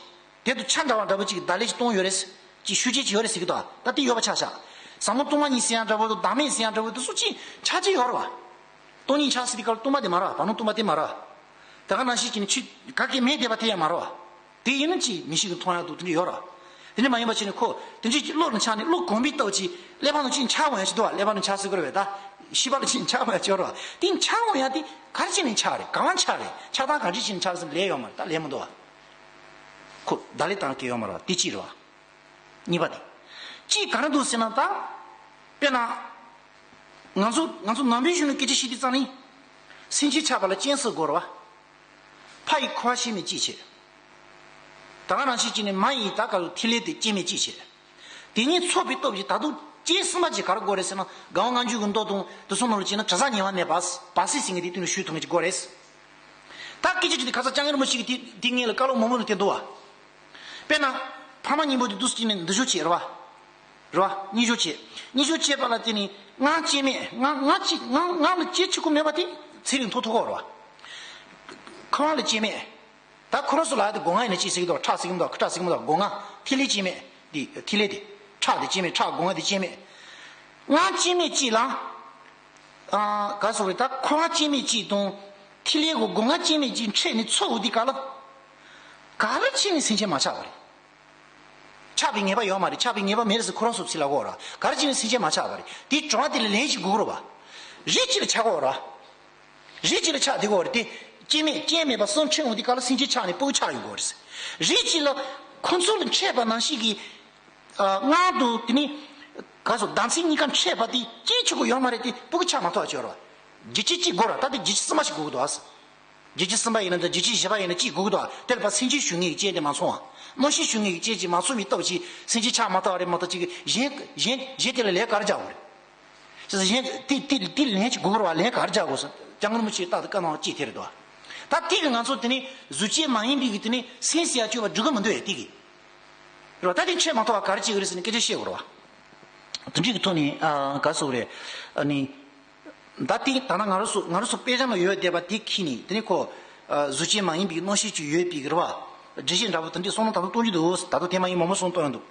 དེ་དང་ཆ་འདྲ་བ་འདྲ་པོ་ཅིག་གི་བརྡ་ལན་ཅིག་གཏོང་ཡོད་རེད། ཅིག་ཤུགས་རྐྱེན་ཅིག་ཡོད་རེད་ཟེར་གྱི་འདུག་ད་དེ་ཡོད་པ་ཆ་བཞག་ཟབ་མོ་སྟོང་པ་ཉིད་ཟེར་ཡང་འདྲ་པོ་དང་བདག་མེད་ཟེར་ཡང་འདྲ་པོ་དེ་ཚོ་ཅིག་ཆགས་ཀྱི་ཡོད་རེད་བ། སྟོང་ཉིད་ཆགས་ཟེར་དུས་སྐབས་ལ་སྟོང་པ་དེ་མ་རེད་བ། བར་སྣང་སྟོང་པ་དེ་མ་རེད་བ། དེ་ག་ནང་བཞིན་གྱི་ནི་ཆུ་ག་གེ་མེད་བསྡད་པ་དེ་ཡང་མ་རེད་བ། དེ་ཡིན་ན་ཅིག་མི་ཤེས་ཀྱི་མཐོང་ཡག་འདུག་དེ་འདྲ་ཡོད་རེད་བ། དེ་འདྲ་མ་ཡིན་པ་བྱས་ནས་ཁོ་དེ་འདྲ་ཅིག་བློ་ལ་ཆགས་ནས་བློ་གོམས་པའི་སྟོབས་ཀྱིས་ཀླད་པ་ནང་ཅིག་འཆར་འོང་ཡག་ཅིག་འདུག་བ། ཀླད་པ་ནང་འཆར་ཟེར་དགོས་རེད་བས་ད། ཤེས་པ་ལ་ཅིག་འཆར་འོང་ཡག་ཅིག་ཡོད་རེད་བ། དེ་འཆར་འོང་ཡག་དེ་ག་རེ་བྱས་ནས་འཆར་རེད། གང་ལ་འཆར་རེད། འཆར་སྟངས་ག་འདྲ་བྱས་ནས་འཆར་ཟེར་ལན་ཡོད་མ་རེད། ད་ལན་མི་འདུག་བ། ཁོ་བརྡ་ལན་བཏང་གི་ཡོད་མ་རེད་བ། དེ་གཅིག་རེད་བ། གཉིས་པ་དེ། གཅིག་ག་རེ་འདུག་ཟེར་ན་ད། དཔེར་ན། ང་ཚོ་ང་ཚོ་ནང་པའི་གཞུང་ནས་སྐད་ཆ་བཤད་དུས་ཙང་ནི། སེམས་ཅན་ཆགས་པ་ལ་རྐྱེན་སུ་དགོས་རེད་བ། ཕ་ཡི་ཁུ་བ་སྐྱེ་མེད་གཅིག་བྱས། ད་ག་ནང་བཞིན་བྱས་ནས་མ་ཡི་ད་ག་ལ་ཐིག་ལེ་དེ་སྐྱེ་མེད་གཅིག་བྱས། དེ་གཉིས་ཚོགས་པའི་སྟོབས་ཀྱིས་ད་དུང་རྐྱེན་གསུམ་པ་ཅིག་ག་རེ་དགོས་རེད་ཟེར་ན་དགའ་བ་ལྔ་འགྱུར་གྱི་མདོ་དང་དེ་ཚོ་ནང་ལ་བྱས་ན་དྲི་ཟ་ཉེ་བ་མེད་པ། བར་སྲིད་ཟེར་མཁན་དེ་དུས་ནས་ཞུས་ཐུབ་མཁན་ཅིག་དགོས་རེད། ད་སྐད་ཆ་ཅིག་དེ་ཁ་སང་སྐྱབས་མགོན་རིན་པོ་ཆེ་གིས་དེ་དེ་སྔོན་ལ་བཀའ་སློབ་མང་པོ་ནས་བསྟན་འདུག་བ། དཔེར་ན། ཕ་མ་གཉིས་པོ་དེ་འདུག་སེ་བྱས་ནས་འདི་ཞོག་བྱས་རེད་བ། རེད་བ། གཉིས་ཞོག་བྱས། གཉིས་ཞོག་བྱས་པ་ལ་བརྟེན་ནས་ང་སྐྱེ་མེད་ང་ང་གཅིག་ང་ང་ལ་སྐྱེ་ཆེ་ཁུ་མེད་པ་དེ་ཚན་རིག་མཐོང་ཐུབ་ཀྱི་ཡོད་རེད་བ། ཁོ་རང་ལ་སྐྱེ་མེད། ད་ཁོ་རང་ཚོ་ལ་དེ་སྒོ་ང་ཡིན་ན་ཅི་ཟེར་གྱི་འདུག་ཁྲག་ཟེར་གྱི་འདུག་ཁྲག་ཟེར་གྱི་མི་འདུག་སྒོ་ང་། ཐིག་ལེ་སྐྱེ་མེད། དེ་ཐིག་ལེ་དེ། ཁྲག་དེ་སྐྱེ་མེད་ཁྲག་སྒོ་ང་དེ་སྐྱེ་མེད། ང་སྐྱེ་མེད་ཅིག་ལ། ཨ། ག་སོགས་རེད་ད་ཁོ་རང་སྐྱེ་མེད་ཅིག་དང་། ཐིག་ལེ་གི་སྒོ་ང་སྐྱེ་མེད་ཅིག་འཕྲད་ནས་ཚོགས་འོང་དུས་སྐབས་ལ། ག་རེ་བྱས་ནས་སེམས་ཅན་མ་ཆགས་པ་རེད། ཆགས་པའི་ངེས་པ་ཡོད་མ་རེད། ཆགས་པའི་ངེས་པ་མེད་རེད་ཟེར་ཁོ་རང་ཚོ་ཚིག་ལ་གོ་ར། ག་རེ་བྱས་ནས་སེམས་ཅན་མ་ཆགས་པ་རེད། དེའི་དྲི་བ་དེ་ལ་ལན་ཞིག་དགོས་རེད་བ། རིགས་གཅིག་ལ་ཆགས་དགོས་རེད་བ། རིགས་གཅིག་ལ་ཆགས་བསྡད་དགོས་རེད་དེ། སྐྱེ་མེད་རྐྱེན་མེད་པ་གསུམ་འཕྲད་འོང་དུས་སྐབས་ལ་སེམས་ཅན་ཆགས་ནས་སྤུ་གུ་ཆགས་ཡོང་དགོས་རེད། རིགས་གཅིག་ལ་ཁོ་ཚོ་ལ་འཕྲད་པ་ནང་བཞིན་གྱི། ཨ། སྔར་དུ་དེ་ནི། ག་སོ་ཟླ་མཚན་གཉིས་ཀ་འཕྲད་པ་དེ་སྐྱེ་ཆོག་གི་ཡོད་མ་རེད་དེ་སྤུ་གུ་ཆགས་མ་ཐུབ་པ་བྱས་རེད་བ། རྒྱུ་རྐྱེན་གཅིག་དགོས་ར། ད་དེ་རྒྱུ་རྐྱེན་གསུམ་པ་ཞིག་དགོས་ཀྱི་འདུག་ཨ། རྒྱུ་རྐྱེན་གསུམ་པ་ཡིན་ན་འདྲ་རྒྱུ་རྐྱེན་བཞི་པ་ཡིན་ན་གཅིག་དགོས་ཀྱི་འདུག་ཨ། དེ་ལ་ཕར་སེམས་ཅན་ཞུགས་མཁན་གྱི་རྐྱེན་དེ་མ་ཚང་བ། རྣམ་ཤེས་ཞུགས་མཁན་གྱི་རྐྱེན་ཅིག་མ་ཚང་བའི་སྟོབས་ཀྱིས་སེམས་ཅན་ཆགས་མ་ཐུབ་པ་རེད་མ་གཏོགས་ཅིག་གཞན་གཞན་གཞན་དེ་ལ་ལན་ག་རེ་རྒྱག་དགོས་རེད། ཅེས་གཞན་དེ་དེ་དེ་ལན་ཅིག་དགོས་རེད་བ། ལན་ག་རེ་རྒྱག་དགོས་སོ། སྐྱབས་མགོན་རིན་པོ་ཆེས་རྟག་ཏུ་བཀའ་གནང་བ་གཅིག་དེ་རེད་དོ། ད་དེ་གི་ང་ཚོ་དེ་ནི་གཟུགས་ཅན་མ་ཡིན་པའི་གི་དེ་ནི་སེམས་ཟེར་ཡ་སྤྱོད་པ་འགྲོ་གི་མི་འདུག་ཡ་དེ་གི། རེད་བ། ད་དེ་འཕྲད་མ་ཐུབ་པ་ག་རེ་བྱེད་གི་རེད་ཟེར་ནས་སྐད་ཆ་བཤད་དགོས་རེད་བ། དེ་འདྲའི་གི་ཐོག་ནས་ཨ་ག་རེ་ཟེར་དགོས་རེད། ཨ་ནི། ད་ལྟའི་ད་ལྟ་ང་རང་ཚོ་ང་རང་ཚོ་དཔེ་ཆ་ནང་ཡོད་བསྡད་པ་དེ་ཁྱེར་ནས་དེ་ནས་ཁོ། ཨ། གཟུགས་ཅན་མ་ཡིན་པའི་རྣམ་ཤེས་ཅིག་ཡོད་པའི་རེད་བ། འགྲེལ་བཤད་འདྲ་པོ་དེ་འདྲའི་གསུང་ན་ད་དུང་གཏོང་རྒྱུ་འདུག་ད་དུང་དེ་མ་ཡིན་མང་པོ་གསུང་གཏོང་ཡོང་འདུག་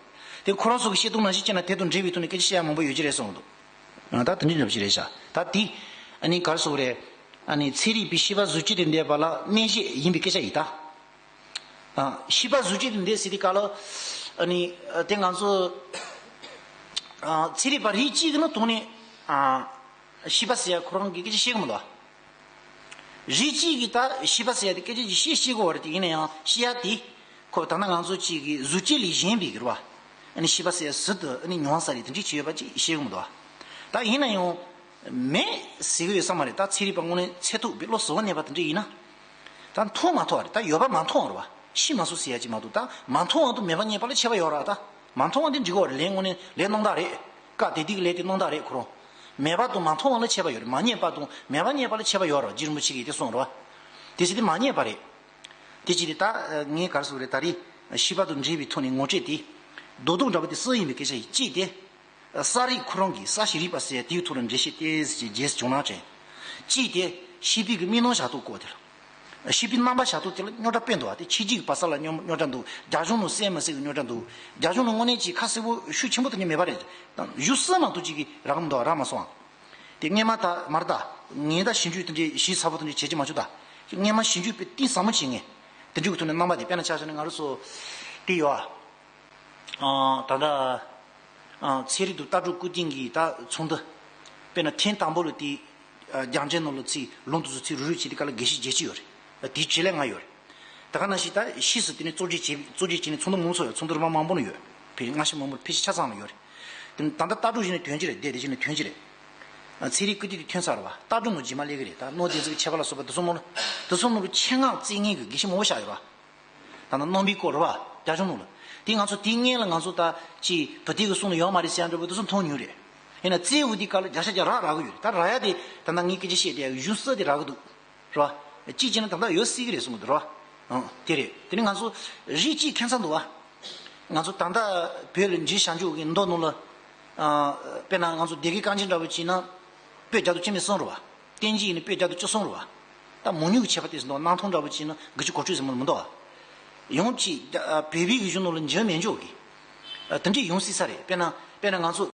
དེ་ཁོ་རང་ཚོ་གི་བཤད་སྟངས་ནང་བཞིན་བྱས་ན་དེ་དང་འབྲེལ་བའི་ཐོག་ནས་སྐད་ཆ་བཤད་ཡ་མང་པོ་ཡོད་ཀྱི་རེད་གསུངས་འདུག་ཨ། ད་དེ་འདྲའི་འདྲ་པོ་ཞིག་རེད་ཤག་ད་དེ། ཨ་ནི་ག་རེ་ཟེར་དགོས་རེད། ཨ་ནི་ཚན་རིག་པའི་ཤེས་པ་གཟུགས་ཅན་དུ་འདོད་པ་ལ་གནས་བཤད་ཡིན་པའི་སྐད་ཆ་ཡིན་ད། ཨ། ཤེས་པ་གཟུགས་ཅན་དུ་འདོད་ཟེར་དུས་སྐབས་ལ། ཨ་ནི། ཨ། དེ་ང་ཚོ། ཨ། ཚན་རིག་པ་རིགས་གཅིག་གི་ནང་དུ་ནས། ཨ། ཤེས་པ་ཟེར་ཡ་ཁོ་རང་གིས་སྐད་ཆ་བཤད་གི་མི་འདུག་རིགས་གཅིག་གིས་ད་ཤེས་པ་ཟེར་ཡ་དེ་སྐད་ཆ་ཅིག་བཤད་ཤེས་གི་ཡོད་རེད་དེ་ཡིན་ན་ཡང་བཤད་ཡ་དེ། ཁོ་ད་ནང་ང་ཚོ་གཅིག་གིས་གཟུགས་ཅན་ལས་གཞན་པའི་གི་རེད་བ། ཨ་ནི་ཤེས་པ་ཟེར་ཡ་ཟུར་དུ་ཨ་ནི་མྱོང་ས་རེད་དེ་འདྲ་ཅིག་ཡོད་པ་ཅིག་བཤད་གི་མི་འདུག་ད་ཡིན་ན་ཡང་། མེད་ཟེར་གི་ཡོད་ས་མ་རེད། ད་ཚན་རིག་པ་དངོས་གནས་ཚད་མཐོ་བའི་བློ་གཟུ་བ་མེད་པ་དེ་འདྲ་ཡིན་ན། ད་མཐོང་མ་ཐུབ་པ་རེད། ད་ཡོད་པ་མ་མཐོང་བ་རེད་བ། ཤེས་མ་སོང་ཟེར་ཡ་ཅིག་མ་གཏོགས་ད་མ་མཐོང་བ་དང་མེད་པ་རྙེད་པ་ལ་ཁྱད་པར་ཡོད་རེད་བ། ད་མ་མཐོང་བ་དེ་འགྲིག་གི་ཡོད་རེད། ལན་དངོས་གནས་ལན་སྣང་དག་རེད། བཀའ་དེ་དུས་ཀྱི་ལན་དེ་སྣང་དག་རེད་ཁོ་རང་། མེད་པ་དང་མ་མཐོང་བ་ལ་ཁྱད་པར་ཡོད་རེད། མ་རྙེད་པ་དང་མེད་པ་རྙེད་པ་ལ་ཁྱད་པར་ཡོད་རེད་བ། རྗེ་རིན་པོ་ཆེ་གིས་དེ་གསུངས་རེད་བ། དེ་ཕྱིར་དེ་མ་རྙེད་པ་རེད། དེ་ཕྱིར་དེ་ད་ངས་ག་རེ་ཟེར་དགོས་རེད། ད་རེས་ཤེས་པ་དང་འབྲེལ་བའི་ཐོག་ནས་ངོ་སྤྲོད་དེ། རྡོག་རྡོག་འདྲ་པོ་དེ་སུ་ཡིན་པའི་སྐད་ཆ་ཡིན་གཅིག་དེ། གསར་རིག་ཁོ་རང་གིས་གསར་ཤེས་རིག་པ་ཟེར་ཡ་དེའི་ཐོག་ལ་འགྲེལ་བཤད་ཏོག་ཙམ་ཅིག་རྗེས་སུ་བྱུང་གནང་དྲན། གཅིག་དེ་ཤེས་པའི་གི་རྨི་ལམ་བཞག་སྟངས་སྐོར་དེ་ལ། ཤེས་པའི་རྣམ་པ་བཞག་སྟངས་དེ་ལ་རྙོག་དྲ་དཔེ་འདུག་བ། དེ་ཕྱི་རྒྱལ་གྱི་བར་ས་ལ་རྙོག་རྙོག་དྲ་འདུག་རྒྱ་གཞུང་ནང་གསལ་མི་གསལ་གི་རྙོག་དྲ་འདུག་རྒྱ་གཞུང་ནང་དངོས་གནས་ཀྱི་ཁ་གསལ་པོ་ཤུགས་ཆེན་པོ་དེ་འདྲ་མེད་པ་རེད། ད་གཞུང་གསལ་མ་གཏོགས་ཅིག་གི་རག་མི་འདུག་རག་མ་སོང་བ། དེ་སྔས་མ་ད་མར་ད་ངས་ད་ཞིབ་འཇུག་དེ་འདྲའི་ཞིབ་ཚགས་པོ་དེ་འདྲའི་བྱེད་ཀྱི་མ་བྱུང་ད། སྔས་མ་ཞིབ་འཇུག་དཔེ་གཏིང་ཟབ་མོ་བྱེད་ངེས། དེ་འདྲའི་གི་ཐོག་ནས་རྣམ་པ་དེ། དཔེར་ན་ཆ་བཞག་ན་ང་རང་ཚོ་དེ་ཡོད་ཨ། ཨ་ད་ལྟ་ཨ་ཚན་རིག་དང་ལྟ་གྲུབ་སྐུ་རྟེན་གྱི་ད་ཚོགས་འདུ། དཔེར་ན་ཐེངས་དང་པོ་ལ་དེ་ཨ་རྒྱང་ཆེན་ནང་ལ་ཚིག་ལུང་དུ་སུ་ཚིག་རུ་རུ་བྱས་དེ་ག་ལ་དགེ་བཤེས་བརྒྱད་ཅུ་ཡོད་རེད། དེའི་བྱེད་ལས་ལྔ་ཡོད་རེད། ད་ག་ནང་བཞིན་ད་ཕྱིས་སུ་དེ་ནས་གཙོ་བྱས་བྱས་གཙོ་བྱས་བྱས་ནས་ཚོགས་འདུ་མང་ཚོགས་ཡོད། ཚོགས་འདུ་རིམ་པ་མང་པོ་ནས་ཡོད། ཕལ་ཆེར་སྔ་ཕྱི་མང་པོ་ཕལ་ཆེར་ཆ་ཚང་ལ་ཡོད་རེད། དེ་ད་ལྟ་ལྟ་གྲུབ་བཞིན་ནས་ཐོན་གྱི་རེད། སྡེ་དེ་བཞིན་ནས་ཐོན་གྱི་རེད། ཨ་ཚན་རིག་སྐུ་དེ་དེ་ཐོན་ཚར་བ། ལྟ་གྲུབ་ནང་རྗེས་མ་སླེབས་ཀྱི་རེད། ད་སྣོད་ལྡན་ཚིག་གི་ཁྱད་པར་ལ་སོགས་པ་དེ་ཚོ་མང་ལ། དེ་ཚོ་ནང་ལ་ཆེད་མངགས་རྩིས་མཁན་གྱི་དགེ་བཤེས་མང་པོ་བཞག་ཡོད་ར། ད་ནང་རྣམ་པའི་སྐོར་ར་བ་རྒྱ་གཞུང་ནང་ལ། དེ་ང་ཚོ་དེའི་སྔོན་ལ་ང་ཚོ་ད་ཅི་བུ་ཏི་གི་གསུང་ལ་ཡོད་མ་རེད་ཟེར་ཡ་འདྲ་པོ་དེ་ཚོ་མཐོང་མྱོང་རེད། ཡིན་ན་རྩིས་འུ་དེ་ག་ལ་བརྒྱ་ཆ་བརྒྱ་རག་རག་གི་ཡོད་རེད། ད་རག་ཡ་དེ་ད་ལྟ་ངས་སྐད་ཆ་བཤད་དེ་གཞུང་སྲིད་དེ་རག་གི་འདུག་རེད་བ། གཅིག་བྱས་ན་ད་ལྟ་ཡོད་སྲིད་ཀྱི་རེད་གསུང་གི་འདུག་རེད་བ། ཨང་། དེ་རེད། དེ་ནི་ང་ཚོ་རིགས་གཅིག་ཁྱད་མཚར་འདུག་བ། ང་ཚོ་ད་ལྟ་བོད་ལ་འཇིགས་བྱང་ཆུབ་ཀྱི་མདོ་ནང་ལ། ཨ་དཔེར་ན་ང་ཚོ་སྡེ་དགེ་རྐང་རྗེན་འདྲ་པོ་བྱས་ན་དཔེ་བརྒྱ་དང་བཅུ་མེད་གསུམ་རེད་བ། བསྟན་འགྱེད་ཡིན་ན་དཔེ་བརྒྱ་དང་བཅུ་གསུམ་རེད་བ། ད་མང་ཉུང་གི་ཁྱད་པར་དེ་ཟིན་འདུག་སྣང་སྟོང་འདྲ་པོ་བྱས་ན་དགུ་བཅུ་གོ་བཅུ་ཟིན་མ་མི་འདུག་བ། ཡང་གཅིག་ཨ་བོད་པའི་གཞུང་ནང་ལ་འཇིགས་མེད་འཇོག་གི། ཨ་དེ་འདྲས་ཡོང་སྲིད་ས་རེད། དཔེར་ན་དཔེར་ན་ང་ཚོ།